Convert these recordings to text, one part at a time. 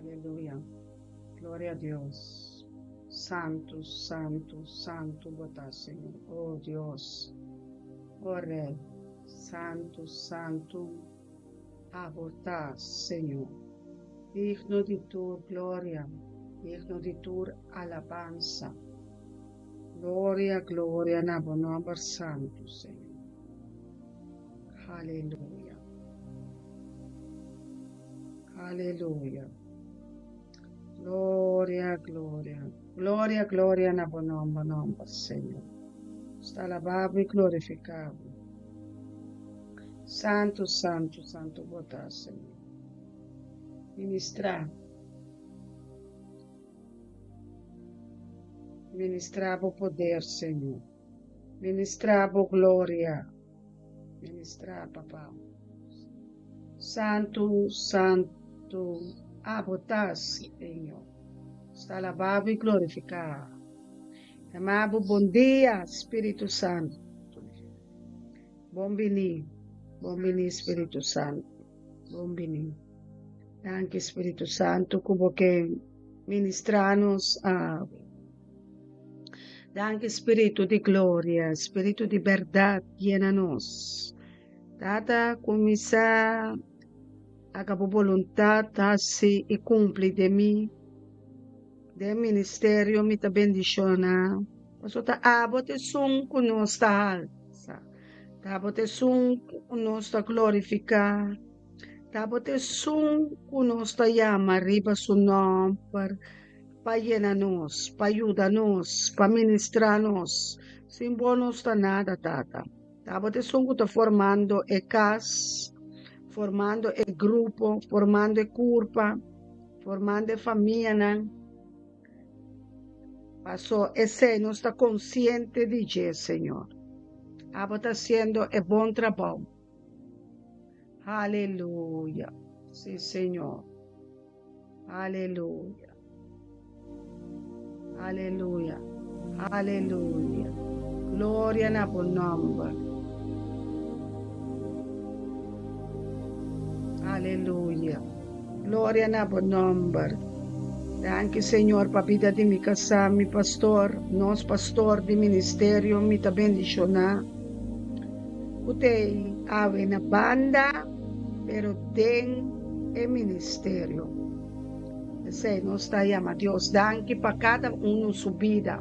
Aleluya. Gloria a Dios. Santu, santu, santu bo ta, Señor. Oh Dios. Oh Rey. Santu, santu abo ta, Señor. Digno di tur gloria, digno di tur alabansa. Gloria, gloria na bo nomber santu, Señor. Aleluya. Aleluya. Gloria, gloria. Gloria, gloria na bo nomber, nomber, Señor. Ta alabá i glorifiká. Santu, santu, santu, bo ta, Señor. Ministrá. Ministrá bo poder, Señor. Ministrá bo gloria. Ministrá, Papa. Santu, santu, abo ta, Señor. Ta alabá i glorifiká. Amado, bon dia, Spiritu Santu. Bon bini, bon bini, Spiritu Santu. Bon bini. Danki, Spiritu Santu, ku bo ke ministrá nos. Danki, Spiritu di gloria, Spiritu di bèrdat, yena nos. Tata, kuminsá haga bo boluntat hasi i kumpli den mi. Den ministerio mi ta bendishoná. Pasobra ta abo ta esun ku nos ta halsa. Ta abo ta esun ku nos ta glorifiká. Ta abo ta esun ku nos ta yama riba su nòmber pa yena nos, pa yuda nos, pa ministrá nos. Sin bo nos ta nada, Tata. Ta abo ta esun ku ta formando e kas, formando e grupo, formando e kurpa, formando e famianan. Paso esei nos ta konsiente di dje, Señor. Abo ta hasiendo e bon trabou. Aleluya. Sí, Señor. Aleluya. Aleluya. Aleluya. Gloria na bo nòmber. Aleluya. Gloria na bo nòmber. Danki, Señor, pa bida di mi kasá, mi pastor, nos pastor di ministerio, mi ta bendishoná. Ku t'ei awe na banda, pero den e ministerio. Esei nos ta yama Dios danki pa kada unu su bida.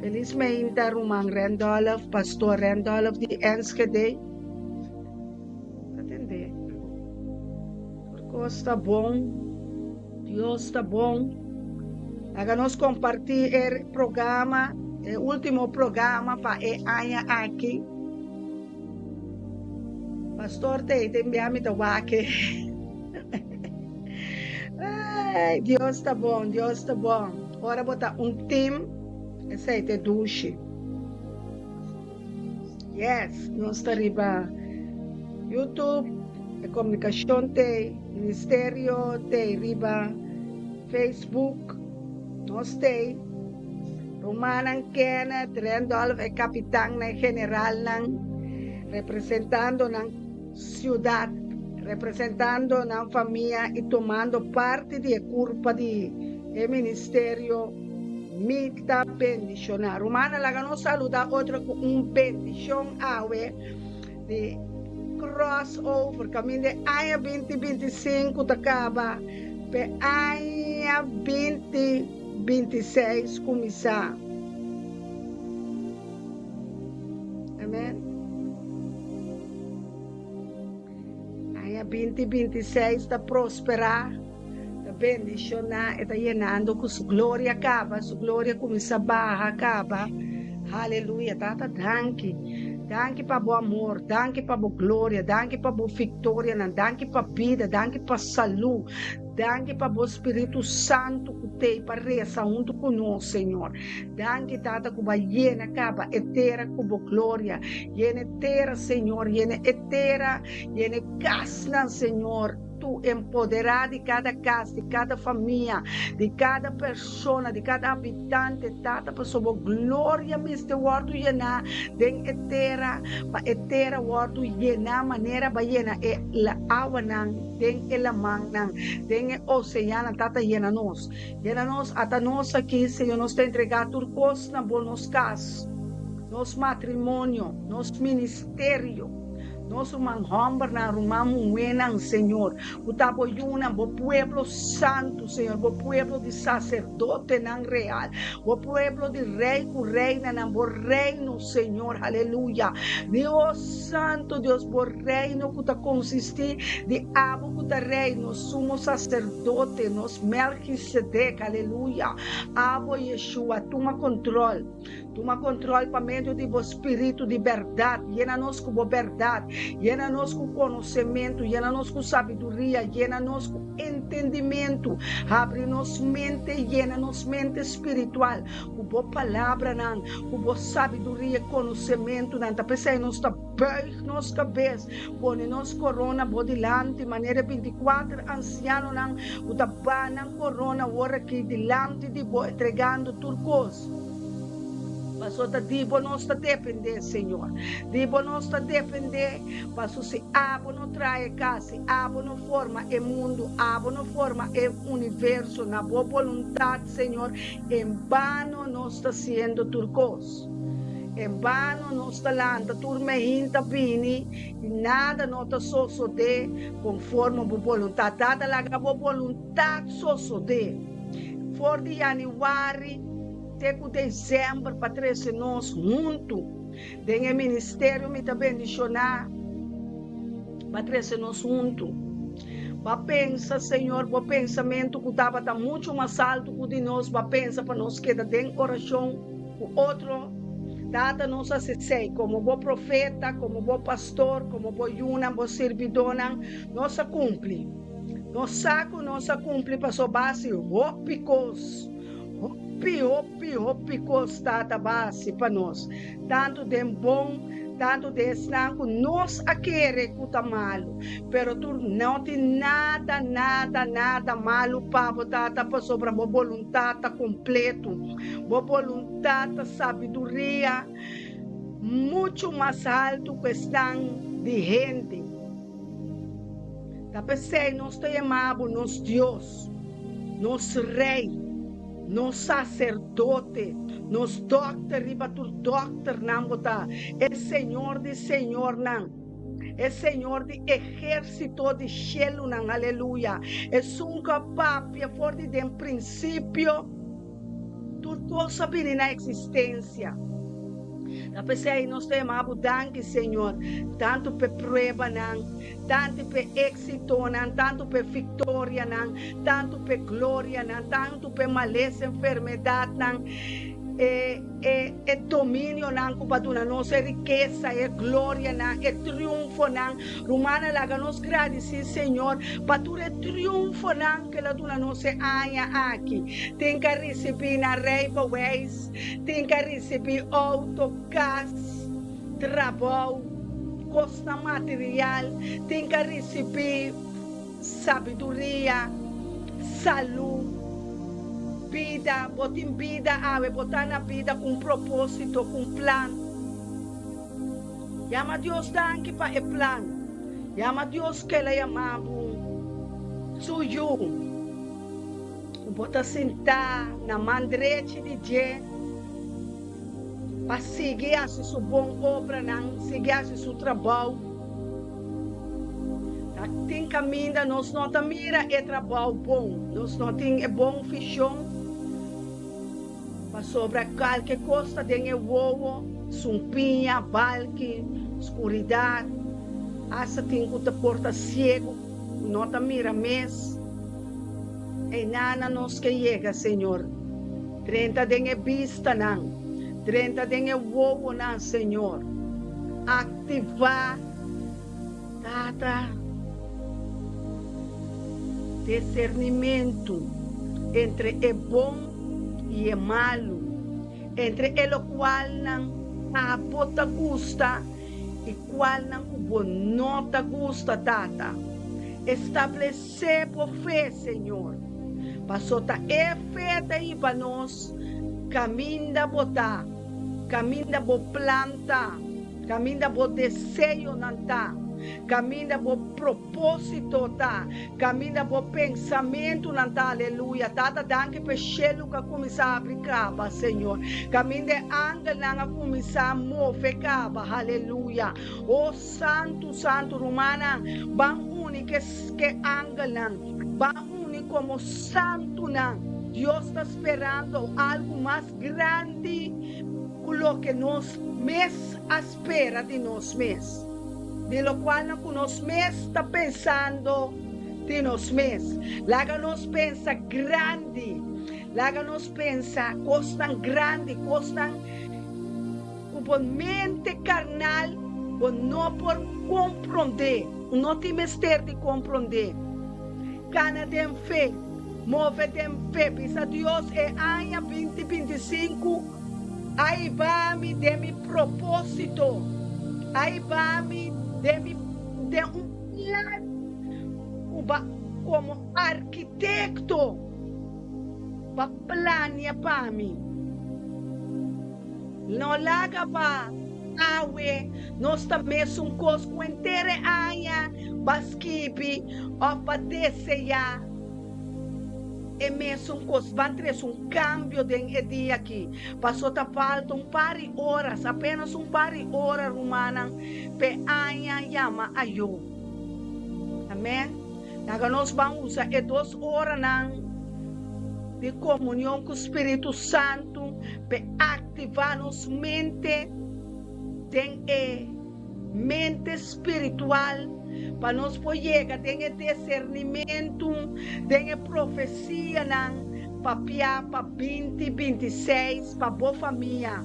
Felismente ruman Randolph, pastor Randolph di Enschede. Ta tende. Tur kos ta bon. Dios ta bon. Laga nos kompartí e programa, e último programa pa e aña aki. Pastor te te enviá mi ta wak. Ay, Dios ta bon, Dios ta bon. Ora bo ta un team, esei ta dushi. Yes, nos ta riba YouTube, e komunikashon t'ei, ministerio t'ei riba Facebook, nos t'ei. Rumannan Kenneth, Randolph, e kapitannan, e generalnan, representando nan siudat, representando nan famia i tumando parti di e kurpa di e ministerio. Mi ta bendishoná. Rumannan, laga nos saludá otro ku un bendishon awe di crossover, kaminda e aña 2025 ta kaba p'e aña 2026 kuminsá. Amen. Aña 2026 ta prosperá. Ta bendishoná, e ta yenando ku su gloria kaba, su gloria kuminsá baha kaba. Haleluya! Tata, danki. Danki pa bo amor, danki pa bo gloria, danki pa bo viktorianan, danki pa bida, danki pa salú, danki pa bo Spiritu Santu ku t'ei pa resa huntu ku nos, Señor. Danki, Tata, ku bo a yena kaba e tera ku bo gloria. Yena e tera, Señor, yena e tera, yena e kasnan, Señor. Spiritu empoderá di kada kas, di kada famia, di kada persona, di kada habitante, Tata, pasobra bo gloria mester wòrdu yená den e tera, pa e tera wòrdu yená manera bo a yena e awanan den e lamannan, den e oseannan. Tata, yena nos, yena nos, ata nos aki, Señor, nos ta entregá tur kos na bo, nos kas, nos matrimonio, nos ministerio. Nos ruman hòmbernan, ruman muhénan, Señor, ku ta bo yunan, bo pueblo santu, Señor, bo pueblo di saserdotenan real, bo pueblo di rei ku reinanan, bo reino, Señor, aleluya. Dios Santu, Dios, bo reino ku ta konsistí di abo ku ta rei, nos sumo saserdote, nos Melkisedek, aleluya. Abo, Yeshua, tuma kontrol. Tuma control pa medio di bo Spiritu di berdad. Yena nos cu bo berdad. Yena nos cu conocemento. Yena nos cu sabiduria. Yena nos cu entendimento. Habri nos mente, yena nos mente spiritual cu bo palabranan, cu bo sabiduria y conocementonan. Ta p'esey nos ta buig nos cabes, pone nos corona bo dilanti, manera e binticuater ancianonan cu ta baha nan corona awor aki dilanti di bo, entregando tur cos. Paso ta di bo nos ta depende, Señor. Di bo nos ta depende, paso si abo no trae cas, si abo no forma e mundu, abo no forma e universo na bo boluntad, Señor, en bano nos ta siendo tur cos. En bano nos ta lanta tur mehinta bini y nada no ta sosode conforme bo boluntad. Tata, laga bo boluntad sosode. For di januari te ku desèmber pa trese nos huntu den e ministerio mi ta bendishoná pa trese nos huntu. Ba pensa, Señor, bo pensamentu ku tabata muchu mas altu ku di nos, ba pensa pa nos keda den orashon ku otro. Tata, nos a sesei komo bo profeta, komo bo pastor, komo bo yunan, bo sirbidónan, nos a kumpli. Nos sa ku nos a kumpli pasobra basi hopi kos, hopi, hopi, hopi kos Tata basi pa nos, tantu den bon, tantu den esnan ku nos a kere ku ta malu. Pero tur no tin nada, nada, nada malu pa bo, Tata, pasobra bo boluntat ta kompletu. Bo boluntat ta sabiduria muchu mas haltu ku esnan di hende. Ta p'esei nos ta yama bo nos Dios, nos Rei, nos Saserdote, nos Dòkter riba tur dòkternan bo ta, e Señor di señornan, e Señor di ehérsito di shelunan, aleluya, esun ku a papia for di den prinsipio. Tur kos a bini na eksistensia. Ta p'esei nos ta yama bo danki, Señor, tantu p'e pruebanan, tantu p'e éksitonan, tantu p'e viktorianan, tantu p'e glorianan, tantu p'e malesa, enfermedatnan, e e e dominionan ku bo a duna nos, e rikesa, e glorianan, e triunfonan. Rumannan, laga nos gradisí Señor pa tur e triunfonan ku el a duna nos e aña aki. Tin ku a risibí nan rijbewijs, tin ku a risibí outo, kas, trabou, kosnan material, tin ku a risibí sabiduria, salú, bida. Bo tin bida awe, bo ta na bida ku un propósito, ku un plan. Yama Dios danki pa e plan. Yama Dios ku el a yama bo su yu. Ku bo ta sintá na man drechi di dje pa sigui hasi su bon obranan, sigui hasi su trabou. Ta tin kaminda nos no ta mira e trabou bon, nos no tin e bon vishon. Pasobra kalke kos ta den e wowo, sumpiña, balki, skuridat, asta tin ku ta por ta siegu ku no ta mira mes. Einana nos ke yega, Señor. Drenta den e bistanan, drenta den e wowonan, Señor. Aktivá, Tata, disernimentu entre e bon i e malu, entre e lokualnan abo ta gusta i kualnan ku bo no ta gusta, Tata. Establesé bo fe, Señor, paso ta e fe ta hiba nos kaminda bo ta, kaminda bo plan ta, kaminda bo deseonan ta, kaminda bo propósito ta, kaminda bo pensamentunan ta. Aleluya. Tata, danki pa e shelu ku a kuminsá abri kaba, Señor. Kaminda e angelnan a kuminsá move kaba. Aleluya. O Santu, santu, rumannan, ban uni ke ke angelnan, ban uni komo santunan. Dios ta sperando algu mas grandi ku loke nos mes a spera di nos mes, di lokualnan ku nos mes ta pensando di nos mes. Laga nos pensa grandi, laga nos pensa kosnan grandi, kosnan. Ku bo mente karnal bo no por komprondé, u no tin mester di komprondé. Kana den fe, move den fe, bisa Dios e aña 2025 a hiba mi den mi propósito, a hiba mi den mi den un plan ku ba komo arkitekto ba plania pa mi. No laga pa awe nos ta mesun kos ku henter e aña pa skibi òf pa deseá e mesun kos. Ban trese un kambio den e dia aki. Paso ta falta un par di oras, apenas un par di ora, rumannan, p'e aña yama ayó. Amèn. Laga nos ban usa e dos oranan di komunion ku Spiritu Santu p'e aktivá nos mente den e mente spiritual pa nos por yega den e desernimentu, den e profesianan papiá pa 2026 pa bo famia,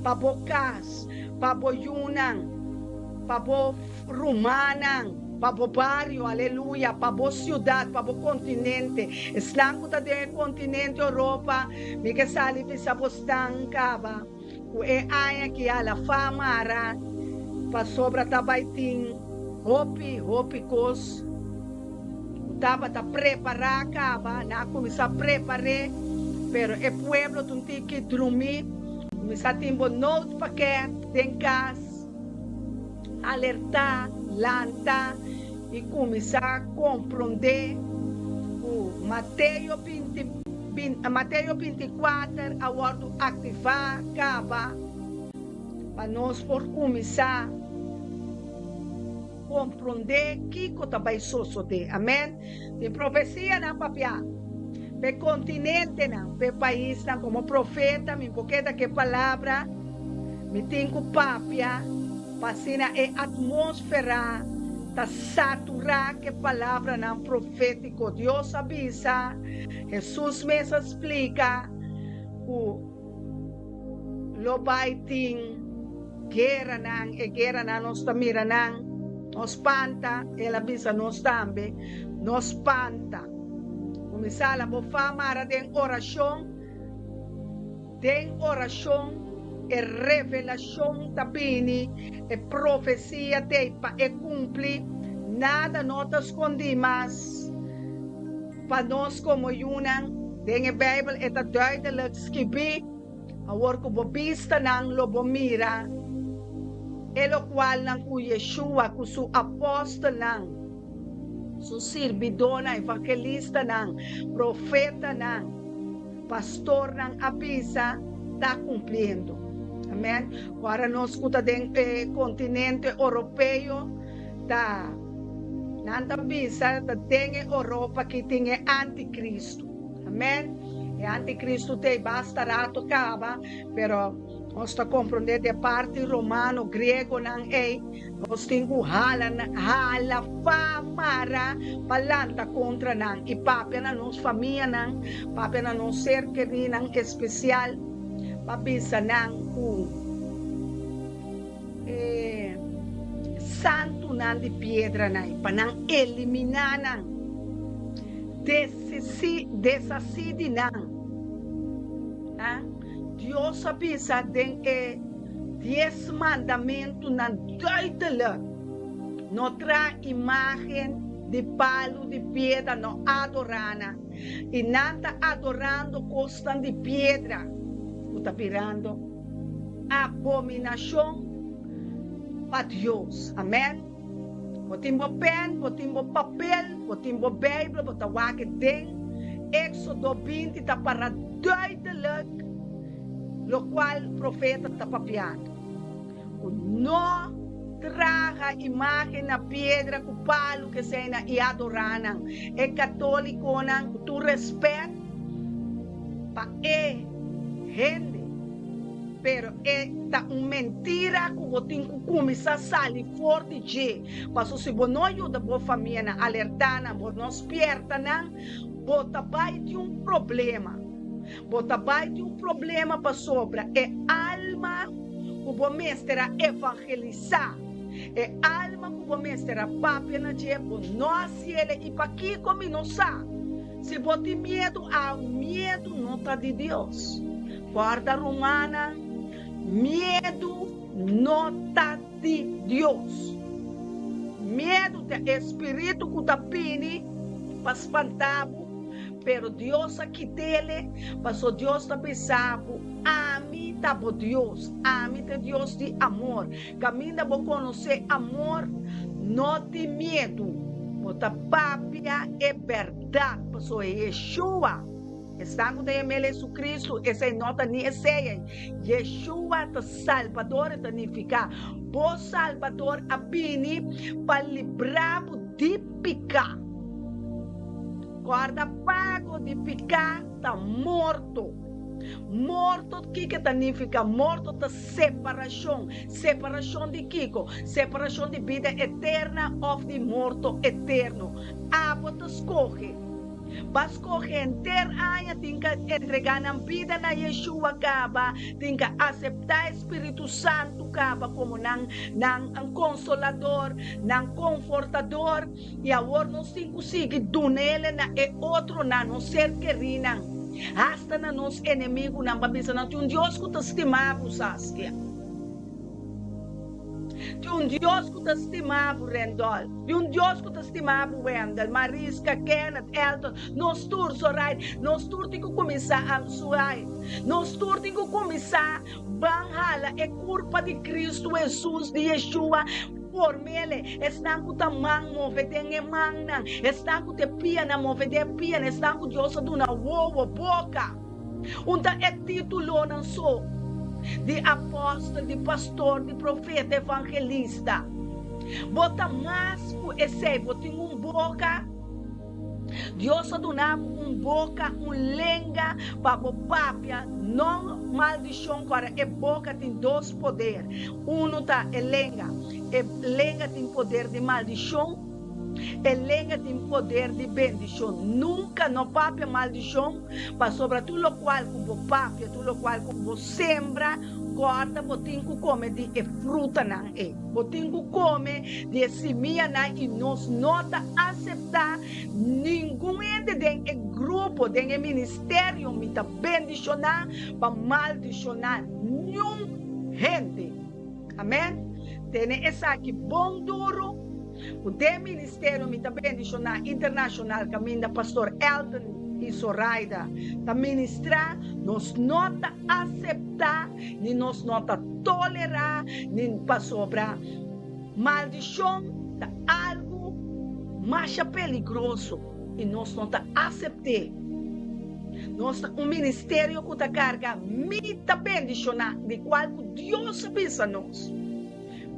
pa bo kas, pa bo yunan, pa bo rumannan, pa bo bario, aleluya, pa bo siudat, pa bo kontinente. Esnan ku ta den e kontinente Europa, mi ke sali bisa bosnan kaba ku e aña ki a la fama ara, pasobra ta bai tin hopi, hopi kos ku tabata prepará kaba, nan a kuminsá prepar'é, pero e pueblo ta un tiki drumí, kuminsá tin bo noodpakket den kas. Alertá, lanta i kuminsá komprondé ku Mateo binti, Mateo 24 a wòrdu aktivá kaba pa nos por kuminsá komprondé kiko ta bai sosodé. Amèn. Tin profesianan papiá p'e kontinentenan, p'e paisnan. Komo profeta mi por keda ku e palabra, mi tin ku papia pa asina e atmósfera ta saturá ku e palabranan profétiko. Dios a bisa, Hesus mes a splika ku lo bai tin gueranan, e gueranan nos ta mira nan, no spanta, el a bisa nos tambe, no spanta. Kuminsá la bo fa mara den orashon, den orashon e revelashon ta bini, e profesia t'ei pa e kumpli, nada no ta skondí mas pa nos komo yunan, den e Beibel e ta duidelik skibí. Awor ku bo bistanan lo bo mira e lokualnan ku Yeshua ku su apòstelnan, su sirbidónan, evangelistanan, profetanan, pastornan a bisa ta kumpliendo. Amèn. Ora nos ku ta den e kontinente oropeo ta, nan ta bisa ta den e Oropa ki tin e antikristu. Amèn. E antikristu t'ei basta rato kaba, pero nos ta komprondé di e parti romano, griegonan ei, nos tin ku hala hala fa mara pa lanta kontra nan i papia na nos famianan, papia na nos ser kerínan espesial pa bisa nan ku e santunan di piedranan ei, pa nan eliminá nan. Desisí, deshasí di nan. A Dios a bisa den e Dies Mandamentunan duidelijk, No traha imágen. di palu, di piedra, no adorá nan. I nan ta adorando kosnan di piedra ku ta birando abominashon pa Dios. Amèn. Bo tin bo pèn, bo tin bo papel, bo tin bo Beibel, bo ta wak den Éksodo 20 ta para duidelijk lokual profeta ta papiando. Ku no traha imágen na piedra ku palu kesei na i adorá nan. E katólikonan ku tur rèspèt pa e hende, pero e ta un mentira ku bo tin ku kuminsá sali for di dje. Pasobra si bo no yuda bo famianan, alertá nan, bo no spièrta nan, bo ta bai tin un problema. Bo ta bai tin un problema pasobra e alma ku bo mester a evangelisá, e alma ku bo mester a papia na dje, bo no hasiele. I pakiko mi no sa? Si bo tin miedu, a miedu no ta di Dios. Kòrda rumannan, miedu no ta di Dios. Miedu ta e spiritu ku ta bini pa spanta bo, pero Dios a kit'ele, paso Dios ta bisa bo, Ami ta bo Dios, ami ta e Dios di amor. Kaminda bo konosé amor, no tin miedu, bo ta papia e bèrdat, paso e Yeshua, Esnan ku ta yam'el Jesucristo, esei no ta ni esei ei. Yeshua ta Salbador, e ta nifiká bo Salbador a bini pa libra bo di piká. Kòrda, pago di piká ta morto. Morto, kiko ta nifiká? Morto ta separashon. Separashon di kiko? Separashon di bida eterna òf di morto eterno. Abo ta skohe. Pa skohe henter aña tin ka entregá nan bida na Yeshua kaba, tin ka aseptá e Spiritu Santu kaba komo nan nan Konsolador, nan Konfortador, i awor nos tin ku sigui dun'El na e otronan, nos ser kerínan, hasta na nos enemigunan, pa bisa nan tin un Dios ku ta stima bo, Saskia. Tin un Dios ku ta stima bo, Rendol. Tin un Dios ku ta stima bo, Wendel, Mariska, Kenneth, Elton, nos tur, Zoraida. Nos tur tin ku kuminsá a Suai. Nos tur tin ku kuminsá ban hala e kurpa di Kristu Hesus, di Yeshua, form'El. Esnan ku ta man, move den e mannan. Esnan ku ta e pianan, move den e pianan. Esnan ku Dios a duna wowo, boka. Un ta e títulonan so di apòstel, di pastor, di profeta, evangelista. Bo ta mas ku esei. Bo tin un boka. Dios a duna bo un boka, un lenga pa bo papia, no maldishon. Ku ora e boka tin dos poder. Unu ta e lenga. E lenga tin poder di maldishon. E lenga tin poder di bendishon. Nunka no papia maldishon, pasobra tur lokual ku bo papia, tur lokual ku bo sembra, kòrda bo tin ku kome di e frutanan ei. Bo tin ku kome di e simianan i nos no ta aseptá ningun hende den e grupo, den e ministerio mi ta bendishoná pa maldishoná niun hende. Amèn. Tene esaki bon duru. Ku den ministerio mi ta bendishoná internashonal kaminda Pastor Elton i Zoraida ta ministrá, nos no ta aseptá ni nos no ta tolerá ni pasobra maldishon ta algu masha peligroso i nos no ta asept'é. Nos ta un ministerio ku ta karga mi ta bendishoná di kual ku Dios a bisa nos.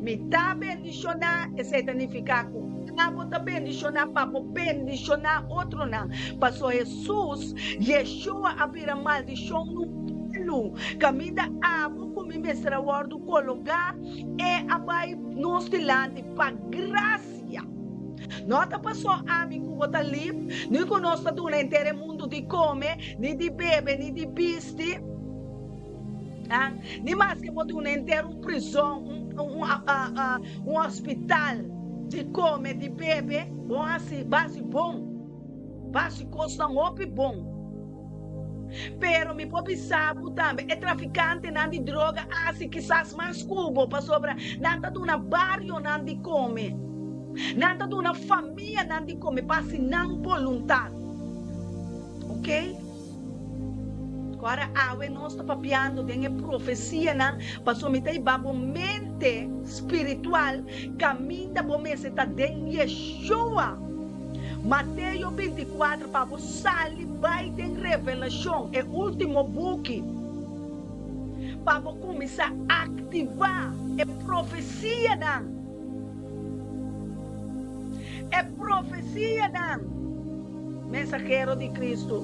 Mi ta bendishoná, esei ta nifiká ku abo ta bendishoná pa bo bendishoná otronan. Pasobra Hesus, Yeshua, a bira maldishon nu palu kaminda abo ku mi mester a wòrdu kologá, e a bai nos dilanti pa grasia. No ta pasobra ami ku bo ta lif, ni ku nos ta duna henter e mundu di kome, ni di bebe, ni di bisti. Ni maske bo duna henter un prizon, un hospital di kome, di bebe, bo hasi, bo hasi bon. Bo hasi kosnan hopi bon. Pero mi por bisa bo tambe, e trafikantenan di droga hasi kisas mas ku bo, pasobra nan ta duna barionan di kome. Nan ta duna famianan di kome pa hasi nan boluntat. Ok? Ora awe nos ta papiando den e profesianan, pasobra mi ta hiba bo mente spiritual kaminda bo mester ta den Yeshua. Mateo 24 pa bo sali bai den Revelashon, e ultimo buki, pa bo kuminsá aktivá e profesianan. E profesianan, mensahero di Kristu,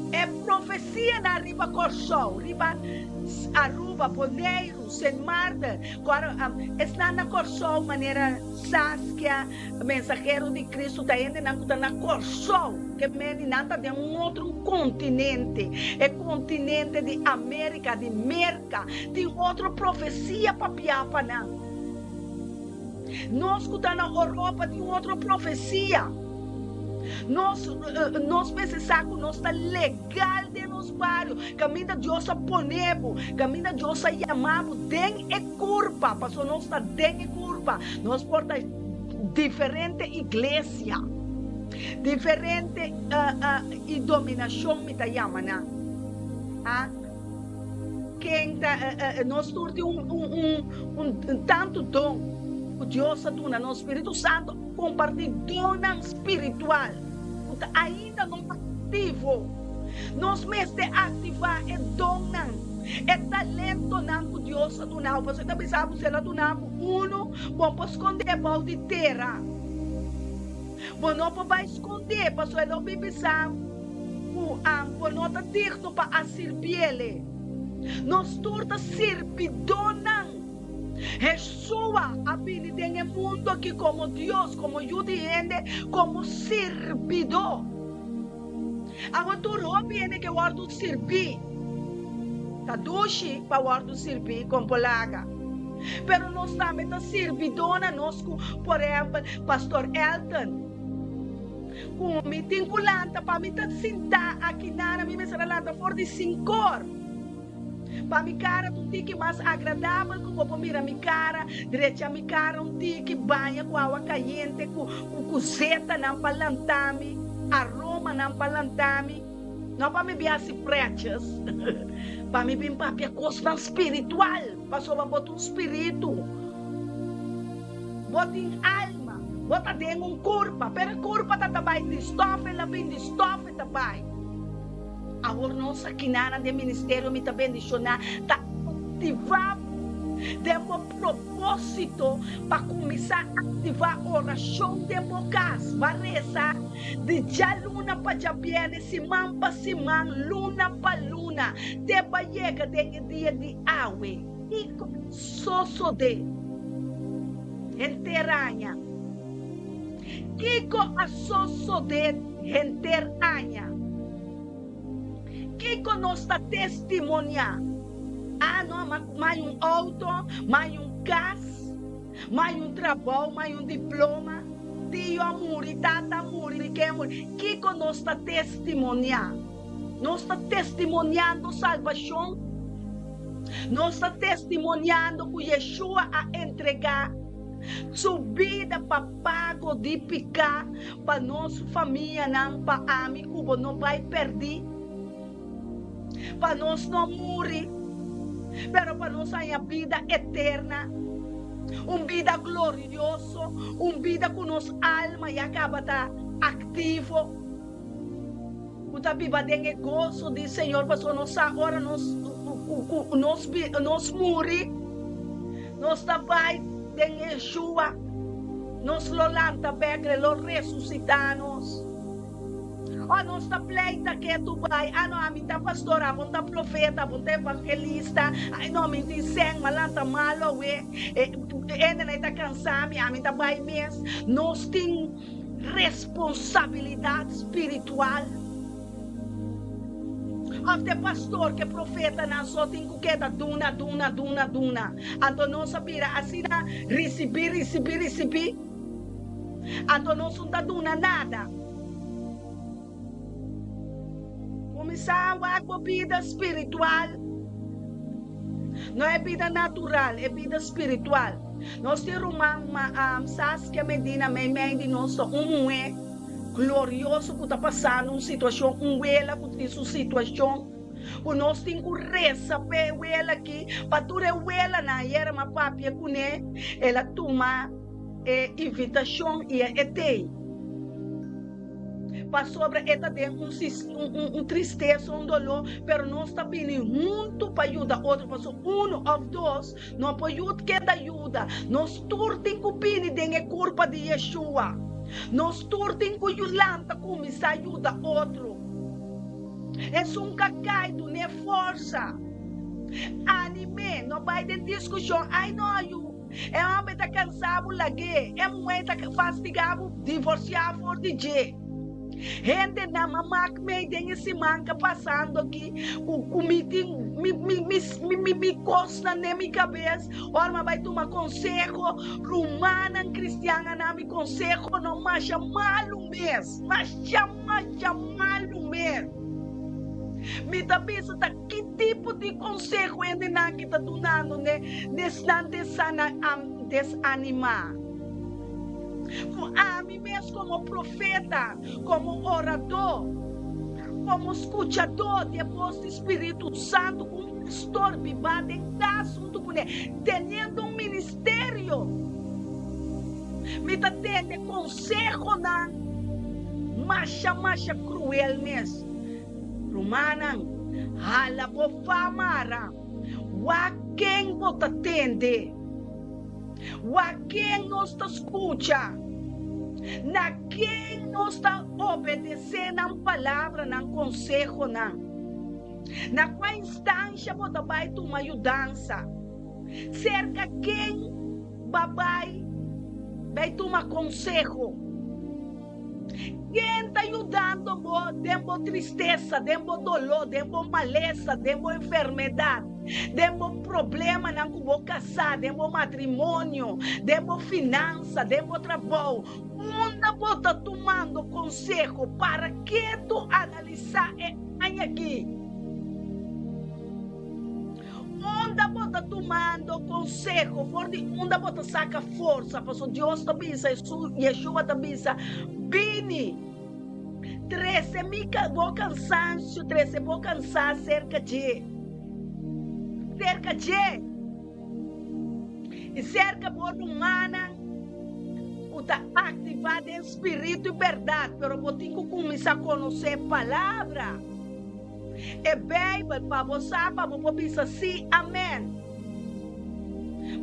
e profesianan riba Kòrsou, riba Aruba, Boneiru, Sint Maarten, ku ora esnan na Kòrsou manera Saskia, mensahero di Kristu, ta hendenan ku ta na Kòrsou, ke meni nan ta den un otro kontinente, e kontinente di Amerika, di Merka, tin otro profesia papiá pa nan. Nos ku ta na Oropa tin un otro profesia. Nos, nos mester sa ku nos ta legal den nos bario, kaminda Dios a pone bo, kaminda Dios a yama bo den e kurpa, pasobra nos ta den e kurpa. Nos por ta diferente iglesia, diferente i dominashon mi ta yama nan. Ha? Ken ta nos tur tin un un un tantu don ku Dios a duna nos. Spiritu Santu a kompartí donnan spiritual ku ta ainda no ta aktivo. Nos mester aktivá e donnan, e talentonan ku Dios a duna bo. Pasobra e ta bisa bo, si el a duna bo unu, bo por skondé bou di tera. Bo no por bai skondé, pasobra e lo bin bisa ku bo no ta digno pa a sirbiele. Nos tur ta sirbidónan. Jesúa a bini den e mundu aki komo Dios, komo Yu di hende, komo sirbidó. Awor tur hopi hende ke wòrdu sirbí. Ta dushi pa wòrdu sirbí kon por laga. Pero nos tambe ta sirbidónan, nos ku, por ehèmpel, Pastor Elton. Ku mi tin ku lanta pa mi ta sintá aki nana mi mester a lanta for di sinkor pa mi kara ta un tiki mas agradabel ku bo por mira mi kara drecha mi kara un tiki baña ku awa kayente ku ku zetanan pa lanta mi aromanan pa lanta mi no pa mi bin hasi prèches pa mi bin papia kosnan spiritual pasobra bo ta un spiritu. Bo tin alma, bo ta den un kurpa, pero e kurpa ta ta bai di stof, el a bin di stof e ta bai. Awor nos akinanan den ministerio mi ta bendishoná ta aktivá bo den bo propósito pa kuminsá aktivá orashon den bo kas. Ba resa di djaluna pa djabièrnè, siman pa siman, luna pa luna, te ba yega den e dia di awe. Kiko sosodé henter aña? Kiko a sosodé henter aña? Kiko nos ta testimoniá? Ah, no, ma mai un outo, mai un kas, mai un trabou, mai un diploma, tio a muri, tata a muri, ken a muri. Kiko nos ta testimoniá? Nos ta testimoniando salbashon. Nos ta testimoniando ku Yeshua a entregá Su bida pa pago di piká pa nos famianan, pa ami ku bo no bai pèrdí, pa nos no muri, pero pa nos haña bida eterna, un bida glorioso, un bida ku nos alma ya kaba ta aktivo. Ku ta biba den e goso di Señor, pasobra nos sa ora nos ku nos nos muri, nos ta bai den Yeshua, nos lo lanta bek, e lo resusitá nos. O nos ta pleita ketu bai, ah no, ami ta pastor, abo ta profeta, abo ta evangelista, ai no, mi tin sèn, m'a lanta malu awe, e hendenan ta kansa mi, ami ta bai mes. Nos tin. Responsabilidad spiritual. Of t'e pastor k'e profetanan so tin ku keda duna, duna, duna, duna. Anto nos a bira asina risibí, risibí, risibí. Anto nos un ta duna nada. Kuminsá wak bo bida spiritual. No e bida natural, e bida spiritual. Nos tin ruman Saskia Medina meimei di nos ta un muhé glorioso ku ta pasando un situashon, un wela ku tin su situashon, ku nos tin ku resa p'e wela aki, pa tur e welanan. Ayera mi a papia kuné, el a tuma e invitashon i e tei. Pasobra e ta den un un tristesa, un doló, pero nos ta bini huntu pa yuda otro, pasobra unu òf dos no por yud keda yuda. Nos tur tin ku bini den e kurpa di Yeshua. Nos tur tin ku lanta kuminsá yuda otro. Esun ka kai, dun'é forsa. Anim'é, no bai den diskushon, Ai no, yu. E homber ta cansa bo lag'é, e muhé ta fastiga bo divorcia for di dje. Hendenan a mak mei den e siman ka pasando aki ku ku mi tin mi mi mi mi mi mi kosnan den mi kabes ora mi a bai tuma konseho rumannan kristian a na mi konseho no masha malu mes masha masha malu mes mi ta bisa ta Ki tipo di konseho hendenan ki ta dunando n'e esnan desanimá? Ku ami mes komo profeta, komo oradó, komo skuchadó di e bos di Spiritu Santu, ku un pastor bibá den kas huntu kuné, teniendo un ministerio, mi ta tende konsehonan masha masha kruel mes. Rumannan, hala bo fa mara. Wak ken bo ta tende. Wak ken nos ta skucha. Na ken nos ta obedesé nan palabra, nan konsehonan. Na kua instansha bo ta bai tuma yudansa. Serka ken ba bai bai tuma konseho. Ken ta yudando bo den bo tristesa, den bo doló, den bo malesa, den bo enfermedat, den bo problemanan ku bo kasá, den bo matrimonio, den bo finansa, den bo trabou? Unda bo ta tumando konseho? Para ketu analisá e aña akí. Unda bo ta tumando konseho? For di unda bo ta saka forsa? Pasobra Dios ta bisa, Yeshua ta bisa, Bini, trese mi bo kansansio, trese bo kansá serka dje, serka dje, i serka bo rumannan ku ta aktivá den spiritu i bèrdat. Pero bo tin ku kuminsá konosé Palabra. E Bijbel pa bo sa pa bo por bisa sí, amen.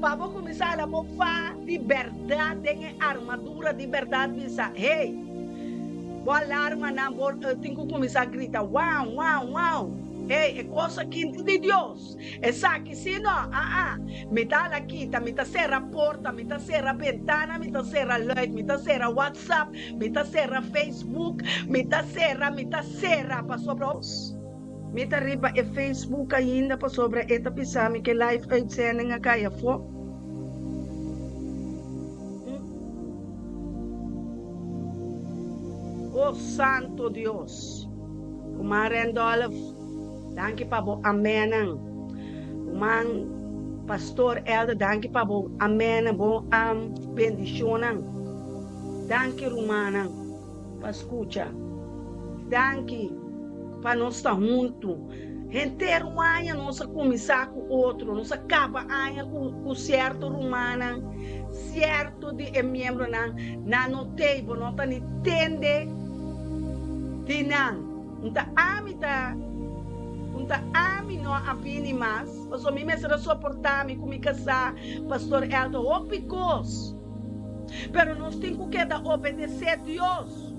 Pa bo kuminsá hala bo fa di bèrdat den e armadura di bèrdat bisa, hey, bo alarmanan bo tin ku kuminsá grita, wow, wow, wow, hey, e kos aki no di Dios. Esaki si no, aa, mi ta ala kita, mi ta sera porta, mi ta sera bentana, mi ta sera luit, mi ta sera WhatsApp, mi ta sera Facebook, mi ta sera, mi ta sera pasobra. Mi ta riba e Facebook ainda pasobra e ta bisa mi ke live uitzending a kai afó. Oh Santo Dios! Ruman Randolph. Danki pa bo amennan. Ruman Pastor Elder danki pa bo amennan, bo bendishonnan. Danki rumannan pa skucha. Danki pa nos ta huntu. Henter un aña nos a kuminsá ku otro, nos a kaba aña ku sierto rumannan, sierto di e miembronan nan no tei, bo no ta ni tende di nan. Un ta ami ta un ta ami no a bini mas pasobra mi mester a soporta mi ku mi kasá Pastor Elton hopi kos pero nos tin ku keda obedesé Dios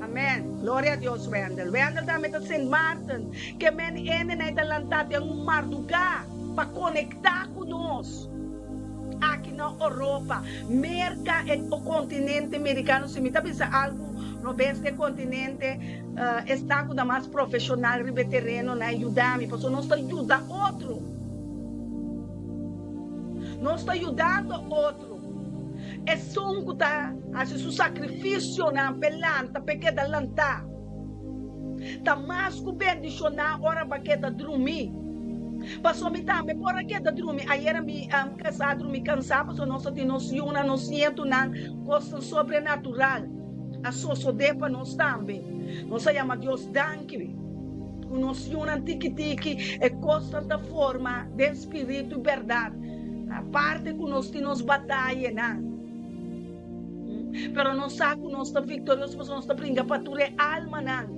Amen Gloria a Dios Wendel Wendel tambe ta Sint Maarten ke men ende nan ta lanta den un mardugá pa konektá ku nos. Aki na Oropa, Merka e kontinente merikano, si mi ta bisa algu robes e kontinente esnan ku ta mas profeshonal riba e tereno nan yuda mi, pasobra nos ta yuda otro. Nos ta yudando otro. Esun ku ta hasi su sakrifisionan p'e lanta, p'e keda lantá, ta mas ku bendishoná ora bo a keda drumí. Paso mi tambe por a keda drumi. Ayera mi kasá drumi kansá paso nos a tin nos yunan, nos nietunan, kosnan sobrenatural a sosodé pa nos tambe. Nos a yama Dios danki ku nos yunan tiki tiki e kosnan ta forma den spiritu i bèrdat. Aparte ku nos tin nos batayanan. Pero nos sa ku nos ta viktorioso pasobra nos ta bringa pa tur e almanan.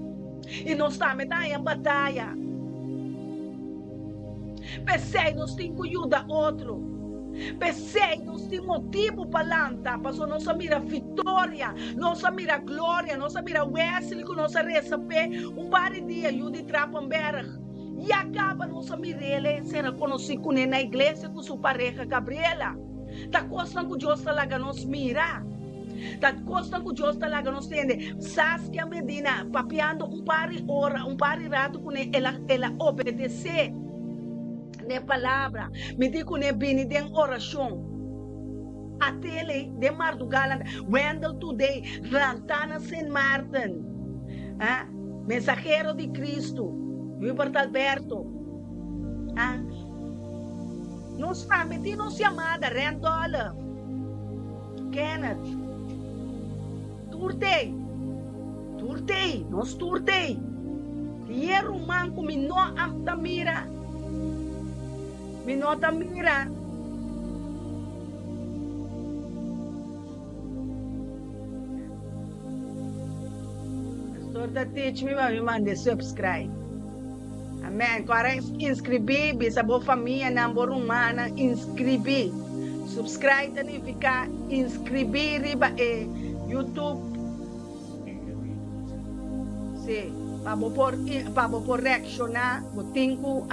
I nos tambe ta haña bataya. P'esei nos tin ku yuda otro. P'esei nos tin motibu pa lanta, pasobra nos a mira viktoria, nos a mira gloria, nos a mira Wesley ku nos a resa p'e un par di dia, yu di Trappenberg. Ya kaba nos a mir'el e sera konosí kuné na iglesia ku su pareha Gabriela. Ta kosnan ku Dios ta laga nos mira. Ta kosnan ku Dios ta laga nos tende. Saskia Medina papiando un par di ora, un par di ratu kuné, el a el a obedesé n'e palabra. Mi di kuné bini den orashon. Atele den mardugá lanta. Wendell Today, lantá na Sint Maarten. Ah, Mensahero di Cristo, Hubert Alberto. Ah. Nos tambe tin nos yamada, Randolph, Kenneth, tur tei, tur tei, nos tur tei. Tin e ruman ku mi no a ta mira, mi no ta mira. Pastor ta teach mi pa mi manda subscribe. Amen. Ku ora inskribí, bisa bo famianan, bo rumannan, inskribí. Subscribe ta nifiká inskribí riba e YouTube. Sí, pa bo por pa bo por reakshoná, bo tin ku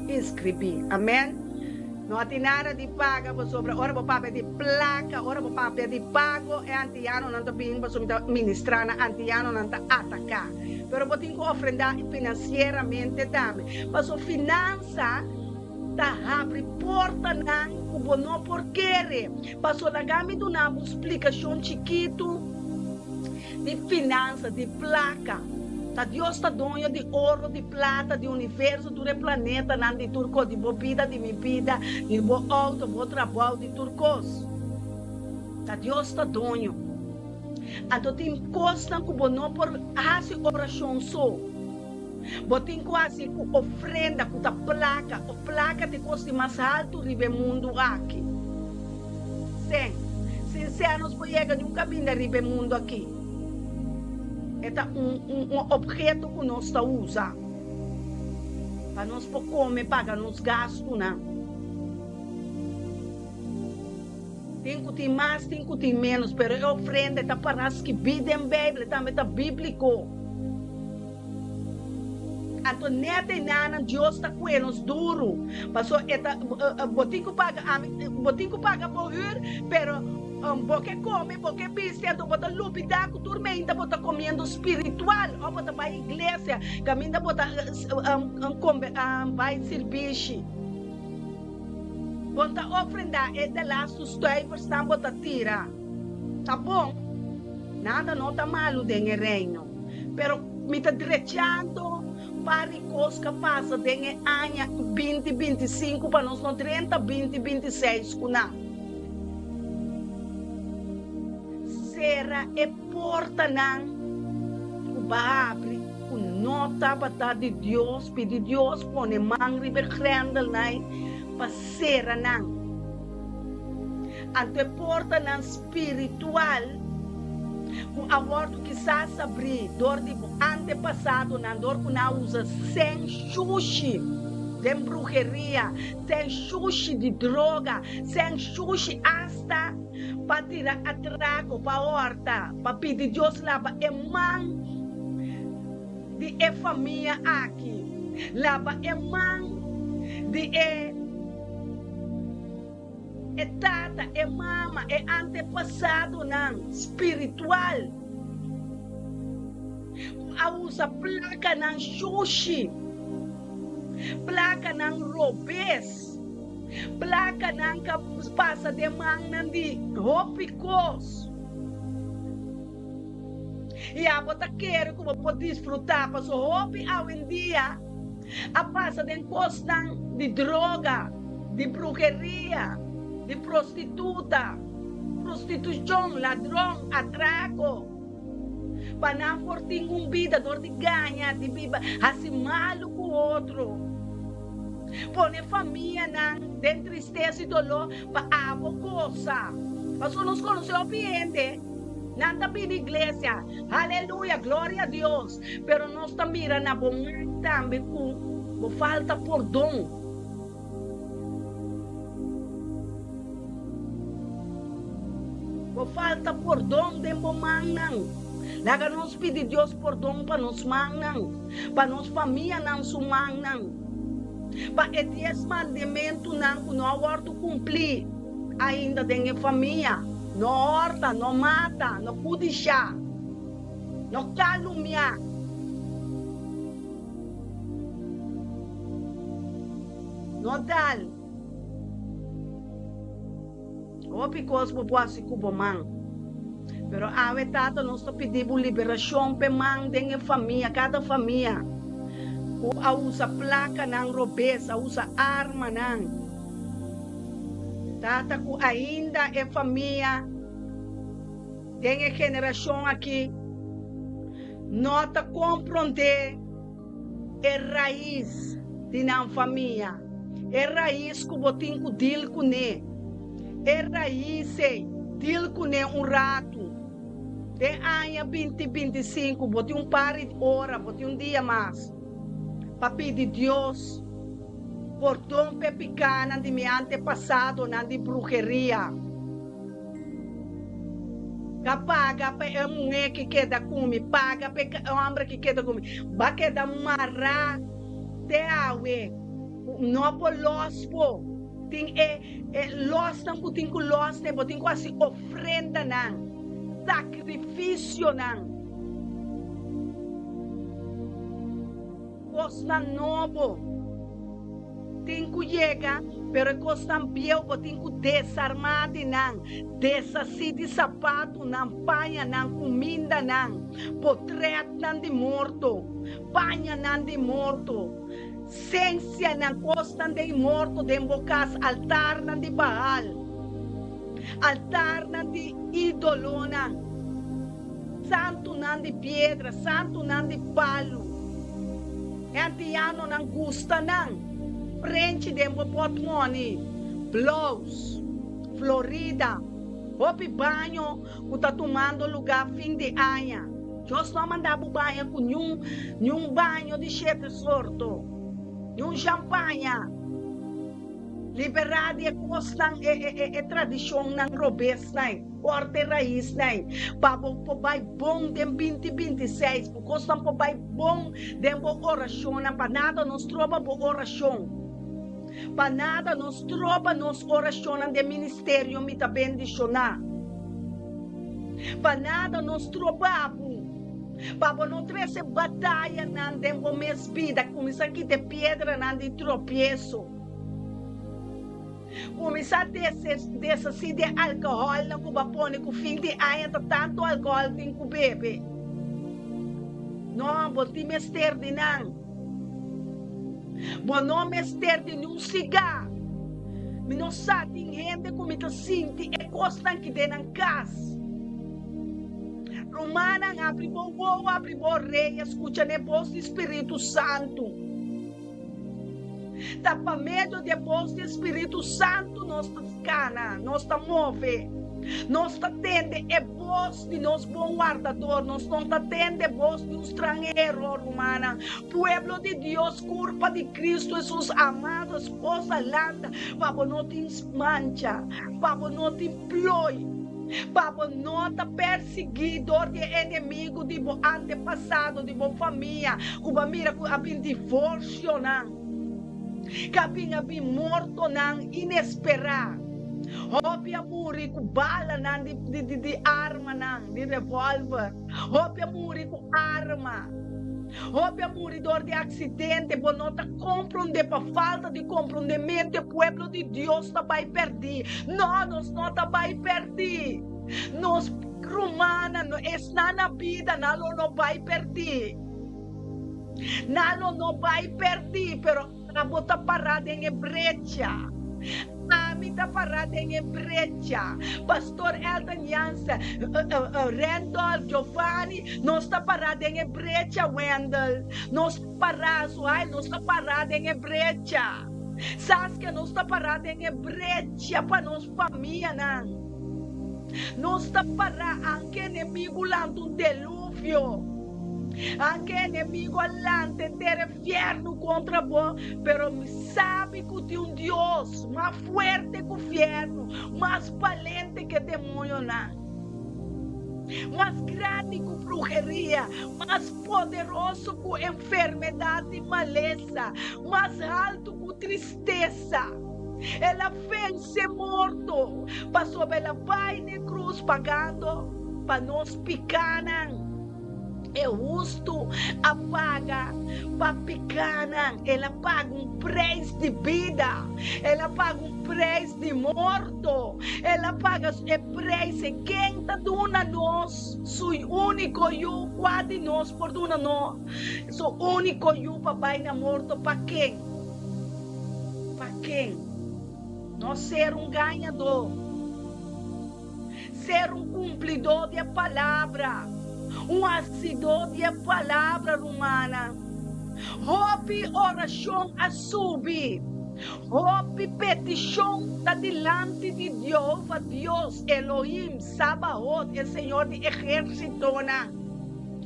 inskribí. Amen. No a tin nada di paga pasobra ora bo papia di plaka, ora bo papia di pago, e antianonan ta bin pasobra mi ta ministrá na antianonan ta ataká. Pero bo tin ku ofrendá finansieramente tambe. Pasobra finansa ta habri portanan ku bo no por kere. Pasobra laga mi duna bo un splikashon chikitu di finansa, di plaka. Ta Dios ta doño di oro, di plata, di universo, tur e planetanan, di tur kos, di bo bida, di mi bida, di bo outo, bo trabou, di tur kos. Ta Dios ta doño. Anto tin kosnan ku bo no por hasi orashon so. Bo tin ku hasi ku ofrenda, ku ta plaka. O plaka ta e kos di mas haltu riba e mundu aki. Sen. Sin sea nos por yega niun kaminda riba e mundu aki. E ta un un obheto ku nos ta usa pa nos por kome, paga nos gastunan. Tin ku tin mas, tin ku tin ménos, pero e ofrenda e ta pará skibí den Beibel, e tambe ta bíbliko. Anto nèt einanan Dios ta kue nos duru, pasobra e ta, bo tin ku paga ami, bo tin ku paga bo hür, pero bo ke kome, bo ke bisti, anto bo ta lubidá ku tur meinta bo ta komiendo spiritual òf bo ta bai iglesia kaminda bo ta bai sirbishi. Bo ta ofrendá e delastu stuiversnan bo ta tira. Ta bon, nada no ta malu den e reino. Pero mi ta drechando par di kos ka pasa den e aña binti 25 pa nos no drenta 2026 ku nan. Sera e portanan ku ba habri ku no tabata di Dios, pidi Dios pone man riba e grendelnan pa sera nan. Anto e portanan spiritual ku a wòrdu kisas abrí dor di bo antepasadonan dor ku nan a usa sen shushi den bruheria, sen shushi di droga, sen shushi asta pa tira atrako, pa hòrta, pa pidi Dios laba e man di e famia aki, laba e man di e. E tata, e mama, e antepasadonan spiritual ku a usa plakanan shushi, plakanan robes, plakanan ku a pasa den mannan di hopi kos. I abo ta kere ku bo por disfrutá pasobra hopi awendia. A pasa den kosnan di droga, di bruheria, di prostituta, prostitushon, ladron, atrako, pa nan por tin un bida dor di gaña, di biba, hasi malu ku otro, pone famianan den tristesa i doló pa abo gosa. Pasobra nos konosé hopi hende, nan ta bini iglesia, haleluya, gloria a Dios, pero nos ta mira na bo man tambe ku bo falta pordon. Bo falta pordon den bo mannan. Laga nos pidi Dios pordon pa nos mannan, pa nos famianan su mannan, pa e dies mandementunan ku no a wòrdu kumplí ainda den e famia, no hòrta, no mata, no kudishá, no kalumiá. No dal. Hopi kos bo por hasi ku bo man. Pero awe, Tata, nos ta pidi bo liberashon p'e man den e famia, kada famia ku a usa plakanan robes, a usa armanan. Tata, ku ainda e famia den e generashon aki no ta komprondé e rais di nan famia, e rais ku bo tin ku dil kuné, e rais ei, dil kuné un ratu. Den aña 2025 bo tin un par di ora, bo tin un dia mas pa pidi Dios pordon p'e pikánan di mi antepasadonan di bruheria. Ka paga pa e muhé ki keda ku mi, paga pa e hombre ki keda ku mi. Ba keda mará te awe. No por lòs bo. Tin e e lòsnan ku tin ku lòs te, bo tin ku hasi ofrendanan, sakrifisionan, kosnan nobo. Tin ku yega, pero e kosnan bieu bo tin ku desarmá di nan, deshasí di sapatunan, pañanan, kumindanan, potrètnan di morto, pañanan di morto, sensianan, kosnan den morto den bo kas, altarnan di Baal, altarnan di ídolonan, santunan di piedra, santunan di palu. E antianonan gusta nan prenchi den bo potmoni, blous, Florida, hopi baño ku ta tumando lugá fin di aña. Dios no a manda bo baña ku niun niun baño di shete sorto, niun shampaña. Liberá di e kosnan, e e e tradishonnan robesnan. Korte raisnan pa bo por bai bon den 2026. Bo kosnan por bai bon den bo orashonnan. Pa nada no stroba bo orashon. Pa nada no stroba nos orashonnan den ministerio Mi Ta Bendishoná. Pa nada no stroba bo. Pa bo no trese batayanan den bo mes bida. Kuminsá kita e piedranan di tropieso. Kuminsá deshasí di e alkohòlnan ku bo a pone ku fin di aña ta tantu alkohòl tin ku bebe. No, bo tin mester di nan. Bo no mester di niun sigá. Mi no sa tin hende ku mi ta sinti e kosnan ki den nan kas. Rumannan, habri bo wowo, habri bo orea, skucha na e bos di Spiritu Santu. Ta pa medio di e bos di e Spiritu Santu nos ta kana, nos ta move. Nos ta tende e bos di nos bon wardador, nos no ta tende bos di un stranhero, rumannan. Pueblo di Dios, kurpa di Kristu Hesus, amado esposa, lanta pa bo no tin mancha, pa bo no tin ploi, pa bo no ta persiguí dor di e enemigu di bo antepasado, di bo famia, ku bo a mira ku a bin divorsionan, ku a bin a bin mortonan inesperá. Hopi a muri ku balanan di di armanan, di revolver. Hopi a muri ku arma. Hopi a muri dor di aksidente. Bo no ta komprondé, pa falta di komprondementu e pueblo di Dios ta bai pèrdí. No, nos no ta bai pèrdí. Nos rumannan, esnan na bida, nan lo no bai pèrdí. Nan lo no bai pèrdí, pero abo ta pará den e brecha. Ami ta pará den e brecha. Pastor Elton Jansen, Randolph, Giovanni, nos ta pará den e brecha, Wendell. Nos ta pará, Suhail, nos ta pará den e brecha. Saskia, nos ta pará den e brecha pa nos famianan. Nos ta pará anke enemigu lanta un deluvio. Anke enemigu a lanta henter e fiernu kontra bo, pero mi sabi ku tin un Dios mas fuerte ku fiernu, mas balente ku e demoñonan, mas grandi ku bruheria, mas poderoso ku enfermedat i malesa, mas haltu ku tristesa. El a vense morto, pasobra el a bai na e krus pagando pa nos pikánan. E hustu a paga pa pikánan. El a paga un preis di bida. El a paga un preis di morto. El a paga e preis. E ken ta duna nos su úniko yu? Kua di nos por duna nos su úniko yu pa bai na morto? Pa ken? Pa ken? No ser un gañadó. Ser un kumplidó di e palabra, un hasidó di e palabra, rumannan. Hopi orashon a subi, hopi petishon ta dilanti di Jehova Dios, Elohim, Sabaot, e Señor di ehérsitonan.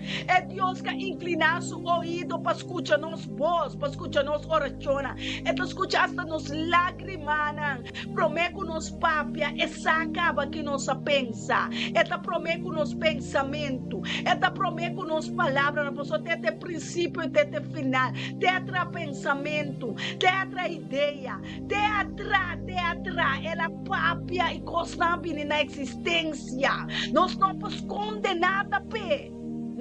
E Dios ka inkliná su oido pa skucha nos bos, pa skucha nos orashonnan. E ta skucha asta nos lágrimanan. Promé ku nos papia, e sa kaba ki nos a pensa. E ta promé ku nos pensamentu. E ta promé ku nos palabranan, pasobra te ta e prinsipio i te ta e final. Te a traha pensamentu, te a traha idea, te a traha, te a traha. El a papia i kosnan a bini na eksistensia. Nos no por skonde nada p'e.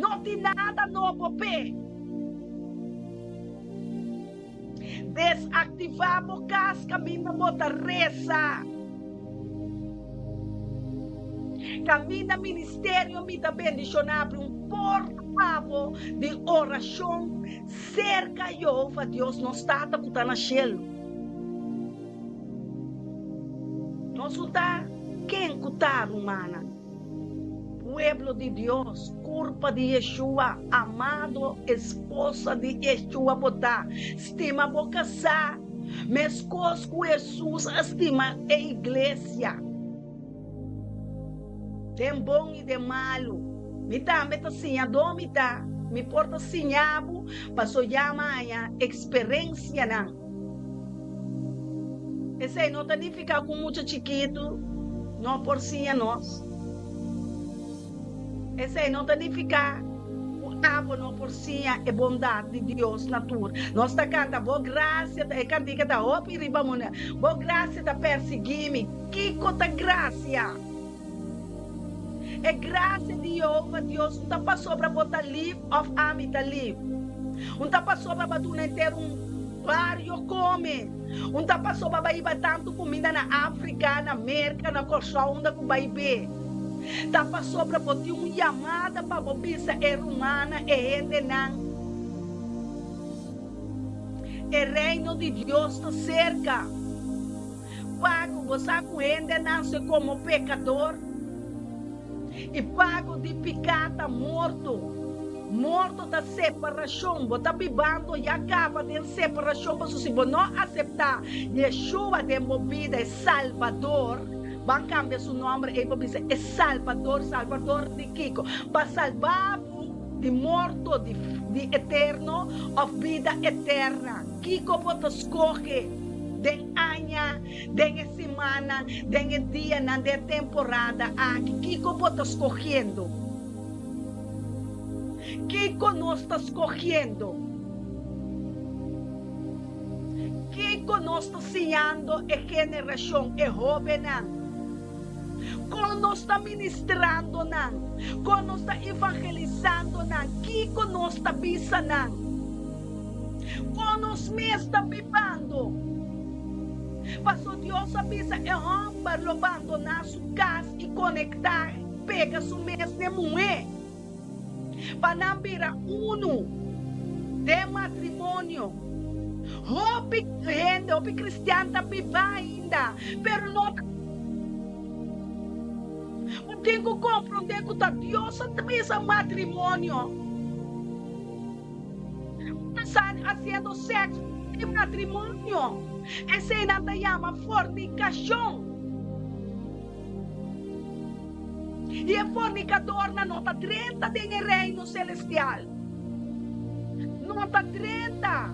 No tin nada nobo p'e. Desaktivá bo kas kaminda bo ta resa. Kaminda ministerio mi ta bendishoná abri un porta pa bo di orashon serka Yehova Dios nos Tata ku ta na shelu. Nos un ta ken ku ta, rumannan? Pueblo di Dios, kurpa di Yeshua, amado esposa di Yeshua bo ta. Stima bo kasá meskos ku Hesus a stima e iglesia. Den bon i den malu. Mi tambe ta siñadó mi ta. Mi por ta siña bo paso ya maña eksperensianan. Esei no ta nifiká ku mucha chikitu no por siña nos. Esei no ta nifiká ku abo no por siña e bondat di Dios na tur. Nos ta kanta, Bo grasia ta, e kantika ta hopi riba munda, Bo grasia ta persiguí mi. Kiko ta grasia? E grasia di Yehova Dios un ta pasobra bo ta lif òf ami ta lif. Un ta pasobra bo a duna henter un bario kome. Un ta pasobra bo a hiba tantu kuminda na Afrika, na Merka, na Kòrsou, unda ku bai be. Ta pasobra bo tin un yamada pa bo bisa e rumannan, e hendenan, E Reino di Dios ta serka. Pago, bo sa ku hende a nase komo pekador? I pago di piká ta morto. Morto ta separashon. Bo ta bibando ya kaba den separashon pasobra si bo no aseptá Yeshua den bo bida, e Salbador, ban kambia su nòmber ei pa bisa e Salbador. Salbador di kiko? Pa salba bo di morto di di eterno òf bida eterna. Kiko bo ta skohe den aña, den e simannan, den e dianan, den e temporada aki? Kiko bo ta skohiendo? Kiko nos ta skohiendo? Kiko nos ta siñando e generashon, e hóbennan? Kon nos ta ministrando nan? Kon nos ta evangelisando nan? Kiko nos ta bisa nan? Kon nos mes ta bibando? Paso Dios a bisa e hòmber lo bandoná su kas i konektá, pega su mes n'e muhé, pa nan bira unu. Den matrimonio. Hopi hende, hopi kristian ta biba ainda, pero no ta. Bo tin ku komprondé ku ta Dios a bisa matrimonio. Bo ta sa hasiendo sèks den matrimonio. Esei nan ta yama fornikashon. I e fornikadornan no ta drenta den e Reino selestial. No ta drenta.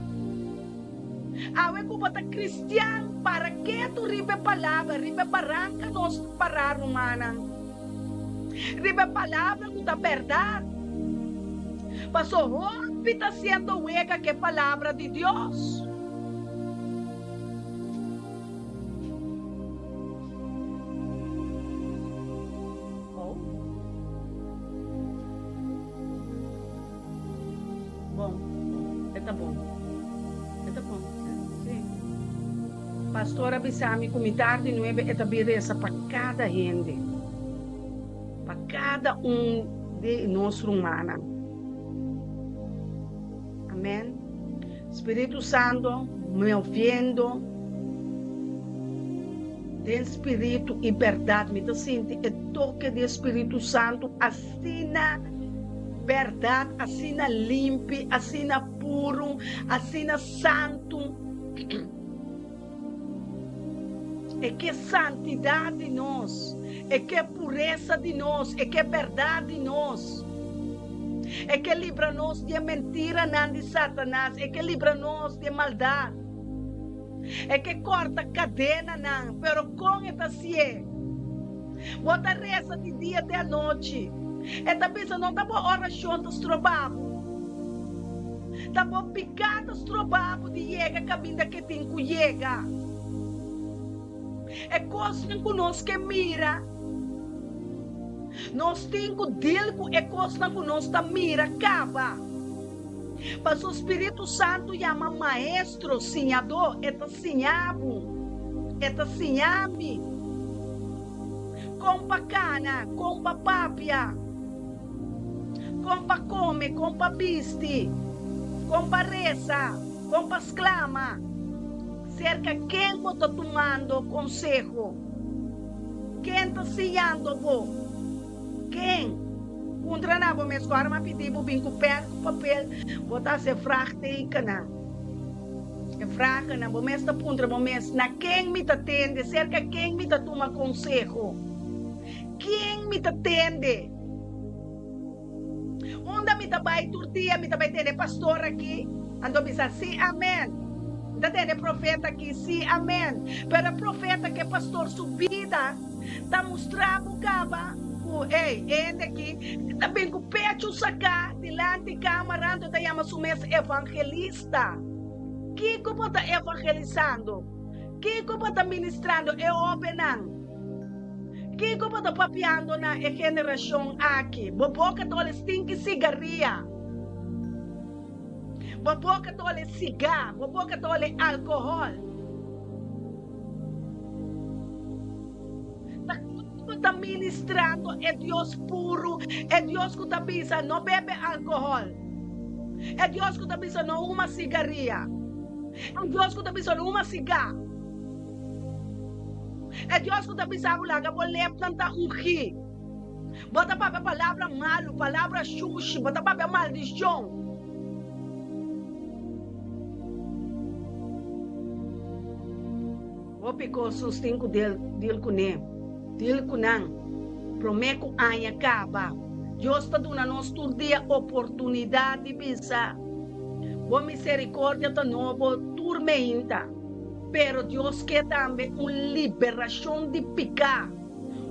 Awe ku bo ta kristian, para ketu riba e palabra, riba e baranka nos ta pará, rumannan. Riba e palabra ku ta bèrdat. Paso hopi ta siendo wega ku e palabra di Dios. Oh. Bon, e ta bon. E ta bon, si. Pastor a bisa mi ku mitar di nuebe e ta bin resa pa kada hende, pa kada un di nos rumannan. Amen. Spiritu Santo moviendo den spiritu i bèrdat. Mi ta sinti e toke di e Spiritu Santo asina bèrdat, asina limpi, asina puru, asina santu. E ke santidat di nos, e ke puresa di nos, e ke bèrdat di nos. E ke libra nos di e mentiranan di Satanas, e ke libra nos di e maldat. E ke kòrta kadenanan, pero kon e ta hasié? Bo ta resa di dia te anochi. E ta bisa, No ta bo orashon ta stroba bo. Ta bo piká ta stroba bo di yega kaminda ke tin ku yega. E kosnan ku nos ke mira, nos tin ku dil ku e kosnan ku nos ta mira kaba. Pasobra Spiritu Santu yama Maestro, Siñadó, e ta siña bo, e ta siña mi kon pa kana, kon pa papia, kon pa kome, kon pa bisti, kon pa resa, kon pa sklama. Serka ken bo ta tumando konseho? Ken ta siñando bo? Ken? Puntra na bo mes ku ora mi a pidi bo bin ku pèn ku papel, bo ta hasi e vraagtekennan. E vragennan, bo mes ta puntra bo mes, Na ken mi ta tende? Serka ken mi ta tuma konseho? Ken mi ta tende? Unda mi ta bai tur dia? Mi ta bai tende e pastor aki, anto bisa, Sí, amen. Mi ta tende e profeta aki, Sí, amen. Pero e profeta ku e pastor su bida ta mustra bo kaba ku, ey, e hende aki ta bin ku pechu saká dilanti kamara, anto ta yama su mes evangelista. Kiko bo ta evangelisando? Kiko bo ta ministrando e hóbennan? Kiko bo ta papiando na e generashon aki? Bo boka ta ole stinki sigaria. Bo boka ta ole sigá. Bo boka ta ole alkohòl. Ta kiko bo ta ministrando e Dios puru, e Dios ku ta bisa no bebe alkohòl, e Dios ku ta bisa no huma sigaria, e Dios ku ta bisa no huma sigá? E Dios ku ta bisa bo laga bo lepnan ta ungí. Bo ta papia palabra malu, palabra shushi, bo ta papia maldishon. Hopi kos nos tin ku dil kuné, dil ku nan, promé ku aña kaba. Dios ta duna nos tur dia oportunidat di bisa, Bo miserikordia ta nobo tur meinta. Pero Dios ke tambe un liberashon di piká,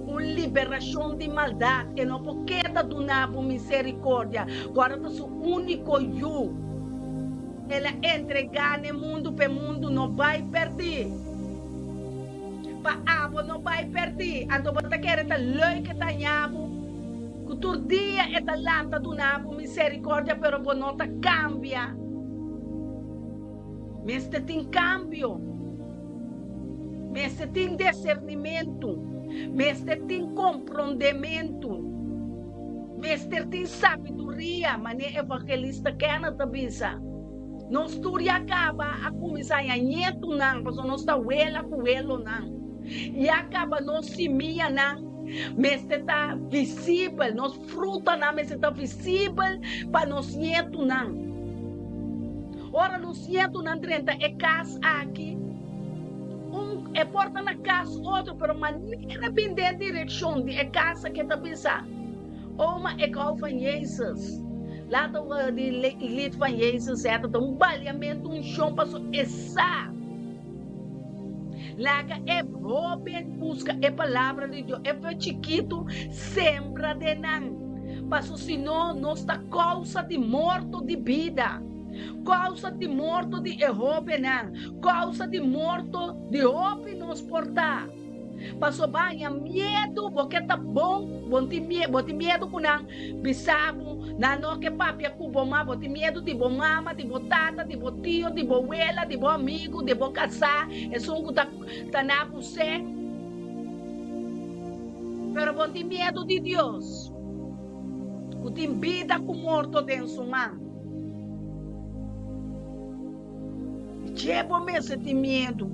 un liberashon di maldat. E no por keda duna bo miserikordia ku ora ta su úniko Yu. El a entregá n'e mundu pa e mundu no bai pèrdí, pa abo no bai pèrdí. Anto bo ta kere ta leuk e ta haña bo, ku tur dia e ta lanta duna bo miserikordia, pero bo no ta kambia. Mester tin kambio. Mester tin desernimentu. Mester tin komprondementu. Mester tin sabiduria, manera evangelista Kenneth ta bisa. Nos tur ya kaba a kuminsá haña ñetunan, pasobra nos ta wela ku welonan. Ya kaba nos simianan mester ta visibel, nos frutanan mester ta visibel pa nos ñetunan. Ora nos ñetunan drenta e kas aki, un e por ta na kas otro, pero manera bin den direkshon di e kas aki e ta bisa, Oma, ik hou van Jezus. Laat we die lied van Jezus zetten. Ta un baliamentu, un shon paso e sa. Laga e hoben buska e palabra di Dios. E fe chikitu sembra den nan. Paso si no, nos ta kousa di morto di bida. Kousa di morto di e hobennan. Kousa di morto di hopi nos por ta. Paso baña miedu, bo ke ta bon, bo tin miedu, bo tin miedu ku nan bisa bo, nan no ke papia ku bo, ma bo tin miedu di bo mama, di bo tata, di bo tio, di bo wela, di bo amigu, di bo kasá, esun ku ta ta na bo sè. Pero bo tin miedu di Dios, ku tin bida ku morto den su man. Dje bo mester tin miedu.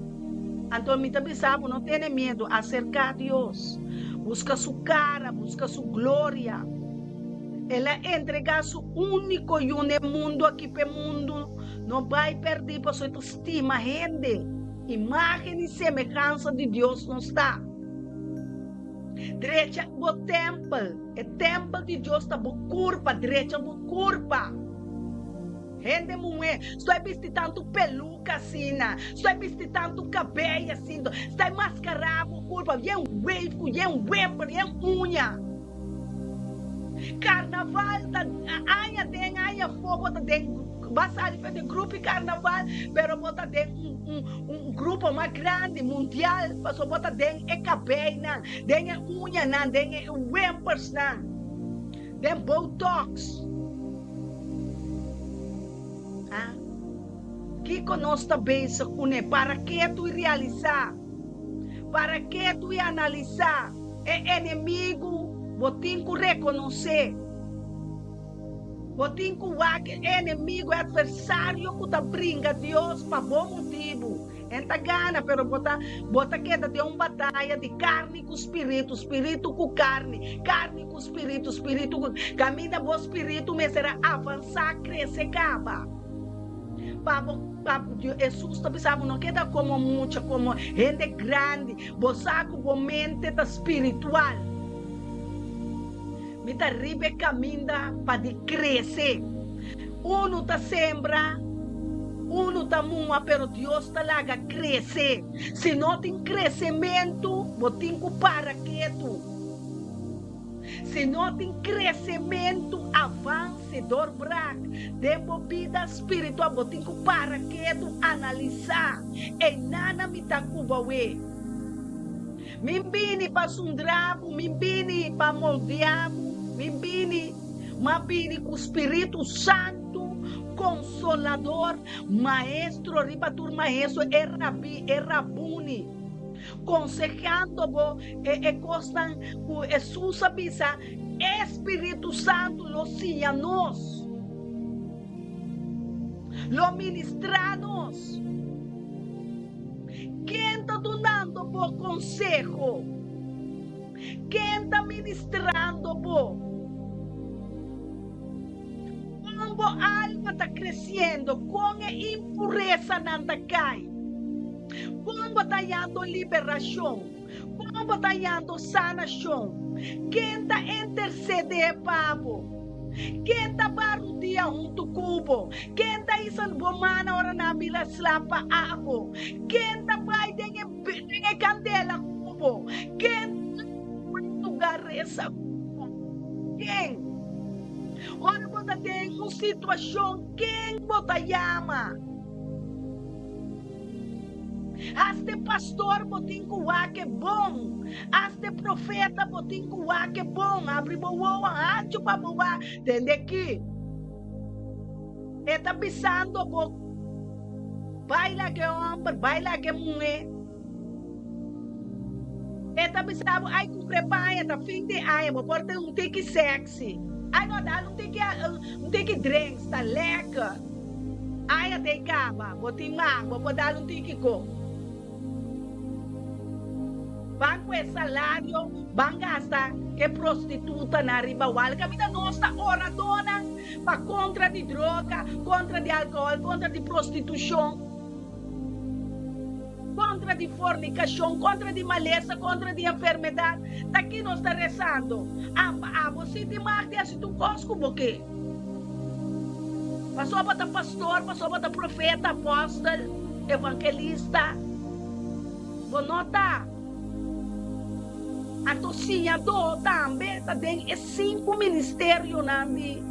Anto mi ta bisa bo, no tene miedu, aserká Dios, buska su kara, buska su gloria. El a entregá su úniko Yu n'e mundu aki p'e mundu no bai pèrdí, pasobra e ta stima hende. Imágen i semehansa di Dios nos ta. Drecha bo tèmpel. E tèmpel di Dios ta bo kurpa, drecha bo kurpa. Hende muhé, stoi bisti tantu peluka asina, stoi bisti tantu kabei asina, stoi maskará bo kurpa, yen wave ku yen wemper, yen uña. Karnaval ta aña den aña afó bo ta den, bo a sali for di grupo di karnaval, pero bo ta den un un un grupo mas grandi, mundial, pasobra bo ta den e kabeinan, den e uñanan, den e wempersnan, den botox. Ha? Kiko nos ta bezig kuné? Para ketu i realisá. Para ketu i analisá. E enemigu bo tin ku rekonosé. Bo tin ku wak e enemigu, e atversario ku ta bringa Dios pa bo motibu. En ta gana, pero bo ta bo ta keda den un bataya di karni ku spiritu, spiritu ku karni, karni ku spiritu, spiritu ku kaminda bo spiritu mester a avansá, krese kaba. Pa bo pa Hesus ta bisa bo no keda komo mucha, komo hende grandi, bo sa ku bo mente ta spiritual. Mi ta riba e kaminda pa di krese. Unu ta sembra, unu ta mua, pero Dios ta laga krese. Si no tin kresementu, bo tin ku para ketu. Si no tin kresementu, avanse, doorbraak, den bo bida spiritual, bo tin ku para ketu, analisá, Einana mi ta ku bo awe? Mi bini pa sundra bo, mi bini pa moldea bo, mi bini, m'a bini ku Spiritu Santu, Konsolador, Maestro riba tur maestro, e Rabí, e Rabuni, konsehando bo e e kosnan ku Hesus a bisa, e Spiritu Santu lo siña nos, lo ministrá nos. Ken ta dunando bo konseho? Ken ta ministrando bo? Kon bo alma ta kresiendo? Kon e impuresanan ta kai? Kon bo ta hañando liberashon? Kon bo ta hañando sanashon? Ken ta intersedé pa bo? Ken ta barudia huntu ku bo? Ken ta hisa bo man ora nan bira sla pa abo? Ken ta bai den e den e kandela ku bo? Ken ta lugar resa ku bo? Ken? Ora bo ta den un situashon, ken bo ta yama? Hasta e pastor bo tin ku wak e bon. Hasta e profeta bo tin ku wak e bon. Abri bo wowo hanchu pa bo wak. Tende aki. E ta bisando bo, Bai laga e homber, bai laga e muhé. E ta bisa bo, Ai kumpra e paña, ta fin di aña, bo por tin un tiki sexy. Ai no, dal un tiki, un tiki drinks, ta lekker. Aya ta e kaba, bo tin mag, bo por dal un tiki ko. Ban ku e salario, ban gasta ku e prostitutanan riba wal. Kaminda nos ta oradónan pa kontra di droga, kontra di alkohòl, kontra di prostitushon, kontra di fornikashon, kontra di malesa, kontra di enfermedat. Ta ki nos ta resando? Apa abo si tin mag di hasi tur kos ku bo ke. Pasobra bo ta pastor, pasobra bo ta profeta, apòstel, evangelista, bo no ta. Anto siñadó tambe ta den e sinku ministerionan di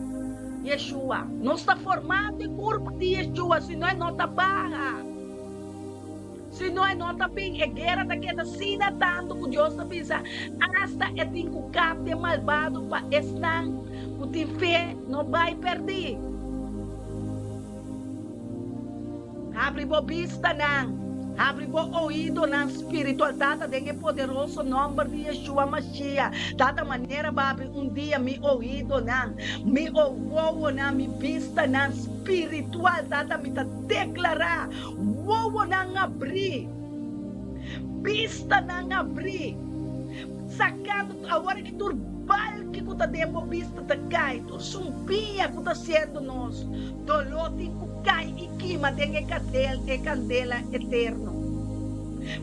Yeshua. Nos ta formando e kurpa di Yeshua, si no e no ta baha. Si no e no ta bin, e guera ta keda asina tantu ku Dios ta bisa, asta e tin ku kap di e malbado pa esnan ku tin fe no bai pèrdí. Habri bo bistanan, habri bo oidonan spiritual, Tata, den e poderoso nòmber di Yeshua Mashiach. Tata, manera bo habri un dia mi oidonan, mi wowonan, mi bistanan spiritual, Tata, mi ta deklará Wowonan abrí, bistanan abrí, sakando awor aki tur balki ku ta den bo bista ta kai, tur sumpiña ku ta siendo nos doló tin ku kai i kima den e e kandela eterno.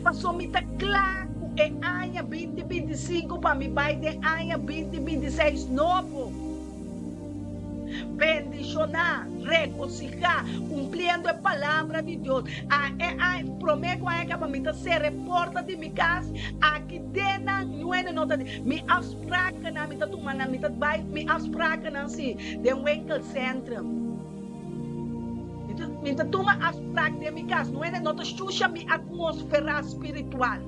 Pasobra mi ta kla ku e aña binti 25 pa mi bai den aña binti 26 nobo. Bendishoná, regosihá, kumpliendo e palabra di Dios. A e aña, promé ku aña kaba mi ta sera e porta di mi kas, aki den nan nuene no ta di. Mi afsprakennan mi ta tuma nan, mi ta bai mi afsprakennan si den winkelcentrum. Mi ta mi ta tuma afsprak den mi kas, nuene no ta shusha mi atmosfera spiritual.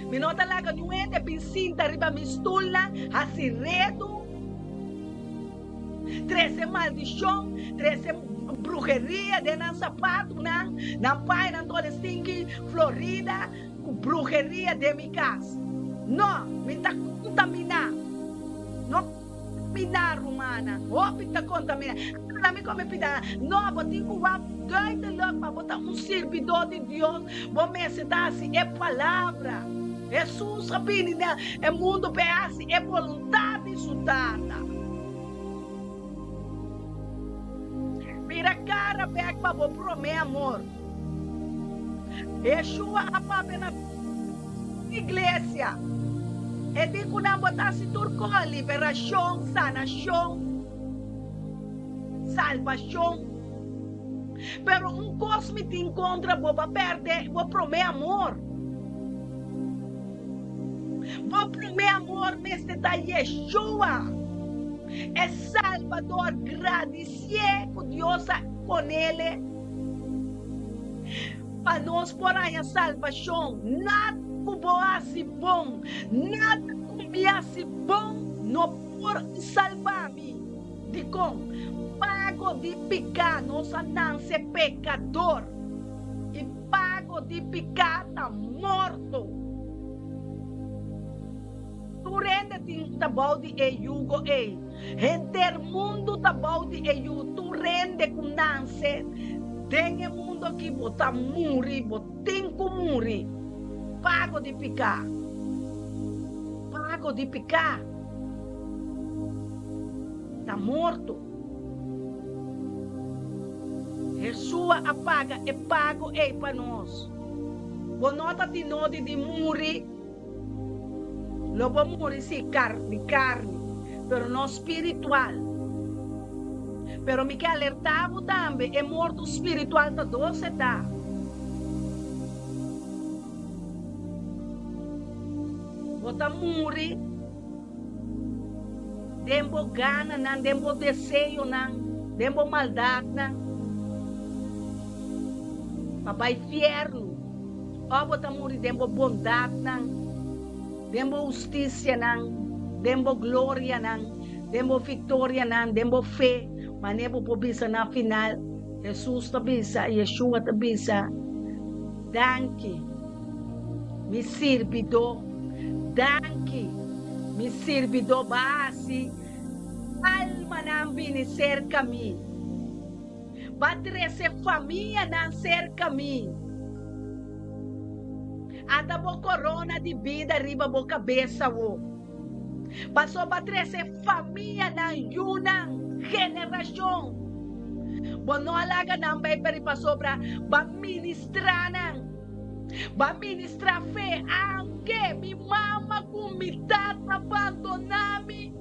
Mi no ta laga niun hende bin sinta riba mi stulnan, hasi redu, trese maldishon, trese bruheria den nan sapatunan, nan pañanan dole stinki Florida ku bruheria den mi kas. No, mi ta kontaminá. No kontaminá, rumannan. Hopi ta kontaminá. Ala mi kome pida. No, bo tin ku wak duidelijk pa bo ta un sirbidó di Dios, bo mester ta hasi e palabra. Hesus a bini na e mundu pa e hasi e boluntat di su Tata. Bira kara bèk pa bo promé amor. Yeshua a papia na iglesia. E di ku nan bo ta hasi tur kos, liberashon, sanashon. Salbashon. Pero un kos mi tin kontra bo, bo a pèrdè bo promé amor. Bo promé amor mester ta Yeshua, e Salbador. Gradisié ku Dios a ponele pa nos por haña salbashon. Nada ku bo hasi bon, nada ku mi hasi bon no por salba mi. Dikon? Pago di piká, nos a nanse pekador, i pago di piká ta morto. Tur hende tin ta bou di e yugo ei. Henter mundu ta bou di e yugo. Tur hende ku nanse den e mundu aki, bo ta muri, bo tin ku muri. Pago di piká. Pago di piká. Ta morto. Jesua a paga e pago ei pa nos. Bo no ta tin nodi di muri. Lo bo muri si di carni, pero no spiritual. Pero mi ke alerta bo tambe, e morto spiritual ta dose ta. Bo ta muri. Den bo gananan, den bo deseonan, den bo maldatnan, pa bai fiernu, òf bo ta muri den bo bondatnan, den bo hustisianan, den bo glorianan, den bo viktorianan, den bo fe, manera bo por bisa na final, Hesus ta bisa, Yeshua ta bisa, Danki, mi sirbidó. Danki, mi sirbidó, bo a hasi almanan bini serka mi. Ba trese famianan serka mi. Ata bo korona di bida riba bo kabes awo. Paso ba trese famianan, yunan, generashon. Bo no a laga nan bai peri pasobra ba ministrá nan. Ba ministrá fe aunke mi mama ku mi tata bandoná mi.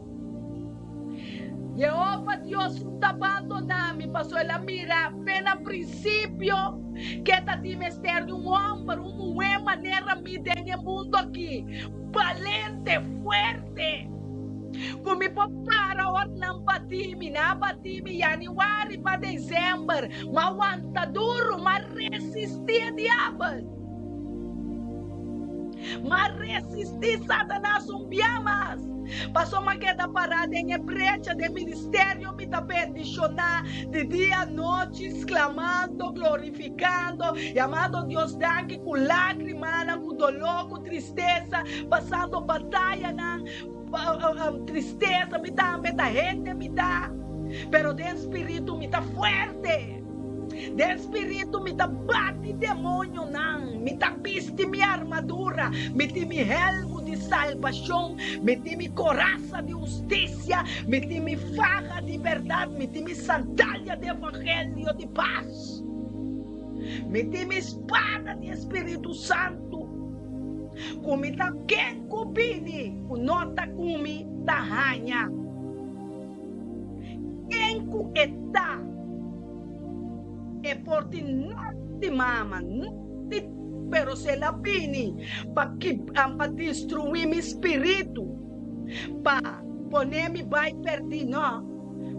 Yehova Dios no ta bandoná mi, pasobra el a mira fe na prinsipio ku e ta tin mester di un hòmber, un muhé manera mi den e mundu akí, balente, fuerte, ku mi por para ora nan batí mi. Nan a batí mi yanüari pa desèmber, mi a wanta duru, mi a resistí e diabel, mi a resistí Satanas un bia mas. Pasobra mi a keda pará den e brecha den ministerio, mi ta bendishoná di dia anochi, sklamando, glorifikando, yamando Dios danki ku lágrimanan, ku doló, ku tristesa, pasando batayanan, tristesa, mi tambe ta hende mi ta, pero den spiritu mi ta fuerte. Den spiritu mi ta bati demonionan, mi ta bisti mi armadura, mi tin mi helmu di salbashon, mi tin mi korasa di hustisia, mi tin mi faha di bèrdat, mi tin mi sandalia di evangelio di pas, mi tin mi spada di e Spiritu Santu, ku mi ta ken ku bini ku no ta ku mi ta haña. Ken ku e ta, e por tin nòt di mama, nòt di pero si el a bini pa pa destruí mi spiritu, pa pone mi bai pèrdí, nò,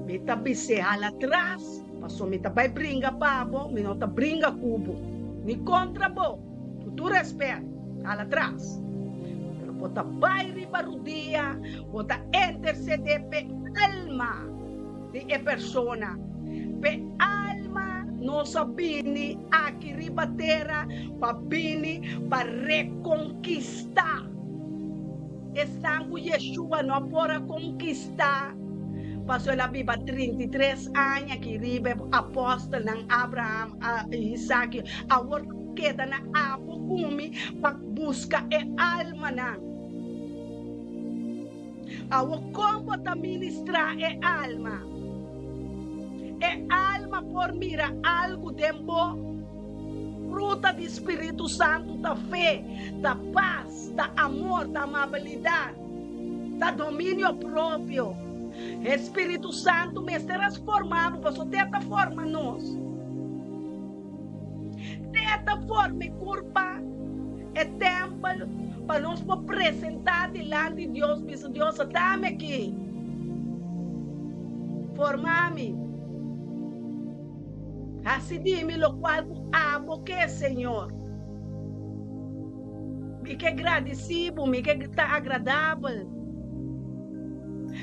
mi ta bis'é hala tras, pasobra mi ta bai bringa pa bo, mi no ta bringa ku bo, ni kontra bo. Ku tur rèspèt, hala tras. Pero bo ta bai riba rudia, bo ta intersedé p'e alma di e persona. P'e alma nos a bini aki riba tera pa bini pa rekonkistá esnan ku Yeshua no por a konkistá pasobra el a biba 33 aña aki riba e apòstelnan Abraham, Isaac. Awor Keda na abo ku mi pa buska e almanan. Awor kon bo ta ministrá e alma? E alma por mira algu den bo? Fruta di spiritu santu ta fe, ta pas, ta amor, ta amabilidat, ta dominio propio. E spiritu santu mester a forma bo pasobra te ta forma nos. Te ta forma e kurpa, e tèmpel, pa nos por presentá dilanti Dios, bisa, Dios, atami aki, forma mi, hasi di mi lokual ku abo ke, Señor. Mi ke gradisí bo, mi ke ta agradabel,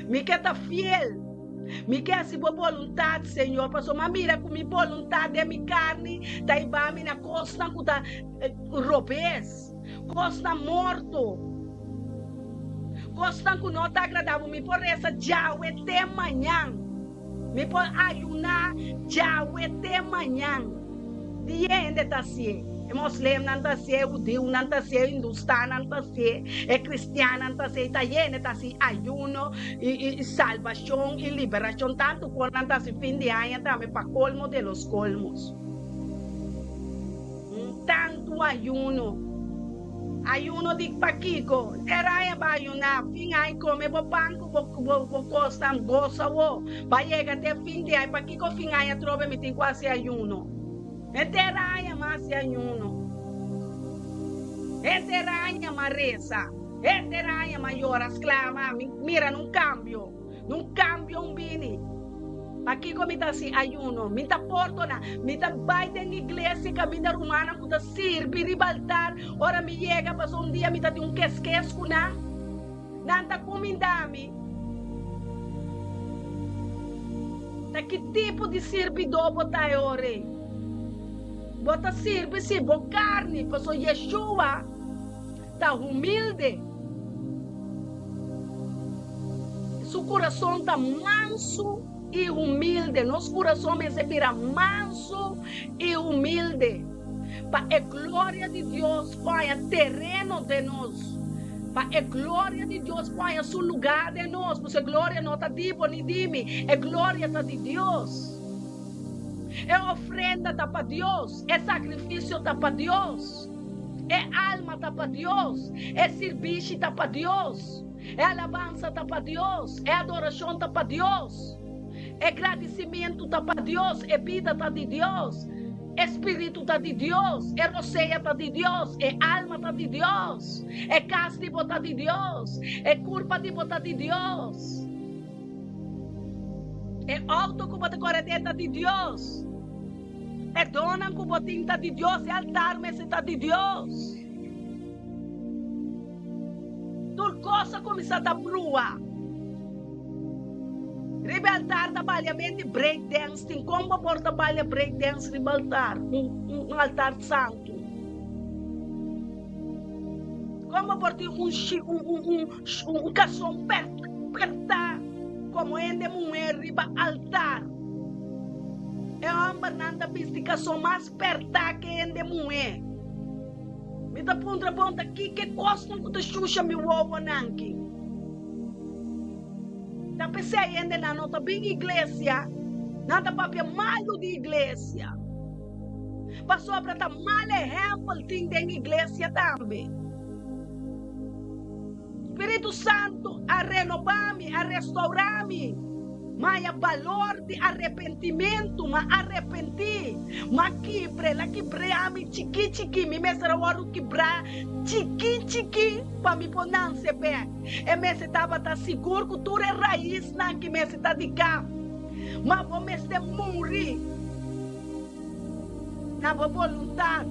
mi ke ta fiel. Mi ke hasi bo boluntat, Señor, pasobra mi a mira ku mi boluntat den mi karni ta hiba mi na kosnan ku ta robes, kosnan morto, kosnan ku no ta agrada bo. Mi por resa djawe te mañan, mi por ayuná djawe te mañan. Di hende ta hasié, e moslemnan ta hasié, e hudiunan ta hasié, e hindustannan ta hasié, e kristiannan ta hasié, i ta hende ta hasi ayuno i salbashon i liberashon, tantu ku nan ta hasi fin di aña tambe pa kolmo de los kolmos. Tantu ayuno. Ayuno di pakiko? Ter aña bo ayuná, fin aña kome bo pan ku bo bo kosnan, gosa bo. Ba yega te fin di aña, pakiko fin aña atrobe mi tin ku hasi ayuno? Henter aña mi hasi ayuno. Henter aña mi a resa. Henter aña mi a yora, sklama, mi mira nun kambio. Nun kambio un bini. Pakiko mi ta hasi ayuno? Mi ta pordona. Mi ta bai den iglesia kaminda rumannan ku ta sirbi riba altar. Ora mi yega, pasobra un dia mi ta tin un keskes ku nan. Nan ta kuminda mi. Ta ki tipo di sirbidó bo ta e ora ei? Bo ta sirbi si bo karni, pasobra Yeshua ta humilde. Su kurason ta mansu. i humilde. Nos kurason mester bira mansu i humilde pa e gloria di Dios por haña tereno den nos, pa e gloria di Dios por haña su lugá den nos, pasobra e gloria no ta di bo ni di mi, e gloria ta di Dios. E ofrenda ta pa Dios, e sakrifisio ta pa Dios, e alma ta pa Dios, e sirbishi ta pa Dios, e alabansa ta pa Dios, e adorashon ta pa Dios, e gradisimentu ta pa Dios, e bida ta di Dios, e spiritu ta di Dios, e rosea ta di Dios, e alma ta di Dios, e kas di bo ta di Dios, e kurpa di bo ta di Dios. E auto ku bo ta kore den ta di Dios. E donnan ku bo tin ta di Dios. E altar mester ta di Dios. Tur kos a kuminsá ta brua. Riba e altar ta baliamenti break dance. Tin kon bo por ta balia break dance riba altar, un altar santu? Kon bo por tin un kason pertá komo hende muhé riba altar? E hòmbernan ta bisti kason mas pertá ke hende muhé. Mi ta puntra bon ta kiko e kosnan ku ta shusha mi wowonan ki? Ta p'esei hendenan no ta bin iglesia, nan ta papia malu di iglesia. Pasobra ta mal ehèmpel tin den iglesia tambe. Spiritu Santu a renobá mi, a restourá mi. M'a balor di arepentimentu, m'a arepentí, m'a kibra, el a kibrea mi chikí chikí, mi mester a wòrdu kibrá chikí chikí pa mi por nanse bèk. E mester tabata sigur ku tur e raisnan ki mester ta di kap, ma bo mester muri. Na bo boluntat.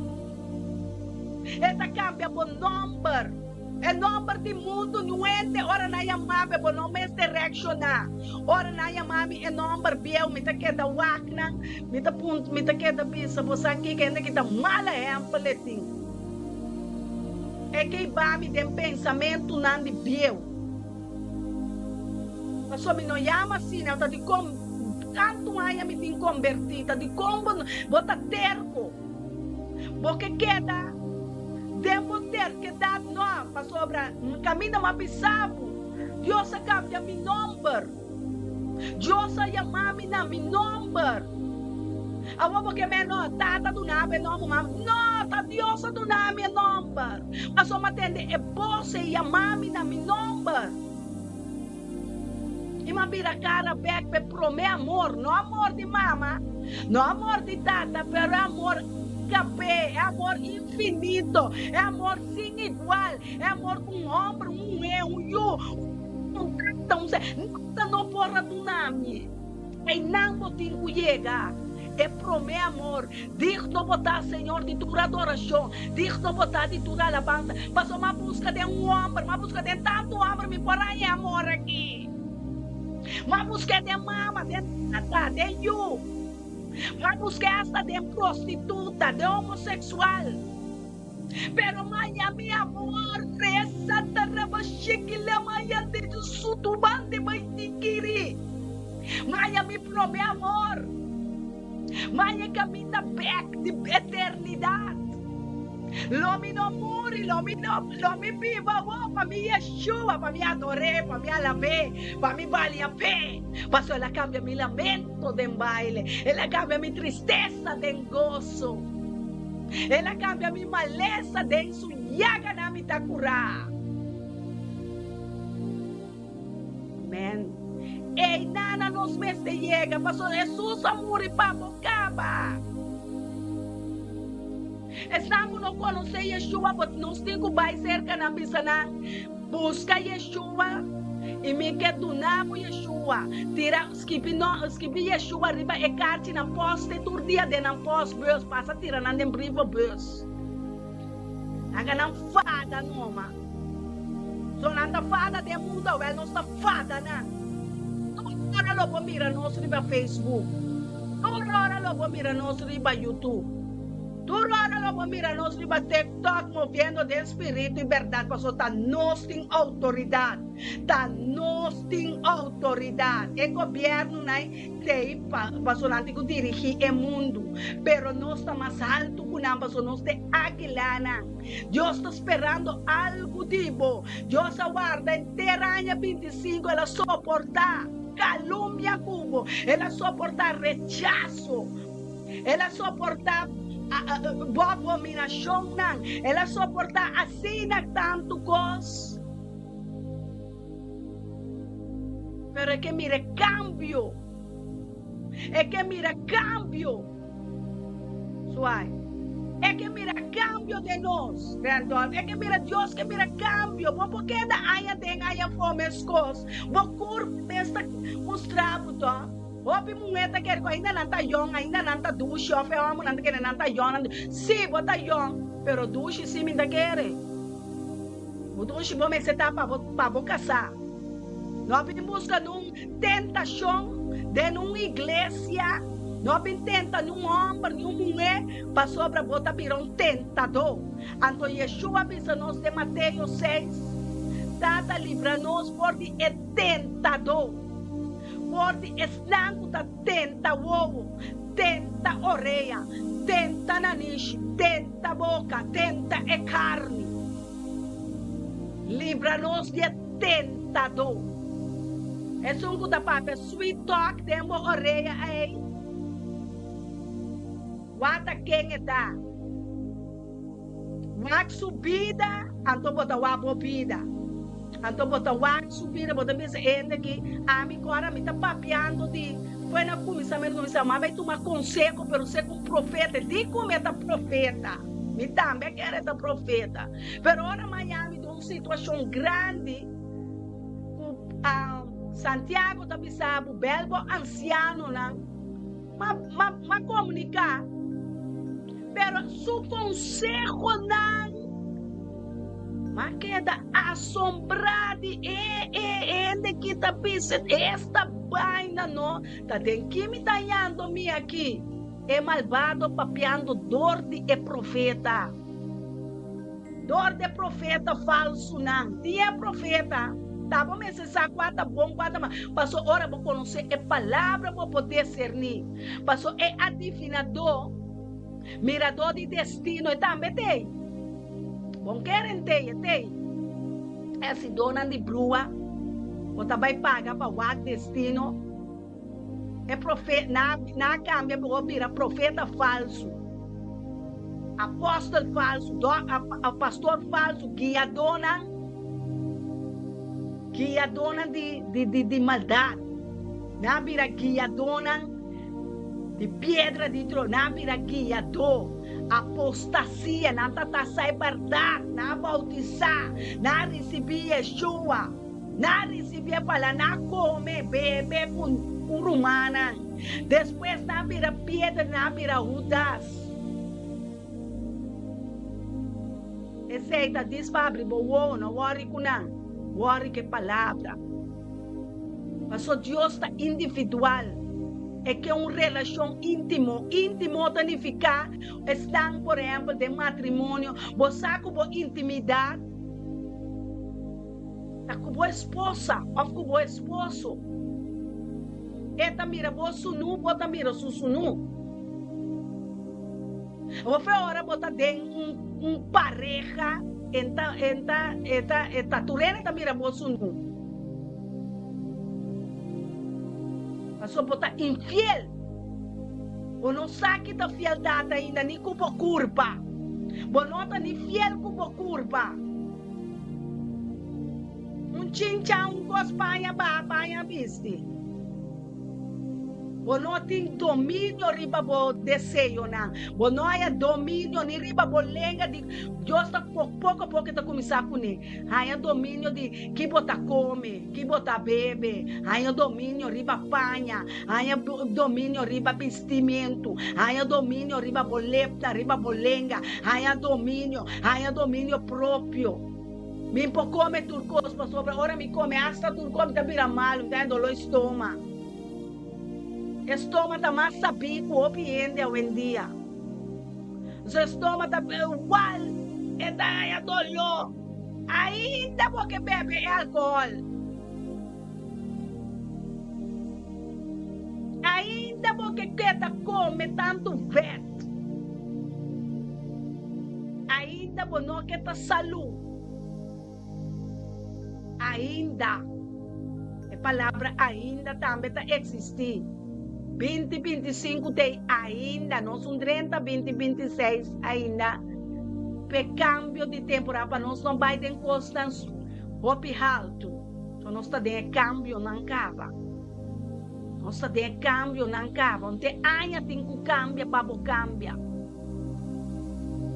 E ta kambia bo nòmber. E nòmber di mundu nuente ora nan yama bo, bo no mester reakshoná. Ora nan yama mi e nòmber bieu, mi ta keda wak nan, mi ta punt, mi ta keda bisa, bo sa kiko hende ki ta mal ehèmpel e tin. E ke hiba mi den pensamentunan di bieu. Pasobra mi no yama asina, ta dikon tantu aña mi tin kombertí, ta dikon bo bo ta terko, bo ke keda den bo terkedat? No, pasobra kaminda mi a bisa bo, Dios a kambia mi nòmber, Dios a yama mi na mi nòmber. Awor bo ke men, no, Tata a duna bo e nòmber, mama, no, ta Dios a duna mi e nòmber, pasobra mi a tende e bos ei yama mi na mi nòmber. I m'a bira kara bek p'e promé amor, no amor di mama, no amor di tata, pero e amor agapé, e amor infinito, e amor sin igual, e amor ku un hòmber, un muhé, un yu, un tata, un se, nada no por a duna mi. Einan bo tin ku yega. E promé amor. Digno bo ta, Señor, di tur adorashon. Digno bo ta di tur alabansa. Pasobra m'a buska den un hòmber, m'a buska den tantu hòmber, mi por haña e amor aki. M'a busk'é den mama, den tata, den yu. M'a busk'é asta den prostituta, den homoseksual. Pero m'a haña mi amor. Resa ta rabashiki lamaya den su tubante bai dikiri. Maya mi prome amor. Maya caminda bek di eternidad. Lo mi no muri, lo mi no, lo mi biba awor pa mi Yeshua, pa mi ador'é, pa mi alab'é, pa mi balia p'é. Pasobra el a cambia mi lamento den baile, el a cambia mi tristesa den goso, el a cambia mi malesa den su yaganan mi ta curá. Amen. Einan na nos mester yega, pasobra Hesus a muri pa bo kaba. Esnan ku no konosé Yeshua, bo nos tin ku bai serka nan bisa nan, Buska Yeshua i mi ke duna bo Yeshua. Tira, skibi no, skibi Yeshua riba e karchi nan poste tur dia den nan postbus, pasa tira nan den brievenbus. Laga nan fada noma. So nan ta fada den mundo awel nos ta fada nan. Tur ora lo bo mira nos riba Facebook. Tur ora lo bo mira nos riba YouTube. Tur ora lo bo mira nos riba TikTok moviendo den spiritu i bèrdat pasobra ta nos tin outoridat. Ta nos tin outoridat. E gobièrnunan t'ei pasobra nan tin ku dirigí e mundu. Pero nos ta mas haltu ku nan pasobra nos ta e águilanan. Dios ta sperando algu di bo. Dios a warda henter aña 25, el a soportá kalumnia ku bo, el a soportá rechaso. El a soportá bo abominashonnan. El a soportá asina tantu kos. Pero e ke mira e kambio. E ke mira kambio. Suai. E ke mira kambio den nos, Randolph. E ke mira, Dios ke mira kambio. Bo por keda aña den aña afó meskos. Bo kurp mes ta mustra bo tò. Hopi muhé ta kere ku ainda nan ta yòn, ainda nan ta dushi òf e hòmbernan ta kere nan ta yòn, nan Sí, bo ta yòn, pero dushi sí mi ta kere. Bo dushi bo mester ta pa bo pa bo kasá. No bin buska nun tentashon den un iglesia, no bin tenta niun hòmber, niun muhé, pasobra bo ta bira un tentadó. Anto Yeshua bisa nos den Mateo seis, Tata libra nos for di e tentadó. For di esnan ku ta tenta wowo, tenta orea, tenta nanishi, tenta boka, tenta e karni. Libra nos di e tentadó. Esun ku ta papia sweet talk den bo orea ei, wak ken e ta. Wak su bida, anto bo ta wak bo bida. Anto bo ta wak su bida, bo ta bisa hende aki, ami ku ora mi ta papiando di foi na kuminsamentu ku mi sa, mi a bai tuma konseho, pero se ku un profeta, di ku mi ta profeta, mi tambe a kere ta profeta, pero ora mi a yama mi den un situashon grandi ku Santiago ta bisa bo, bel bo ansianonan, Ma, ma, ma komuniká, pero su konsehonan, m'a keda asombrá di e, e hende ki ta bisa esta baina no ta den ki mi ta hañando mi aki, e malbado papiando dor di e profeta, dor di e profeta falsunan. Tin e profeta. Ta bo mester sa kua ta bon, kua ta mal. Paso ora bo konosé e palabra bo por diserní. Paso e adivinadó, miradó di destino, e tambe t'ei. Bon keren t'ei, e t'ei. E hasidónan di brua, bo ta bai paga pa wak destino. E profe, nan a, nan a kambia bo a bira profeta falsu, apòstel falsu, do, a, pastor falsu, guiadónan, guiadónan di, di, di, di maldat. Nan a bira guiadónan di piedra di tro, nan a bira guiadó, apostasia, nan ta tasa e bèrdat, nan a boutisá, nan a risibí Yeshua. Nan a risibié pala nan a kome, bebe ku rumannan. Despues nan a bira Piedra, nan a bira Hudas. Esei ta dis pa habri bo wowo, no wòri ku nan, wòri ku e palabra. Pasobra Dios ta individual, e ke un relashon íntimo. Íntimo ta nifiká esnan, por ehèmpel, den matrimonio, bo sa ku bo intimidat. Ta ku bo esposa òf ku bo esposo. E ta mira bo sunú, bo ta mira su sunú. Òf e ora bo ta den un un pareha, e ta e ta e ta e ta tur hende ta mira bo sunú. Pasobra bo ta infiel. Bo no sa ki ta fieldat ainda ni ku bo kurpa. Bo no ta ni fiel ku bo kurpa. Un chincha un kos paña baha paña bisti. Bo no tin dominio riba bo deseonan. Bo no haya dominio ni riba bo lenga di Dios ta poko poko e ta kuminsá kuné. Haya dominio di ki bo ta kome, ki bo ta bebe, haya dominio riba paña, haya dominio riba bistimentu, haya dominio riba bo lepnan, riba bo lenga, haya dominio, haya dominio propio. Mi por come tur cos pasobra ora mi come hasta tur cos mi ta bira malo, mi ta haña dolor estoma. Estoma ta mas sabí cu hopi hende awendia. Su estoma ta igual, e ta haña doló. Ainda bo ke bebe e alkohòl. Ainda bo ke keda kome tantu vèt. Ainda bo no ke ta salú. Ainda. E palabra ainda tambe ta eksistí. 20 25 t'ei ainda, nos un 30 20 26 ainda. P'e kambio di temporada pa nos no bai den kosnan hopi haltu. So nos ta den e kambionan kaba. Nos ta den e kambionan kaba. Un te aña tin ku kambia pa bo kambia.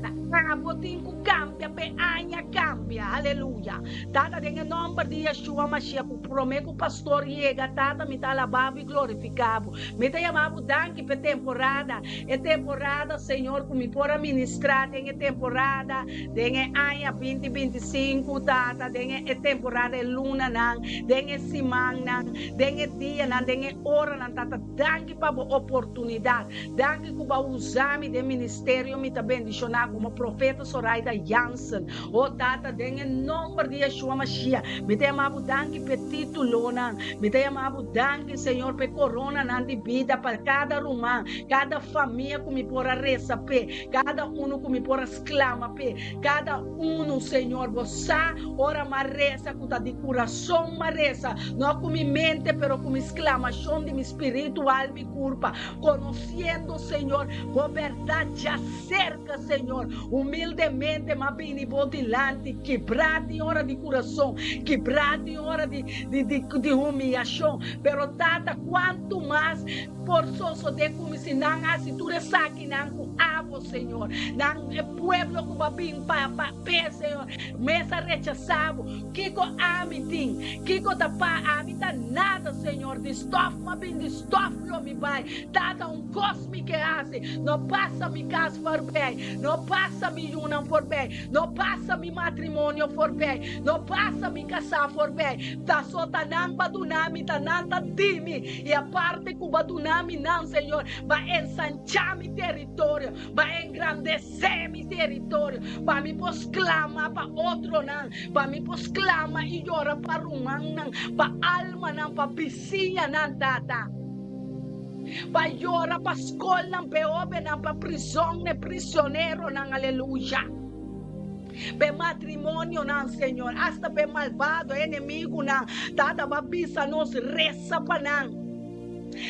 Ta abo tin ku kambia p'e aña kambia. Aleluya. Tata, den e nòmber di Yeshua Mashiach, ku promé ku pastor yega, Tata, mi ta alabá bo i glorifiká bo. Mi ta yama bo danki p'e temporada, e temporada, Señor, ku mi por a ministrá den e temporada, den e aña 20 25, Tata, den e temporada, e lunanan, den e simannan, den e dianan, den e oranan, Tata, danki pa bo oportunidat. Danki ku bo a usa mi den ministerio, mi ta bendishoná komo Profeta Soraida Jansen. O Tata, den e nomber di Yeshua Mashiach, mi ta yama bo danki p'e titulonan. Mi ta yama bo danki, Señor, p'e koronanan di bida pa kada ruman, kada famia ku mi por a resa p'e, kada unu ku mi por a sklama p'e, kada unu, Señor. Bo sa ora m'a resa ku ta di kurason m'a resa, no ku mi mente, pero ku mi sklamashon di mi spiritu, alma i kurpa. Conociendo, Señor, bo berdad dja cerca, Señor. Humildemente m'a bini bo dilanti, kibrá tin ora di curason, kibrá tin ora di, di, di, di humiyacion. Pero, Tata, cuantu mas por sosode cu mi si nan haci tur esakinan cu abo, Señor? Nan, e pueblo cu bo a bin pa, pa p'e, Señor, mes a rechasá bo. Kico ami tin? Kico ta pa ami? Ta nada, Señor. Di stof m'a bin di stof lo mi bai. Tata, un kos mi ke hasi, no pasa mi kas forbei, no pasa mi yunan forbei, no pasa mi matrimonio forbei, no pasa mi kasá forbei. Ta so ta nan ba duna mi, ta nan ta di mi. I aparte ku ba duna mi nan, Señor, ba ensanchá mi teritorio, ba engrandesé mi teritorio, pa mi por sklama pa otronan, pa mi por sklama i yora pa rumannan, pa almanan, pa bisiñanan, Tata. Pa yora pa skolnan, p'e hóbennan, pa prizòn, e prisioneronan, aleluya. P'e matrimonionan, Señor, asta p'e malbado, e enemigunan, Tata, bo a bisa nos resa pa nan.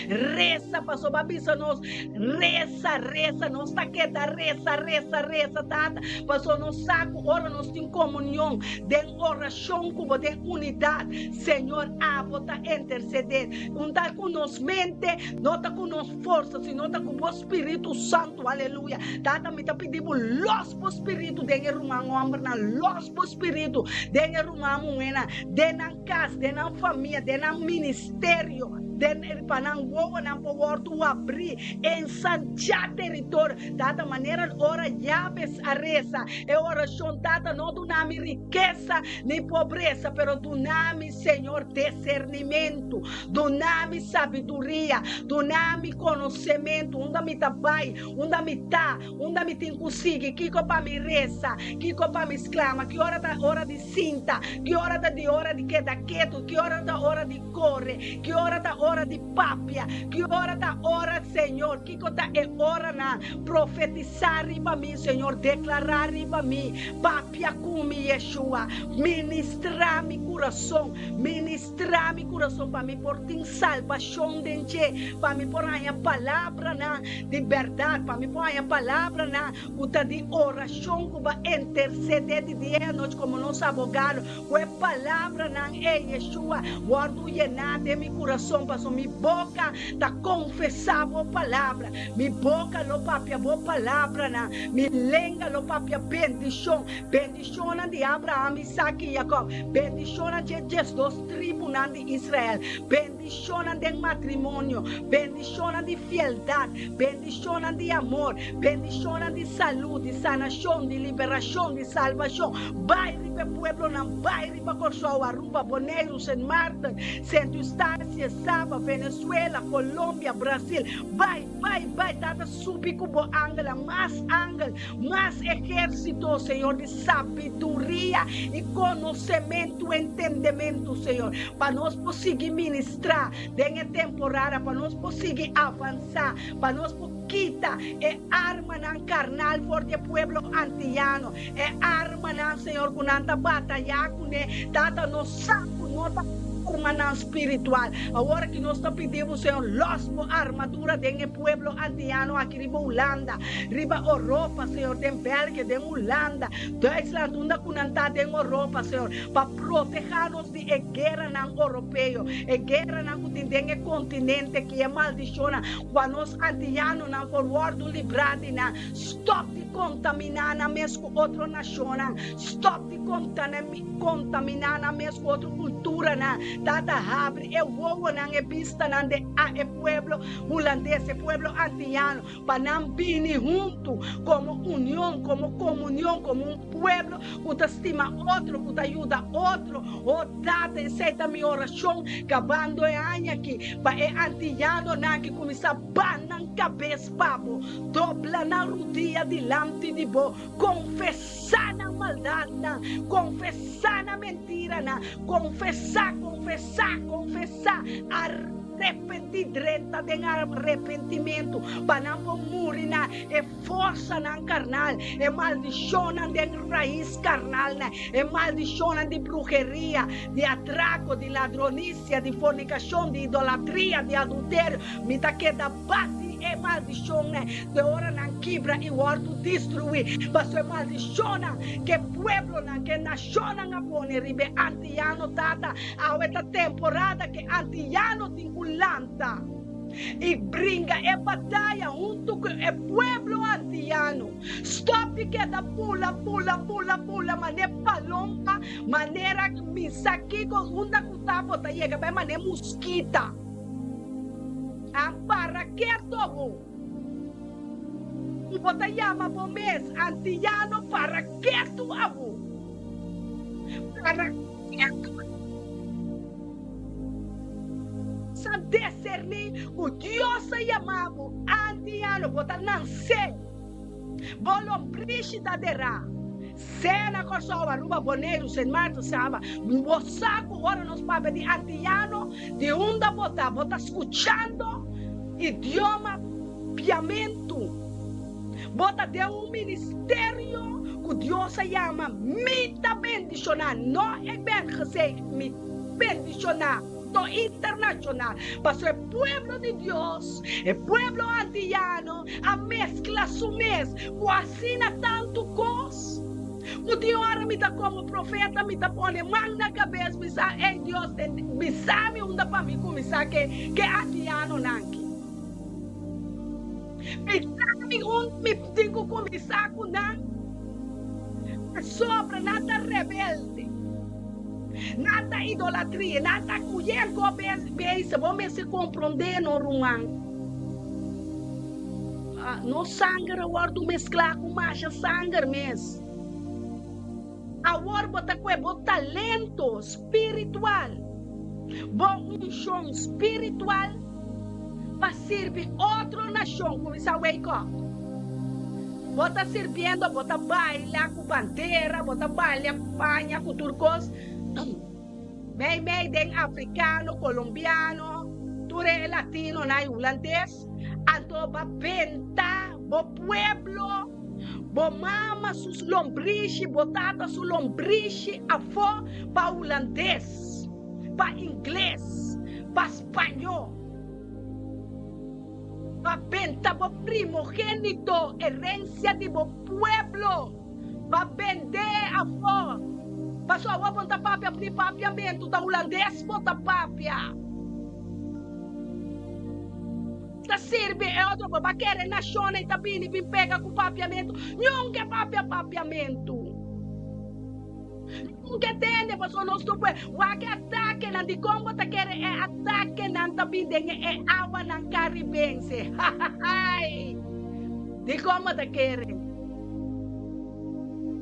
Resa, pasobra bo a bisa nos, resa, resa, nos ta keda resa, resa, resa, Tata, pasobra nos sa ku ora nos tin komunion den orashon ku bo, den unidat, Señor, abo ta interceder. Un ta ku nos mente, no ta ku nos forsa, sino ta ku bo Spiritu Santu. Aleluya. Tata, mi ta pidi bo, los bo spiritu den e ruman hombernan, los bo spiritu den e ruman muhernan, den nan kas, den nan famia, den nan ministerio, den pa nan wowonan por wordu abrí, ensanchá teritorio. Tata, manera ora Jabes a resa e orashon, Tata, no duna mi rikesa ni pobresa, pero duna mi, Señor, desernimentu, duna mi sabiduria, duna mi konosementu, unda mi ta bai, unda mi ta, unda mi tin ku sigui, kiko pa mi resa, kiko pa mi sklama, ki ora ta ora di sinta, ki ora ta di ora di keda ketu, ki ora ta ora di kore, ki ora ta ora di papia, ki ora ta ora, Señor, kiko ta e oranan, profetisá riba mi, Señor, deklará riba mi, papia ku mi, Yeshua, ministrá mi kurason, ministrá mi kurason pa mi por tin salbashon den dje, pa mi por haña palabranan di bèrdat, pa mi por haña palabranan ku ta di orashon ku bo a intersedé di dia i anochi komo nos abogado, ku e palabranan ei, Yeshua, wòrdu yená den mi kurason, pasobra mi boka ta konfesá bo palabra, mi boka lo papia bo palabranan, mi lenga lo papia bendishon, bendishonnan di Abraham, Isak i Jakòb, bendishonnan dje diesdos tribunan di Israel, bendishonnan den matrimonio, bendishonnan di fieldat, bendishonnan di amor, bendishonnan di salú, di sanashon, di liberashon, di salbashon. Bai riba. pa e pueblonan bai riba Kòrsou, Aruba, Boneiru, Sint Maarten, Sint Eustatius, Saba, Venezuela, Colombia, Brasil. Bai, bai, bai, Tata, subi ku bo angelnan, mas angel, mas ehérsito, Señor, di sabiduria i konosementu, entendementu, Señor, pa nos por sigui ministrá den e temporada, pa nos por sigui avansá, pa nos por kita e armanan karnal for di e pueblo antiyano, e armanan, Señor, ku nan ta batayá kuné, Tata, nos sa ku no ta armanan spiritual. Awor aki nos ta pidi bo, Señor, lòs bo armadura den e pueblo antiyano aki riba Hulanda, riba Oropa, Señor, den België, den Hulanda, Duitsland, unda ku nan ta den Oropa, Señor, pa protehá nos di e gueranan oropeo, e gueranan ku tin den e kontinente aki, e maldishonnan. Kua nos antiyanonan por wòrdu librá di nan. Stòp di kontaminá nan mes ku otro nashonnan. Stòp di kontaminá nan mes ku otro kulturanan. Tata, habri e wowonan, e bistanan di e pueblo hulandes, e pueblo antiyano, pa nan bini huntu komo union, komo komunion, komo un pueblo ku ta stima otro, ku ta yuda otro. O Tata, esei ta mi orashon kabando e aña aki, pa e antiyanonan aki kuminsá ban nan kabes pa bo, dobla nan rudia dilanti di bo, konfesá nan maldatnan, konfesá nan mentiranan, konfesá, konfesá, konfesá, arepentí, drenta den arepentimentu, pa nan por muri na e forsanan karnal, e maldishonnan den rais karnalnan, e maldishonnan di bruheria, di atrako, di ladronisia, di fornikashon, di idolatria, di adulterio. Mi ta keda bati e maldishonnan te ora nan kibra i wòrdu destruí. Pasobra e maldishonnan ku e pueblonan, ku e nashonnan a pone riba e antiyano, Tata, awe ta temporada ku e antiyano tin ku lanta. I bringa e bataya huntu ku e pueblo antiyano. Stòp di keda bula, bula, bula, bula manera palomba, manera mi sa kiko unda ku ta bo ta yega bai manera muskita. A para keto bo. Ku bo ta yama bo mes antiyano para ketu abo. Para ketu. Sa deserní ku Dios a yama bo antiano, bo ta nansé. Bo lombrishi ta derá. Sea na Kòrsou, Aruba, Boneiru, Sint Maarten, Saba, bo sa ku ora nos papia di antiano, di unda bo ta, bo ta skuchando idioma piamentu. Bo ta den un ministerio ku Dios a yama, Mi ta bendishoná, no ik ben gezegend, mi bendishoná to internashonal, pasobra e pueblo di Dios, e pueblo antiyano, a meskla su mes ku asina tantu kos, ku tin ora mi ta komo profeta, mi ta pone man na kabes, mi sa, Ey Dios, bisa mi unda pa mi kuminsá ke ke antiyanonan aki. Bisa mi unda mi tin ku kuminsá ku nan, pasobra nan ta rebelde. Nan ta idolatria, nan ta kuye go bes, bo mester komprondé no ruman. Nos sanger a wòrdu mesklá ku masha sanger mes. Awor bo ta kue bo talento spiritual, bo unshon spiritual pa sirbi otro nashon. Kuminsá wake up. Bo ta sirbiendo, bo ta baila ku bandera, bo ta baila ku paña, ku tur kos. Mei mei den afrikano, kolombiano, tur e latinonan i hulandes. Anto bo a benta bo pueblo, bo mama su lombrishi, bo tata su lombrishi afó pa hulandes, pa ingles, pa spañó. Pa benta bo primogénito, herencia di bo pueblo, pa bend'é afó. Pasobra awor bo no ta papia ni papiamentu, ta hulandes bo ta papia. Ta sirbi e otro bo, ba kere nashonnan i ta bini bin pega ku papiamentu. Niun ke papia papiamentu. Niun ke tende pasobra nos tur por wak e atakenan. Dikon bo ta kere e atakenan ta bin den e awanan karibense? Hahahay! Dikon bo ta kere?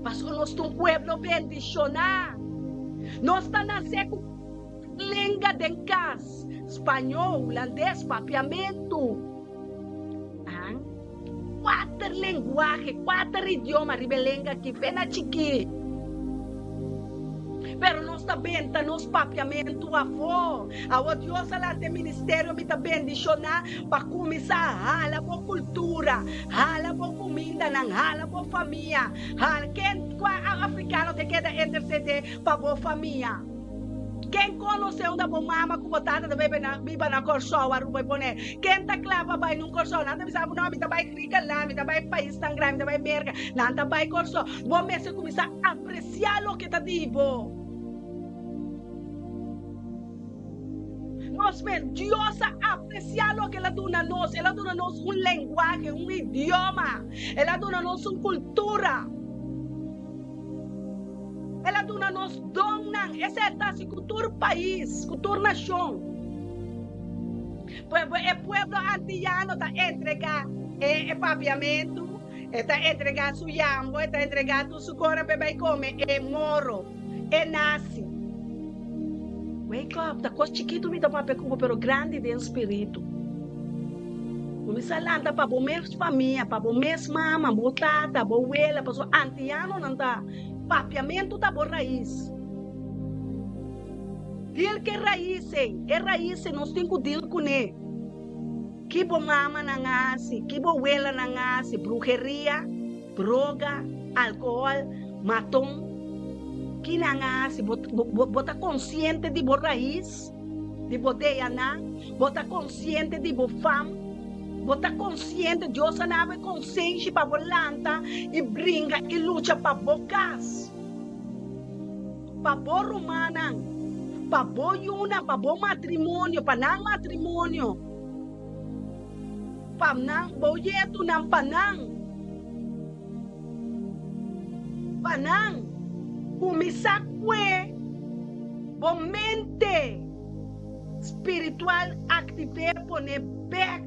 Pasobra nos ta un pueblo bendishoná. Nos ta nase ku lenga den kas, spañó, hulandes, papiamentu. An kuater lenguahe, kuater idioma riba e lenga aki, fe na chikí. Pero nos ta benta nos papiamentu afó. Awor Dios a lanta e ministerio mi ta bendishoná pa kuminsá hala bo kultura, hala bo kumindanan, hala bo famia, hala ken kua afrikano ta keda intersedé pa bo famia. Ken konosé unda bo mama ku bo tata ta bebe na biba na Kòrsou, Aruba i Bonaire? Ken ta kla pa bai nun Kòrsou? Nan ta bisa bo, no, mi ta bai Grikelanda, mi ta bai paisnan grandi, mi ta bai Merka. Nan ta bai Kòrsou. Bo mester kuminsá apresiá loke ta di bo. Nos mes, Dios a apresiá loke el a duna nos. El a duna nos un lenguahe, un idioma. El a duna nos un kultura. El a duna nos donnan. Esei ta hasi ku tur pais, ku tur nashon. Pues e pueblo antiyano ta entregá e papiamentu, e ta entregá su yambo, e ta entregá tur su kosnan pa e bai kome e moro, e nasi. Wake up! Ta kos chikitu mi ta papia ku bo, pero grandi den spiritu. Kuminsá lanta pa bo mes famia, pa bo mes mama, bo tata, bo wela, pasobra antianonan ta papiamentu ta bo rais. Dil ku e rais ei, e rais ei nos tin ku dil kuné. Ki bo mamanan a hasi, ki bo welanan a hasi, bruheria, droga, alkohòl, maton, ki nan a hasi, bo bo ta konsiente di bo rais? Di bo DNA, bo ta konsiente di bo fam, bo ta konsiente, Dios a nabo e konsenshi pa bo lanta i bringa i lucha pa bo kas, pa bo rumannan, pa bo yunan, pa bo matrimonio, pa nan matrimonio, pa nan, bo yetunan, pa nan, pa nan. Kuminsá kue bo mente spiritual aktiv'é pone bèk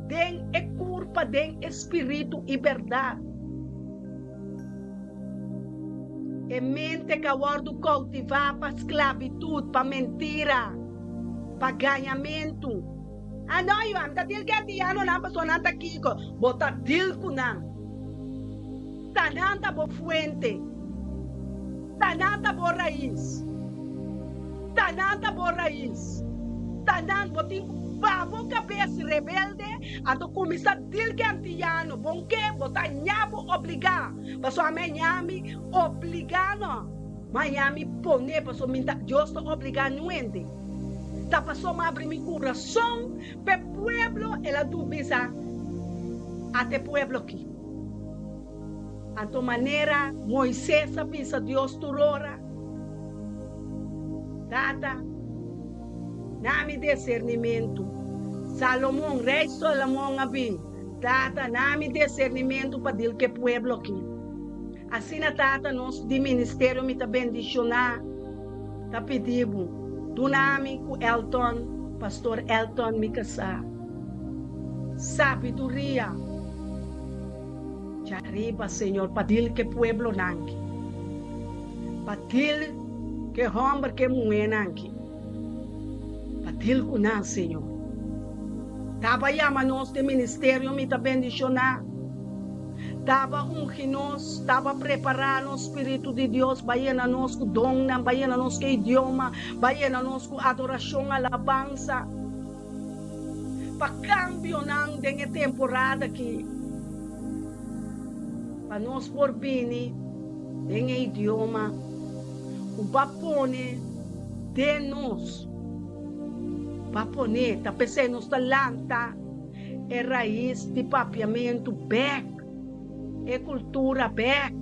den e kurpa den e spiritu i bèrdat. E mente ka wòrdu koutivá pa sklabitut, pa mentira, pa gañamentu. Ah no yu, ami ta dil ku e antianonan pasobra nan ta kiko? Bo ta dil ku nan. Ta nan ta bo fuente. Ta nan ta bo rais. Ta nan ta bo rais. Ta nan bo tin ku ba bo kabes rebelde anto kuminsá dil ku e antiyano. Bon ke bo ta ña bo obligá. Pasobra ami a ña mi obligá no. Ma a ña mi pone pasobra mi ta Dios ta obligá nuente. Ta pasobra mi a abri mi kurason pa e pueblo el a bisa ata e pueblo aki. Anto manera Moises a bisa Dios tur ora, Tata, na mi desernimentu. Salomon, rei Solomon a bin, Tata, na mi desernimentu pa dil ku e pueblo aki. Asina, Tata, nos di ministerio mi ta bendishoná, ta pidi bo, duna mi ku Elton, Pastor Elton, mi kasá, sabiduria. Djariba, Señor, pa dil ke pueblonan ki, pa dil ke homber ke muhénan ki, pa dil ku nan, Señor. Taba yama nos den ministerio, mi ta bendishoná. Taba ungi nos, taba prepará nos, Spiritu di Dios ba yena nos ku donnan, ba yena nos ku idioma, ba yena nos ku adorashon, alabansa. Pa kambionan den e temporada aki, pa nos por bini den e idioma ku ba pone den nos, ba pone, ta p'esei nos ta lanta e rais di papiamentu bèk, e kultura bèk.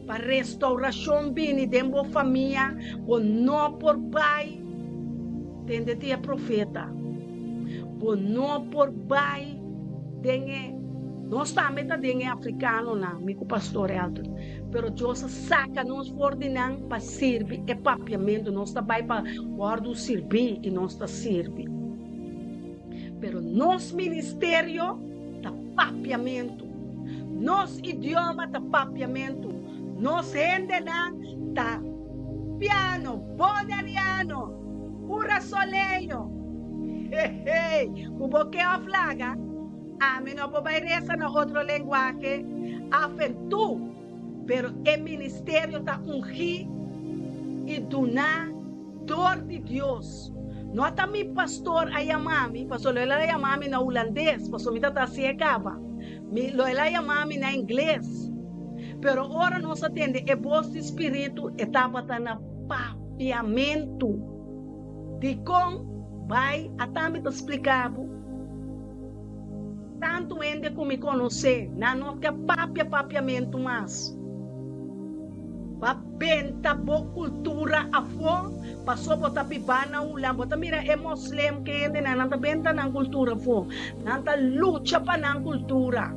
Pa restaurashon bini den bo famia, bo no por bai tende di e profeta. Bo no por bai den e, nos tambe ta den e afrikanonan, mi ku Pastor Elton, pero Dios a saka nos for di nan pa sirbi e papiamentu. Nos ta bai pa wòrdu sirbí i nos ta sirbi. Pero nos ministerio ta papiamentu. Nos idioma ta papiamentu. Nos hendenan ta piano, boneriano, kurasoleño. Hehey, ku bo ke òf laga, ami no por bai resa na otro lenguahe afentú, pero e ministerio ta ungí i duná dor di Dios. No ta mi pastor a yama mi, pasobra lo el a yama mi na hulandes, pasobra mi ta ta hasié kaba. Mi lo el a yama mi na ingles. Pero ora nos a tende e bos di Spiritu, e tabata na papiamentu. Dikon? Bai, ata mi ta splika bo. Tantu hende ku mi konosé, nan no ke papia papiamentu mas. Ba benta bo kultura afó, paso bo ta bibá na Hulan. Bo ta mira e moslem ke hendenan, nan ta benta nan kultura afó. Nan ta lucha pa nan kultura.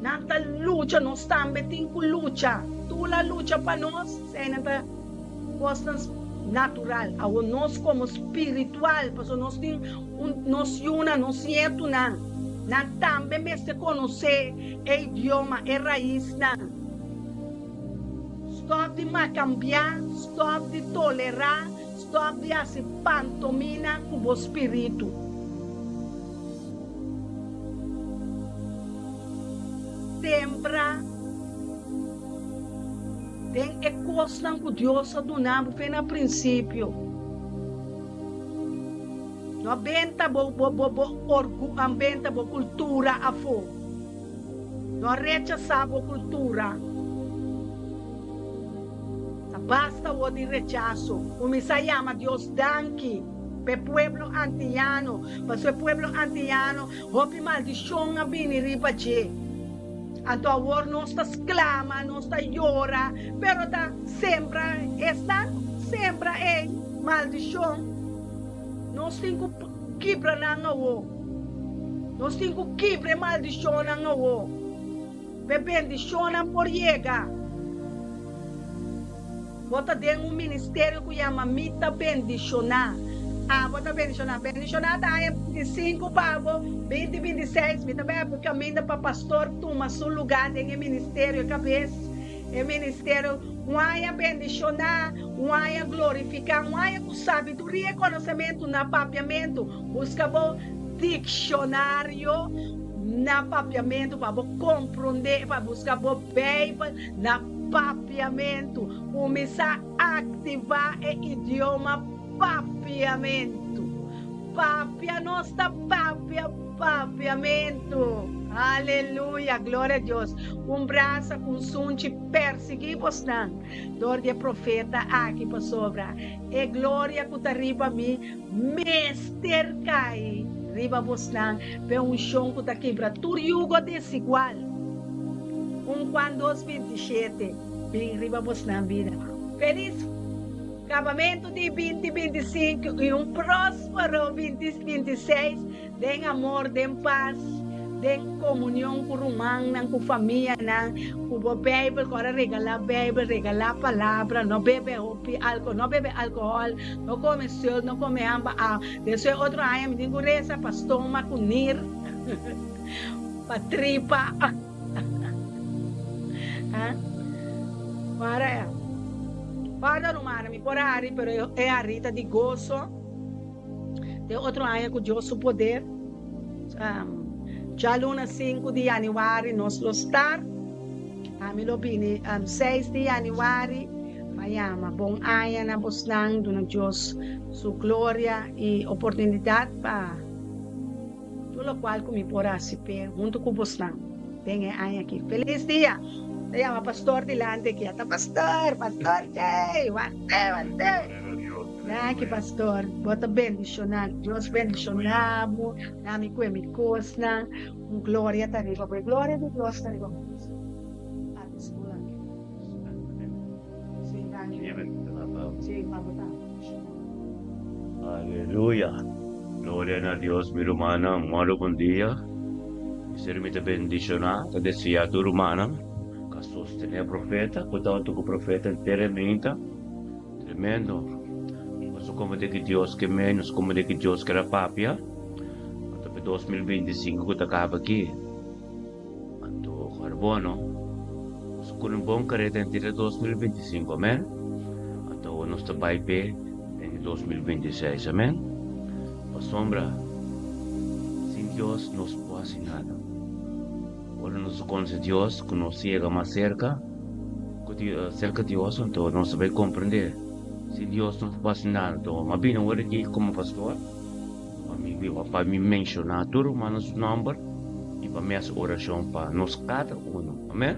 Nan ta lucha, nos tambe tin ku lucha. Tur la lucha pa nos, eseinan ta kosnan natural. Awor nos komo spiritual, pasobra nos tin un nos yunan, nos nietunan, nan tambe mester konosé e idioma, e raisnan. Stòp di makambiá, stòp di tolerá, stòp di hasi pantomina ku bo spiritu. Sembra den e kosnan ku Dios a duna bo fe na prinsipio. No a benta bo bo bo bo orgu a benta bo kultura afó. No a rechasá bo kultura. Ta basta awor di rechaso. Kuminsá yama Dios danki pa e pueblo antiano, pasobra e pueblo antiano hopi maldishon a bini riba dje. Anto awor nos ta sklama, nos ta yora, pero ta sembra esnan sembra e maldishon. Nos tin ku kibra nan awor. Nos tin ku kibra e maldishonnan awor. Pa e bendishonnan por yega. Bo ta den un ministerio ku yama Mi Ta Bendishoná. Abo ta bendishoná. Bendishoná ta aña 25 pa abo, 20, 26. Mi ta bai habri kaminda pa pastor tuma su lugá den e ministerio e kabes. E ministerio un aña bendishoná, un aña glorifiká, un aña ku sabiduria i konosementu na papiamentu. Buska bo dikshonario na papiamentu pa bo komprondé, pa buska bo Beibel na papiamentu. Kuminsá aktivá e idioma papiamentu. Papia nos ta papia papiamentu. Aleluya, gloria a Dios. Un brasa ku un sunchi persiguí bosnan dor di e profeta aki pasobra e gloria ku ta riba mi mester kai riba bosnan p'e unshon ku ta kibra tur yugo desigual. Un Juan dos 27 bin riba bosnan bida. Felis kabamentu di binti 25 i un próspero binti 26 den amor, den pas, den komunion ku rumannan, ku famianan, ku bo Beibel, ku ora regalá Beibel, regalá palabra, no bebe hopi alko, no bebe alkohòl, no kome sult, no kome hamba. Ah, despues otro aña mi tin ku resa pa stoma ku nir, pa tripa. Ah, ora, ora rumannan, mi por hari, pero e hari ta di goso. Den otro aña ku Dios su poder, djaluna sinku di yanüari nos lo start. Ami lo bini seis di yanüari pa yama bon aña na bosnan, duna Dios su gloria i oportunidat pa tur lokual ku mi por hasi p'e huntu ku bosnan den e aña aki. Felis dia! Ta yama pastor dilanti aki. Ata pastor, pastor Jay, wante, wante. Danki pastor, bo ta bendiciona, Dios bendiciona bo, na mi cu e mi cosnan, un gloria ta riba bo, e gloria di Dios ta riba bo. Sí, danki. Sí, pa bo ta. Aleluya! Gloria na Dios, mi rumannan, moro bon dia. Mi ser mi ta bendiciona, ta desea tur rumannan ka sostene profeta, ku ta hunto ku profeta entero e minta. Tremendo! Nos a komprende ki Dios ke men, nos a komprende ki Dios ker a papia. Anto pa 2025 ku ta kaba aki. Bono. Nos a kore un bon kareda henter e 2025, amen. Anto awor nos ta bai p'e den e 2026, amen. Pasobra sin Dios nos por hasi nada. Ora nos a konosé Dios, ku nos yega mas serka ku serka Dios, anto nos ta bai komprendé sin Dios no por hasi nada. Anto mi a bini awor aki komo pastor pa mi pa mi menshoná tur rumannan su nòmber i pa mi hasi orashon pa nos kada uno. Amen.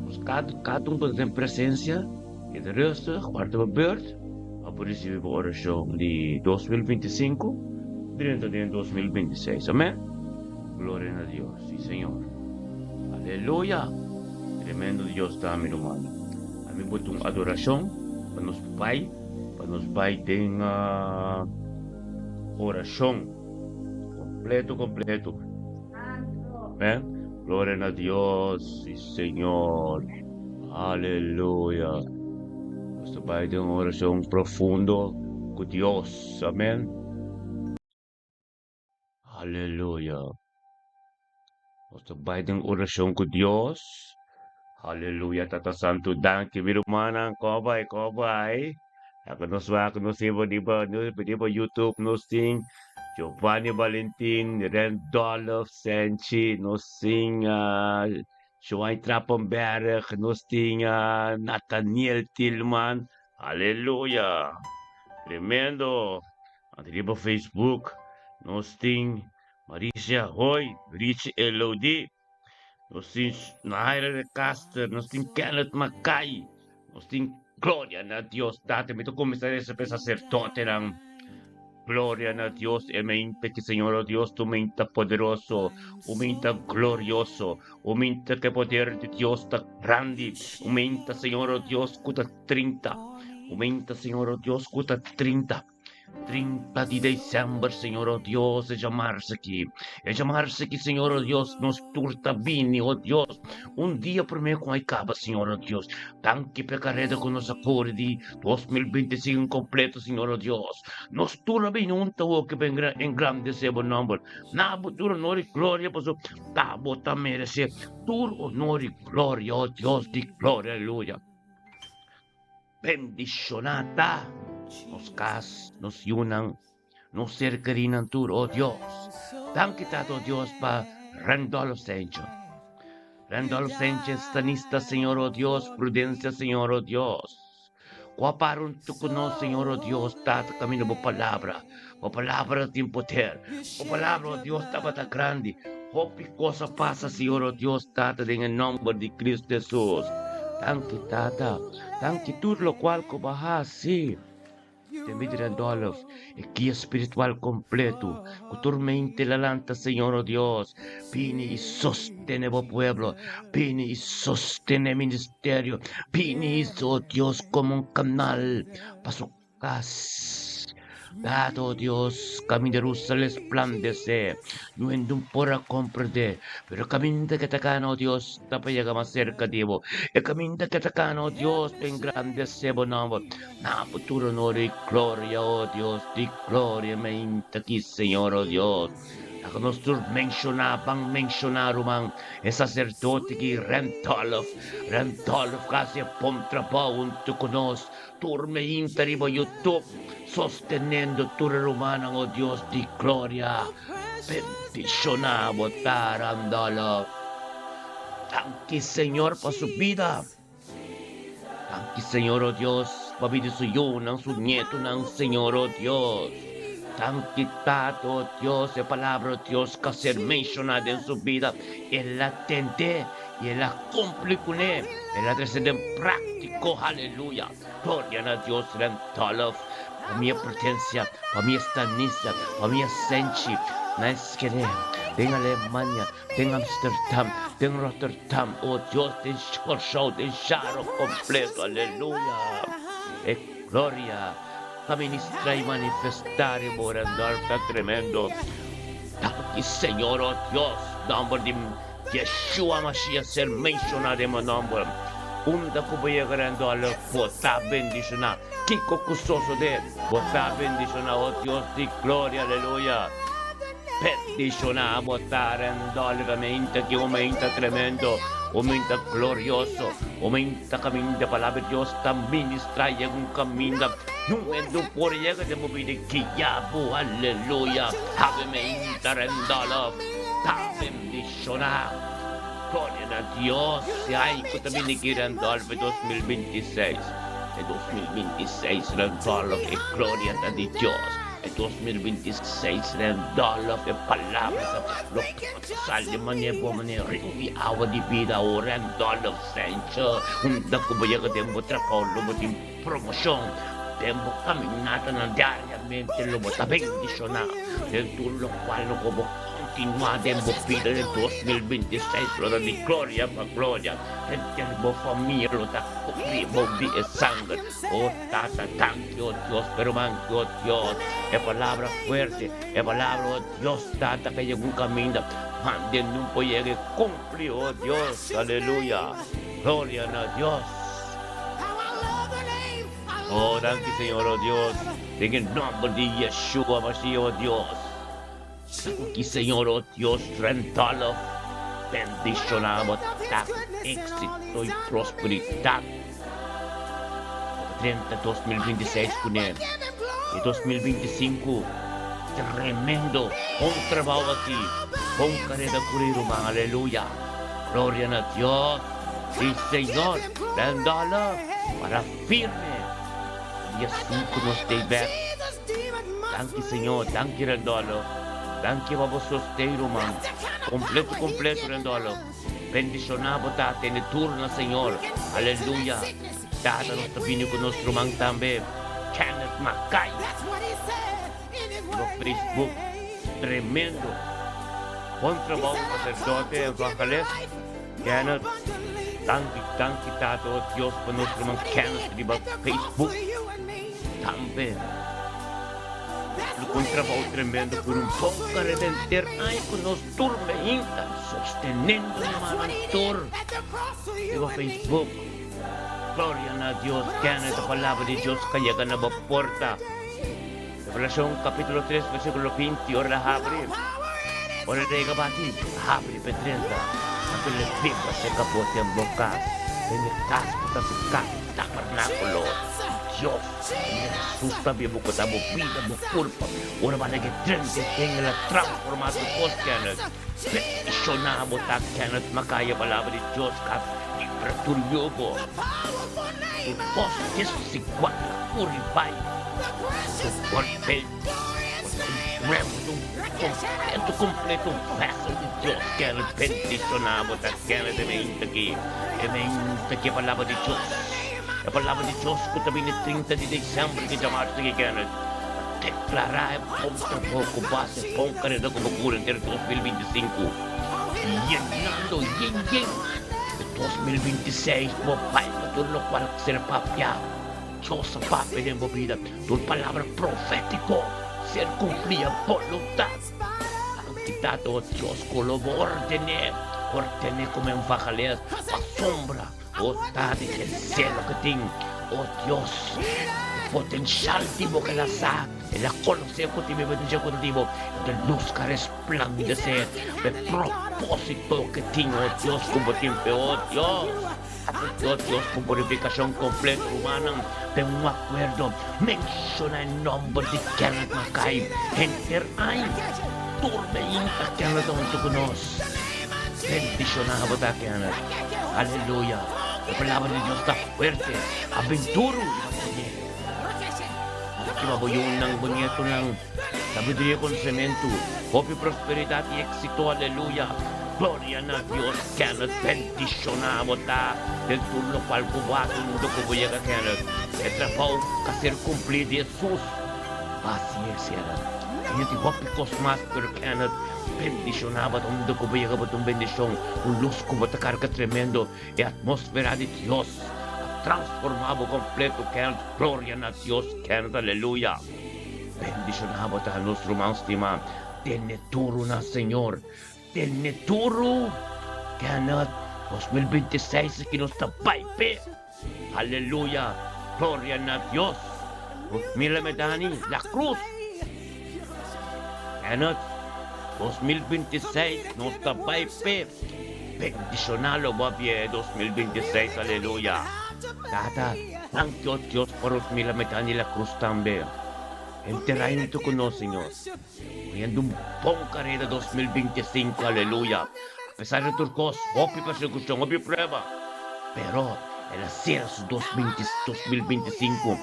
Nos kada kada un ku ta den presensia keda rustig, warda bo beurt pa bo risibí bo orashon di 2025 drenta den 2026. Amen. Gloria na Dios. Sí, Señor. Aleluya! Tremendo Dios ta, mi rumannan. Ami bota un adoracion pa nos bai, pa nos bai den oracion completo, completo. Amen. Gloria na Dios. Sí, Señor. Aleluya. Nos ta bai den oracion profundo cu Dios. Amen. Aleluya. Nos ta bai den orashon ku Dios. Aleluya, Tata Santu, danki mi rumannan. Kon bai, kon bai. Laga nos wak, nos tin riba, riba YouTube, nos tin Giovanni Valentin, Randolph Senchi, nos tin uh, Joan Trappenberg, nos tin uh, Nathaniel Tilman. Aleluya. Tremendo. Anto riba Facebook nos tin Marisia Hoy, Richie Elodie, nos tin Naira de Caster, nos tin Kenneth Mackay, nos tin Gloria na Dios Tata. Mi ta kuminsá resa pa e saserdotenan. Gloria na Dios, e mente ki Señor o Dios tu mente poderoso, u mente glorioso, u mente ke poder di Dios ta grandi, u mente Señor o Dios ku ta 30, u mente Señor o Dios ku ta 30. 30 di december, Señor oh Dios, e djamarsa aki. E djamarsa aki, Señor oh Dios, nos tur ta bini, oh Dios. Un dia promé ku ai kaba, Señor oh Dios. Danki p'e kareda ku nos a kore di 2025 kompleto, Señor oh Dios. Nos tur a bini huntu awoki pa engrandesé bo nòmber. Na bo tur honor i gloria, pasobra ta bo ta meresé tur honor i gloria, oh Dios di gloria, aleluya. Bendishoná ta nos kas, nos yunan, nos ser kerinan tur, o Dios. Danki Tata, o Dios, pa Randolph Sanchez. Randolph Sanchez, stanista, Señor, o Dios, Prudencia, Señor, o Dios. Ku a para huntu ku nos, Señor, o Dios, Tata, kaminda bo palabra. Bo palabra tin poder. Bo palabra, o Dios, tabata grandi. Hopi kos a pasa, Señor, o Dios, Tata, den e nòmber di Cristo Hesus. Danki, Tata. Danki tur lokual ku bo a hasi den bida di Randolph, e guia spiritual kompleto ku tur mente la lanta, Señor, o Dios. Bini i sostene bo pueblo. Bini i sostene e ministerio. Bini, o Dios, komo un kanal pa su Kas. Dado, oh Dios, kaminda Rusa resplandesé, no hende por a komprendé, pero e kaminda ke ta kana, oh Dios, ta pa yega mas serka di bo. E kaminda ke ta kana, oh Dios, pa engrandesé bo nòmber. Na bo tur honor i gloria, oh Dios di gloria, meinta aki, Señor, oh Dios. Laga nos tur menshoná, ban menshoná, ruman, e saserdote ki Randolph, Randolph ku a hasi e bon trabou huntu ku nos. Tur meinta riba YouTube sostenendo tur e rumannan o Dios di gloria bendiciona bo ta Randolph danki Señor pa su bida danki Señor o Dios pa bida su yunan su nietonan Señor o Dios danki Tata o Dios e palabra o Dios ka ser menciona den su bida el a tende y el a cumpli cune el a trece den practico aleluya gloria na Dios Randolph pa mi Prudencia pa mi Stanisa pa mi Senchi na Enschede den Alemania den Amsterdam den Rotterdam oh Dios den Corsou den Sharo completo aleluya e gloria pa ministra y manifesta riba Randolph ta tremendo danki Señor oh Dios nomber di Yeshua Mashiach ser menshoná den bo nòmber. Unda ku bo yega Randolph, bo ta bendishoná. Kiko ku sosodé, bo ta bendishoná, o Dios di gloria, aleluya. Bendishoná bo ta Randolph meinta ki un meinta tremendo, un meinta glorioso, un meinta kaminda palabra di Dios ta ministrá yega un kaminda nun hende por yega den bo bida guia bo, aleluya. Habi meinta Randolph ta bendishoná. Gloria na Dios, si ai ku ta bini ki Randolph e 2026, e 2026 Randolph e gloria ta di Dios. E 2026 Randolph e palabra ta lo sal di manera bo manera riu di awa di bida o Randolph Sancho unda ku bo yega den bo trabou lo bo tin promoshon den bo kaminatanan diariamente lo bo ta bendishoná den tur lokual lo bo kontinuá den bo bida den 2026 lo ta di gloria pa gloria henter bo famia lo ta kubrí bou di e sanger o Tata danki o Dios pero manki o Dios e palabra fuerte e palabra o Dios Tata ka yega un caminda mande nun por yega e cumpli o Dios aleluya gloria na Dios o danki Señor o Dios den e nomber di Yeshua Mashiach o Dios danki Señor o Dios rentalo bendiciona bo ta exito y prosperidad. 30 2026 kuné i 2025 tremendo bon trabou aki bon kareda kuri ruman aleluya gloria na Dios i Señor Randolph para firme dia 5 nos stay back danki Señor danki Randolph danki pa bo sosten ruman kompleto kompleto Randolph. Bendiciona bo ta tene tur na Señor. Aleluya. Tata nos ta bini cu nos ruman tambe Kenneth Mackay riba Facebook. Tremendo. Bon trabou sacerdote evangelist Kenneth. Danki danki Tata o Dios pa nos ruman Kenneth riba Facebook tambe. Lo con trabou tremendo por un bon careda enter aña cu nos Tur mehinta sostenendo mi mannan tur riba Facebook. Gloria na Dios, Kenneth, e palabra di Dios ka yega na bo porta. Revelacion capítulo 3 versículo 20, ora el a habri, ora el rega bati, habri p'e drenta, anto el a biba serka bo den bo cas, den e cas cu ta su cas tabernáculo. Dios, Hesus ta biba ku ta bo bida, bo kurpa. Ora bo a lege drenta e den, el a transformá tur kos, Kenneth. Bendishoná bo ta, Kenneth Makaya, palabra di Dios ka libra tur yugo. Tur kos desigual a kuri bai. Tur golpe, bo ta un nuevo, un kompleto, kompleto vessel di Dios, Kenneth. Bendishoná bo ta, Kenneth, e mente aki, e mente aki e palabra di Dios. E palabra di Dios ku ta bini 30 di desèmber di djamarsu aki Kenneth ta deklará e bon trabou ku base bon kareda ku bo kura enter 2025 yenando yen yen e 2026 bo bai pa tur lokual ku ser papia. Dios a papia den bo bida tur palabra profétiko ser kumplí a boluntat. Anti Tata o Dios ku lo bo ordené, ordené komo envahales pasobra. O ta di e selo ke tin, o Dios, e potenshal di bo ke el a sa, el a konosé ku tin biba den dje ku ta di bo, e lus ka resplandesé pa e propósito ke tin, o Dios, ku bo tin p'e, o Dios. O Dios, ku purifikashon kompleto, rumannan, den un akuerdo, menshoná e nòmber di Kenneth Mackay henter aña. Tur beinta Kenneth ta huntu ku nos. Bendishoná bo ta, Kenneth. Aleluya! E palabra di Dios ta fuerte. Aventuro riba tene. Riba bo yunan, bo nietonan. Sabiduria i konosementu, hopi prosperidat i éksito. Aleluya! Gloria na Dios, Kenneth. Bendishoná bo ta den tur lokual ku bo hasi unda ku bo yega, Kenneth. E trabou ka ser kumplí di Hesus. Asi es, Kenneth. Ainda tin hopi kos mas, pero Kenneth. Bendishoná bo ta unda ku bo yega bo ta un bendishon, un lus ku bo ta karga tremendo, e atmosfera di Dios a transformá bo kompleto Kent, gloria na Dios Kent, aleluya. Bendishoná bo ta nos ruman stimá, tene duru na Señor, tene duru Kenneth, 2026 aki nos ta bai p'e. Aleluya! Gloria na Dios! Mira me Dani, la cruz! Kenneth! 2026 nos ta bai p'e. Bendishoná lo bo a bie 2026, aleluya. Tata, danki o Dios pa Rosmila Metani La Cruz tambe. Henter hunto ku nos, Señor. Poniendo un bon kareda 2025, aleluya. A pesar di tur kos, hopi persekushon, hopi prueba, pero el a sera su 2025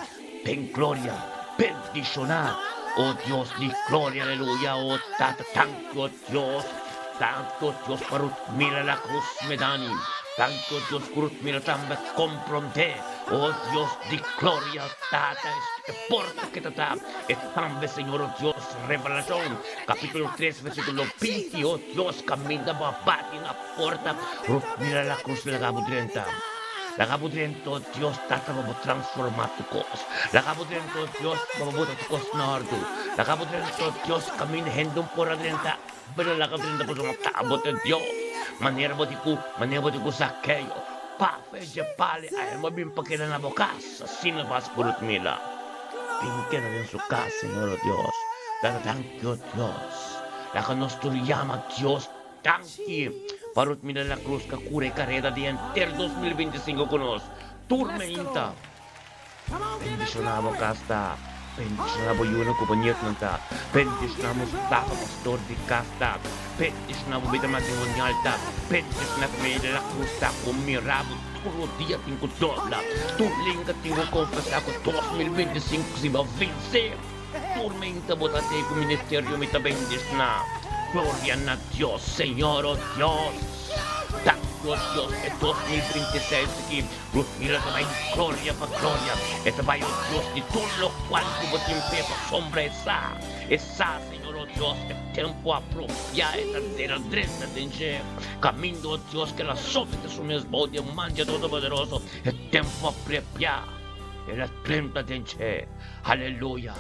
den gloria. Bendishoná, o Dios di gloria, aleluya. O Tata, danki o Dios, danki o Dios pa Rutmila La Cruz Medani. Danki o Dios ku Rutmila tambe a komprondé, o Dios di gloria, Tata, e porta ke ta ta e tambe, Señor, o Dios, Revelashon kapitulo 3 versíkulo 20, o Dios, kaminda bo a bati na porta, Rutmila La Cruz laga bo drenta. Laga bo drenta, o Dios, Tata, pa bo transformá tur kos. Laga bo drenta, o Dios, pa bo bota tur kos na òrdu. Laga bo drenta, o Dios, kaminda hende un por a drenta, pero laga drenta pasobra ta bo ta Dios. Manera bo di ku, manera bo di ku Zakeo, pafe dje pale a hemba bin pa keda na bo kas, asina bas ku Rutmila. Bin keda den su kas, Señor, o Dios. Tata, danki, o Dios. Laga nos tur yama Dios. Danki pa Rutmila La Cruz ka kura e kareda di henter 2025 ku nos. Tur meinta. Bendishoná bo kas ta. Bendishoná bo yunan ku bo nietnan ta. Bendishoná Mustafa pastor di kas ta. Bendishoná bo bida matrimonial ta. Bendishoná familia La Cruz ta ku mira bo tur dia tin ku dobla. Tur linga tin ku konfesá ku 2025 si bo vense. Tur meinta bo ta tei ku ministerio mi ta bendisná. Gloria na Dios, Señor, oh Dios. Danki, oh Dios, e 2026 aki nos mira ta bai di gloria pa gloria. E ta bai, oh Dios, di tur lokual ku bo tin p'e pasobra e sa, e sa, Señor, oh Dios, e tempu apropiá e ta dera drenta den dje kaminda, oh Dios, ku el a somete su mes bou di e man dje Todopoderoso. E tempu apropiá. El a drenta den dje. Aleluya!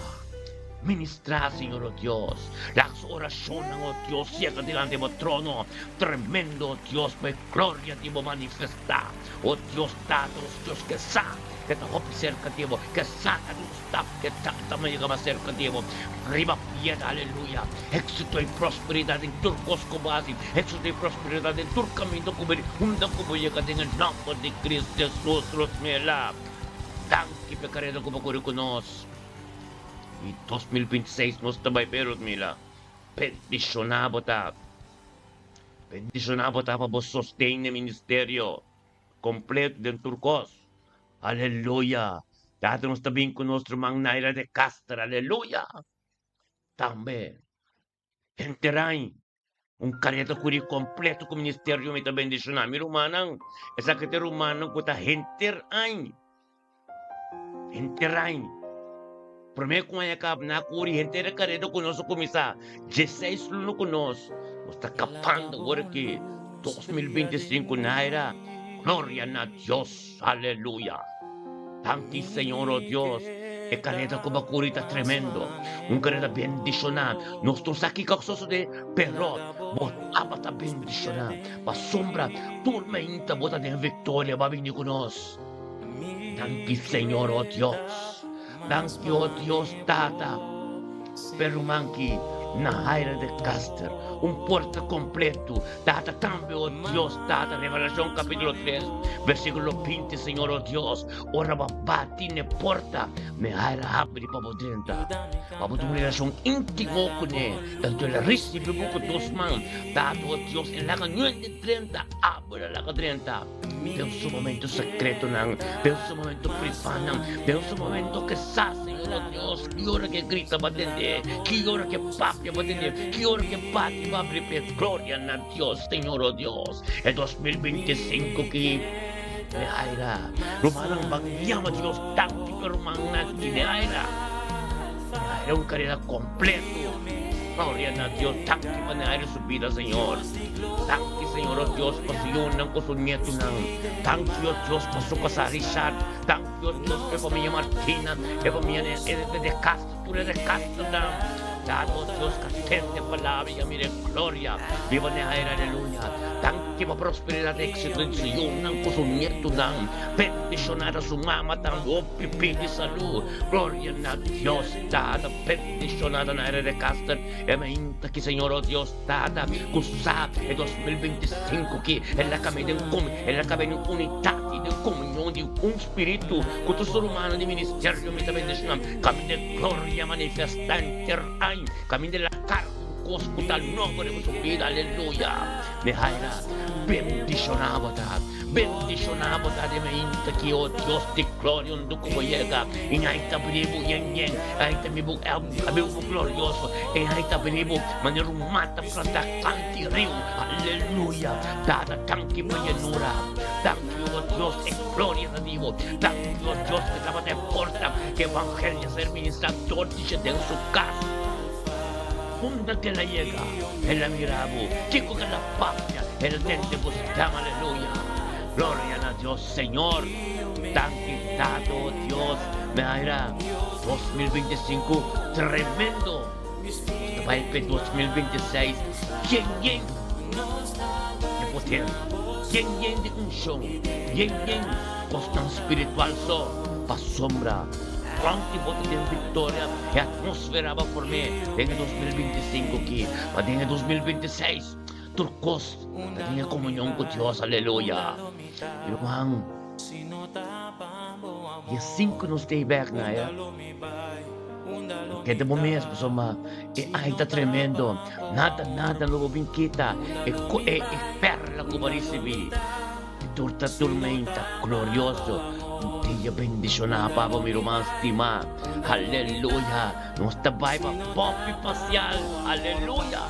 Ministrá, Señor, oh Dios. Laga su orashonnan, oh Dios, yega dilanti bo trono. Tremendo, oh Dios, pa e gloria di bo manifestá. Oh Dios, Tata, nos Dios ke sa ke ta hopi serka di bo, ke sa ta nos stap ke ta yega mas serka di bo. Riba pieda, aleluya! Éxito i prosperidat den tur kos ku bo hasi, éxito i prosperidat den tur kaminda ku bo ri, unda ku bo yega den e nòmber di Cristo Jesus, Rosmela. Danki p'e kareda ku bo kore ku nos. I 2026 nos ta bai p'e, Rosmila. Bendishoná bo ta. Bendishoná bo ta pa bo sosten n'e ministerio kompleto den tur kos. Aleluya! Tata nos ta bin ku nos ruman Naira de Castro. Aleluya! Tambe henter aña un kareta kuri kompleto ku ministerio mi ta bendishoná mi rumannan. Esaki ta e rumannan ku ta henter aña. Henter aña. Promé ku aña kaba nan a kuri henter e kareta ku nos a kuminsá dieseis luna ku nos. Nos ta kapando awor aki 2025 Naira. Gloria na Dios. Aleluya. Danki Señor, oh Dios. E kareda ku bo a kuri ta tremendo. Un kareda bendishoná. Nos no sa kiko a sosodé, pero bo tabata bendishoná. Pasobra tur mainta bo ta den viktoria, bo a bini ku nos. Danki Señor, oh Dios. Danki, oh Dios Tata. Pero ruman ki na Haira de Caster, un puerta completo. Tata tambe, oh Dios Tata, Revelacion capítulo 3, versículo 20, Señor, oh Dios, ora bo bati ne porta, me Haira abri pa bo drenta. Pa bo tin un relacion íntimo kuné, tanto el a ricibi bo ku dos man. Tata, oh Dios, e laga nuende drenta, abra laga drenta. Den su momento secretonan, den su momento privanan, den su momento ke sa, Señor, oh Dios, ki ora ke grita bo a tende, ki ora ke papia bo a tende, ki ora ke bati bo a abri p'e. Gloria na Dios, Señor, oh Dios. E 2025 ki me aira. Rumannan ban yama Dios danki p'e rumannan ki me aira. Me aira un carera completo. Gloria na Dios, danki pa me aira su bida, Señor. Danki, Señor, oh Dios, pa su yunan ku su nietunan. Danki, oh Dios, pa su kasá Richard. Danki, oh Dios, pa e famia Martina, e famia de de Castro, tur e de Castronan. Dado, oh Dios, ka tende palabra i a mira e gloria. Biba Nehair, aleluya. Danki. Danki pa prosperidat i éksito di su yunan ku su nietunan. Bendishoná ta su mama tambe hopi pidi salú. Gloria na Dios Tata. Bendishoná ta Naira de Caster e mainta ki Señor o Dios Tata ku sa e 2025 ki el a kami den el a kaba den unidat i den komunion di un spiritu ku tur su rumannan di ministerio mi ta bendishoná kaminda e gloria manifestá henter aña kaminda el a karga un kos ku ta nobo riba su bida aleluya. Mihaila, bendishoná bo ta, bendishoná bo ta den mainta ki, o Dios di gloria, unda ku bo yega, i ai ta bini bo yen yen, ai ta bini bo kabiu bo glorioso, i ai ta bini bo manera un mata plantá kanti riu. Aleluya! Tata, danki pa yenura. Danki, o Dios, e gloria ta di bo. Danki, o Dios, ku tabata e porta ku evangelio a ser ministrá dor di dje den su kas. Unda ku el a yega, el a mira bo. Kiko ku el a papia, el a tende bo stem. Aleluya! Gloria na Dios, Señor. Danki, Tata, o Dios. Mira, 2025, tremendo. Nos ta bai p'e 2026 yen yen di poder, yen yen di unshon, yen yen kosnan spiritual so pasobra. Pronto bo ta den victoria e atmosfera bo form'é den e 2025 aki, ma den e 2026 tur kos ta den e komunion ku Dios, aleluya. Ruman, di e sinku nos ta ei bèk na e keda bo mes pasobra e ai ta tremendo, nada nada lo bo bin kita e e perla ku bo a risibí. Di tur ta turmenta glorioso. Un dia bendishoná pa bo, mi ruman stimá. Aleluya! Nos ta bai pa Poppy Pasial. Aleluya!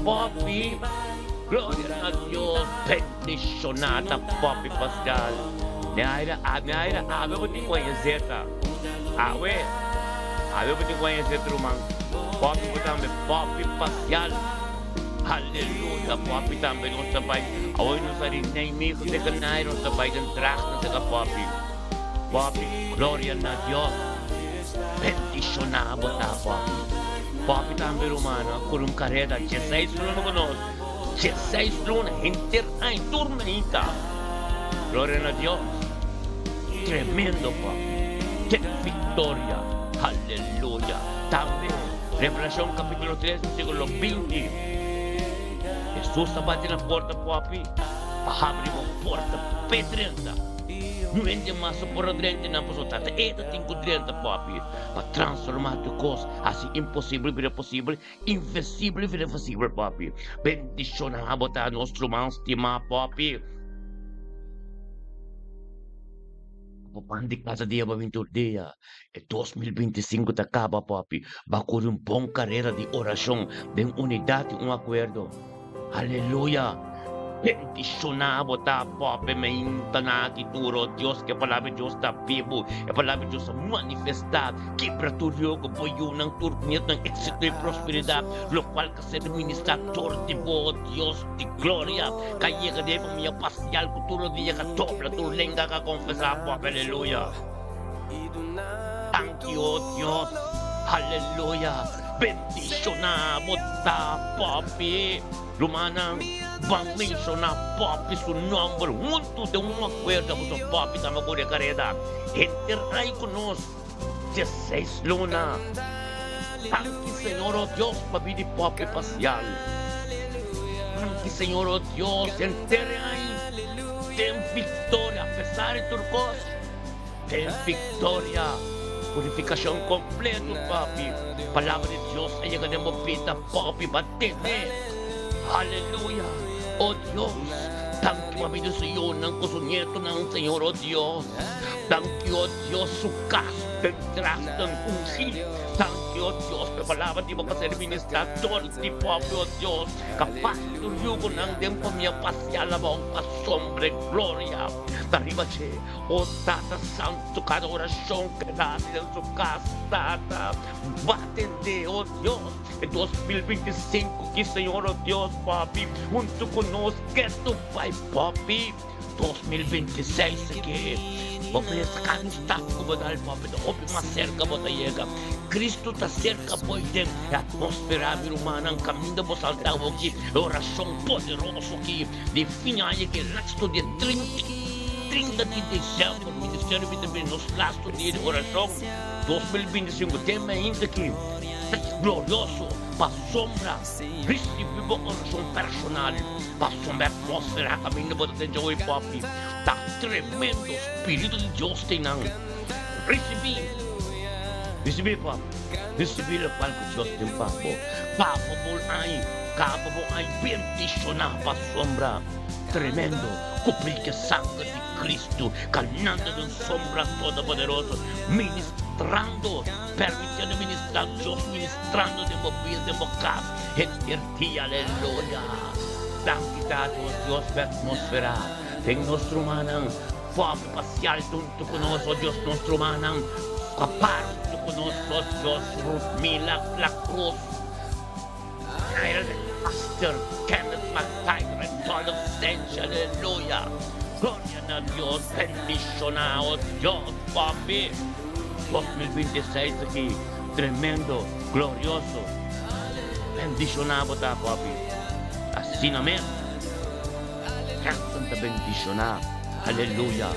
Poppy, gloria na Dios. Bendishoná ta Poppy Pasial. Mi aira, mi aira, awe bo tin ku haña zeta. Awe, awe bo tin ku haña zeta, ruman. Poppy bo tambe, Poppy Pasial. Aleluya papi tambe nos ta bai awe nos a ri Nijmegen te Kanaai nos ta bai den Drachten te ka papi papi gloria na Dios bendiciona bo ta papi papi tambe ruman a kore un kareda dieseis luna ku nos dieseis luna henter aña tur meinta gloria na Dios tremendo papi ten victoria aleluya tambe. Revelacion capítulo 3 versículo 20. Jesús ta bati na porta puapi pa habri bo porta p'e drenta. No hende mas a por a drenta nan pasobra Tata e ta tin cu drenta puapi pa transforma tur cos, haci imposible bira posible, invisible bira visible puapi. Bendiciona bo ta nos ruman stima puapi. Bo pan di kada dia pa bin tur dia. E 2025 ta kaba papi. Ba kore un bon karera di orashon den unidat i un akuerdo. Aleluya! Bendishoná bo ta papi meinta na aki tur o Dios ke palabra di Dios ta bibu. E palabra di Dios a manifestá kibra tur yogo bo yunan tur nietnan éksito i prosperidat lokual ka ser ministrá dor di bo o Dios. Di gloria ka yega den famia pasial ku tur rodia ka dobla, tur lenga ka konfesá bo. Aleluya! Danki, o Dios! Aleluya! Bendishoná bo ta, Papi. Rumannan, ban menshoná Papi su nòmber huntu den un akuerdo. Pasobra Papi ta mabor e kareda henter ai ku nos diesseis luna. Danki Señor o Dios pa bidi Papi Pasial. Danki Señor o Dios henter e aña den victoria apesar di tur cos den victoria. Purificacion completo Papi. Palabra di Dios a yega den bo bida Papi ba tene. Aleluya o Dios. Danki pa bidi su yunan cu su nietonan Señor o Dios. Danki o Dios su cas den trasten ungi. Danki, o Dios, pa e palabra di bo pa ser ministrador di pueblo, o Dios, kapas tur yugonan den famia pasial abou pa sombre gloria ta riba dje. O Tata Santu, kada orashon ku el hasi den su kas, Tata, bo atendé, o Dios, e 2025 ki, Señor, o Dios, Papi, huntu ku nos, ketu bai, Papi. 2026 aki. Bo pensa kada un stap ku bo dal papia ta hopi mas serka bo ta yega. Kristu ta serka bo i den e atmósfera, mi rumannan, kaminda bo salta awoki e orashon poderoso aki di fin aña ki lastu di e 30 di desèmber, Ministerio mi ta bini nos lastu dia di orashon 2025 te mainta aki ta glorioso pasobra risibi bo orashon personal pasobra e atmósfera kaminda bo ta den djawe papi ta tremendo spiritu di Dios ta einan risibi risibi papi risibi lokual ku Dios tin pa bo kaba bo ai kaba bo ai bendishoná pasobra tremendo kubrí ku e sanger di Cristo kanando den sombra Todopoderoso ministrando permitiendo ministra Dios ministrando den bo bida den bo kas henter dia aleluya danki Tata nos Dios pa e atmosfera den nos rumannan pobre pasial hunto ku nos oh Dios nos rumannan kapar hunto ku nos oh Dios Ruthmila La Cruz Naira de Pastor Kenneth McTiger en toda ausencia aleluya gloria na Dios bendiciona oh Dios papi 2026 aki tremendo glorioso bendiciona bo ta papi asina mes Hanson ta bendiciona aleluya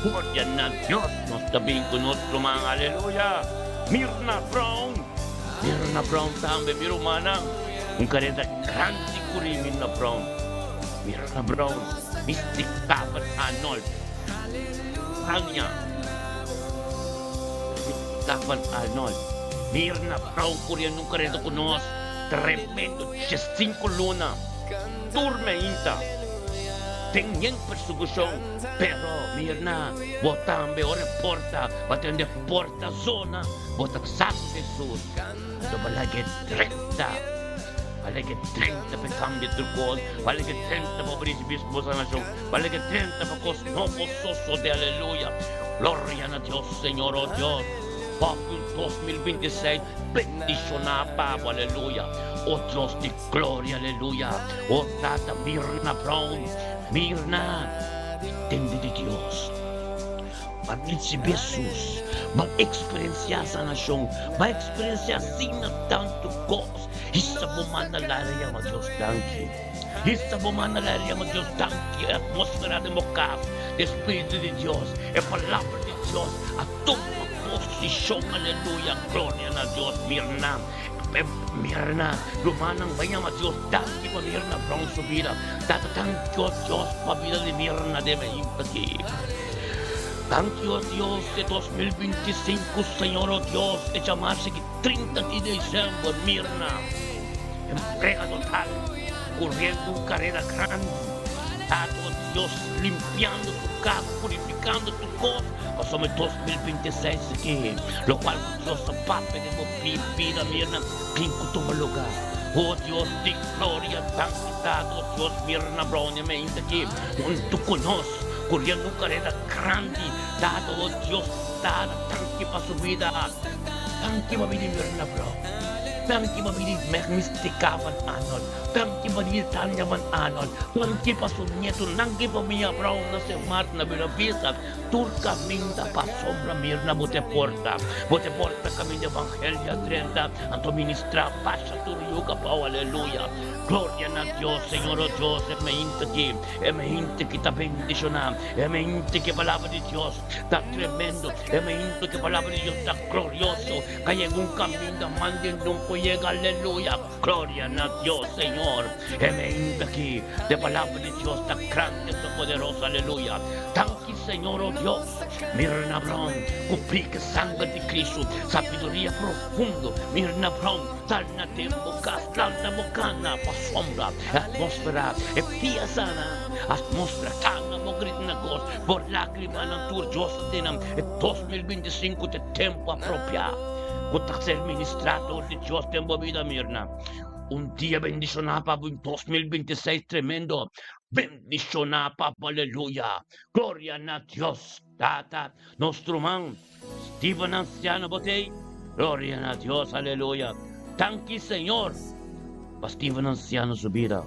gloria na Dios nos ta bin cu nos ruman aleluya Mirna Brown Mirna Brown tambe mi rumannan un careda grandi curi Mirna Brown Mirna Brown Misty Kavan Arnold Tania Misty Kavan Arnold Mirna Brown curiendo un careda cu nos tremendo 15 luna. Tur meinta ten yen persecucion, pero mirna bo tambe ora e porta ba tende porta zona, bo ta sa cu Jesus. Anto bo laga e drenta, bo laga e drenta pa e cambia tur cos, bo laga e drenta pa bo ricibi bo sanacion, bo laga e drenta pa cos nobo sosode, aleluya. Gloria na Dios, Señor, oh Dios. Papi un 2026 bendiciona pa bo, aleluya. Oh Dios di Gloria aleluya oh tata Mirna Brown Mirna tende di Dios ba ricibi Jesus ba experiencia sanacion ba experiencia asina tanto cos hisa bo man na laira yama Dios danki hisa bo man na laira yama Dios danki e atmosfera den bo cas e spiritu di Dios e palabra di Dios a tuma posicion aleluya gloria na Dios Mirna. Mirna, rumannan bai yama Dios danki pa Mirna Brown su bida. Tata danki o Dios pa bida di Mirna den e himta aki. Danki o Dios e 2025 Señor o Dios e djamarse ki 30 di december Mirna entrega total curiendo un carera grandi. Tata o Dios limpiando su cas purificando tu cos pasobra e 2026 aki locual cu Dios ta papia den bo bida Mirna tin cu tuma lugar. Oh Dios di gloria danki Tata oh Dios Mirna Brown e mente aki hunto cu nos curiendo un carera grandi Tata oh Dios Tata danki pa su bida danki pa bida di Mirna Brown danki pa bida di Mistica van Arnold danki pa bida di Tania van Arnold danki pa su nieto danki pa Mia Brown na Sint Maarten na Buena Vista. Tur caminda pasobra mirna bo te porta, bo te porta caminda evangelio a drenta, anto ministra basha tur yuga bao, aleluya. Gloria na Dios, Señor oh Dios, e mente aki, e mente ki ta bendiciona, e mente ki palabra di Dios ta tremendo, e mente ki palabra di Dios ta glorioso, ka yega un caminda manden no por yega, aleluya. Gloria na Dios, Señor, e mente aki de palabra di Dios ta grande, ta poderoso, aleluya. Danki, Señor, oh Dios. Mirna Brown, cubrí cu sanger di Cristo, sabiduria profundo. Mirna Brown, sal na den bo cas, planta bo cana pa sombra e atmósfera, e pia sana atmósfera, cana bo grita na gos, bo lágrimanan tur Dios ta tene. E 2025 ta e tempo apropiá. Bo ta ser ministrá dor di Dios den bo bida, Mirna. Un dia bendishoná pa bo 2026 tremendo bendishoná pa bo aleluya. Gloria na Dios Tata nos ruman Steven Anciano bo t'ei gloria na Dios aleluya. Danki Señor pa Steven Anciano su bida.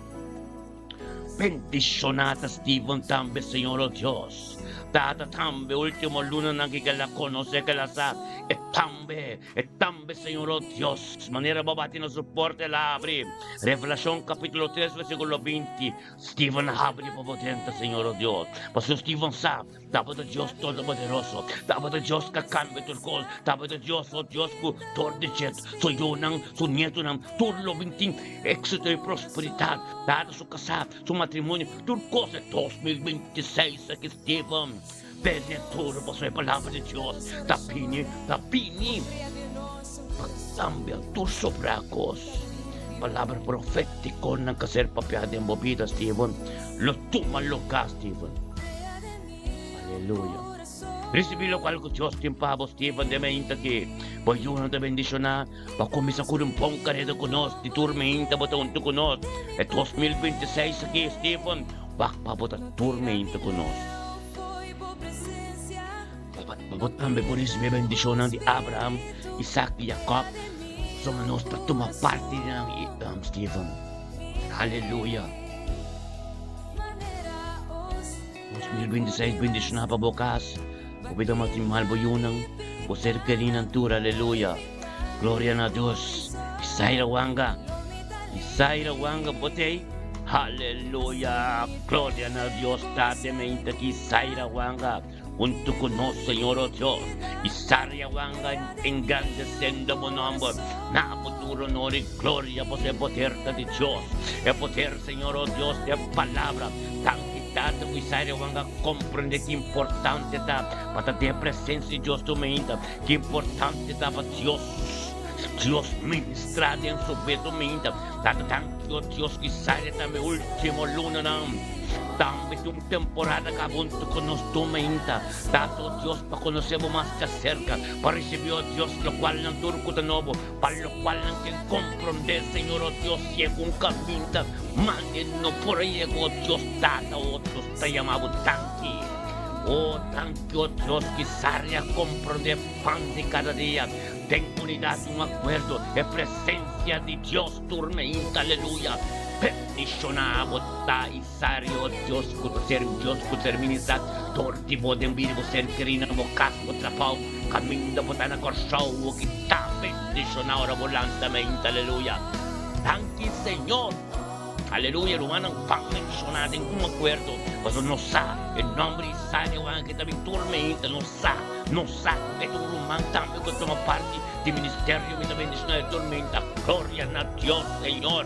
Bendishoná ta Steven tambe Señor o Dios. Tata tambe ultimo lunanan ki kel a konosé, kel a sa, e tambe, e tambe Señor o Dios, manera bo bati na su porta el a habri. Revelashon kapítulo tres versíkulo 20, Steven a habri pa bo drenta, Señor o Dios. Pasobra Steven sa, tabata Dios Todopoderoso, tabata Dios ku a kambia tur kos, tabata Dios, o Dios ku tur di dje, su yunan, su nietonan, tur lo bin tin éksito i prosperidat. Tata su kasá, su matrimonio, tur kos e 2026 aki Steven bene tur pasobra e palabra di Dios ta bini, ta bini pa kambia tur sobrá kos. Palabra profétikonan ka ser papiá den bo bida Steven lo tuma lugá Steven. Aleluya. Risibí lokual ku Dios tin pa bo Steven den mainta aki. Bo yunan ta bendishoná. Pa kuminsá ku un bon kareda ku nos, di tur meinta bo ta huntu ku nos. E 2026 aki, Steven, wak pa bo ta tur meinta ku nos. Pa bo tambe por risibí e bendishonnan di Abraham, Isaac i Jacob, pasobra nos ta tuma parti di nan, Steven. Aleluya! 2026 bendishoná pa bo kas, bo bida matrimonial, bo yunan, bo ser kerinan tur, aleluya. Gloria na Dios. Isaira Wanga, Isaira Wanga, bo t'ei? Aleluya. Gloria na Dios, Tate meinta ki Isaira Wanga huntu ku nos, Señor o Dios. Isaria Wanga engrandesendo bo nomber. Na bo tur honor i gloria, pasobra e poder ta di Dios. E poder, Señor o Dios, di e palabra. Danki Tata ku Isaria Wanga komprende ki importante ta pa ta den e presensia di Dios tur meinta. Ki importante ta pa Dios Dios ministra den su be tur meinta. Tata danki o Dios ku Isaria tambe ultimo lunanan tambe tin un temporada ku a huntu ku nos tur meinta. Tata o Dios pa konosé bo mas djaserka, pa risibí o Dios lokualnan tur ku ta nobo. Pa locual nan ken comprende, Señor, oh Dios, yega un caminda, mande no por a yega, oh Dios Tata, oh Dios ta yama bo danki. Oh danki, oh Dios, ki saria comprende pan di cada dia, den unidad un acuerdo, e presencia di Dios tur meinta, aleluya. Bendiciona bo ta y saria, oh Dios, cu ta ser Dios cu ser ministra dor di bo den bida bo ser kerina, bo cas, bo trabao. Kaminda bo ta na Kòrsou ki ta bendishoná ora bo lanta meinta aleluya danki señor aleluya rumannan ban menshoná den un akuerdo pasobra nos sa e nòmber di Isaiah Wang ke ta bin tur meinta nos sa nos sa e ta un ruman tambe ku a tuma parti di ministerio mi ta bendishoná e tur meinta gloria na Dios señor.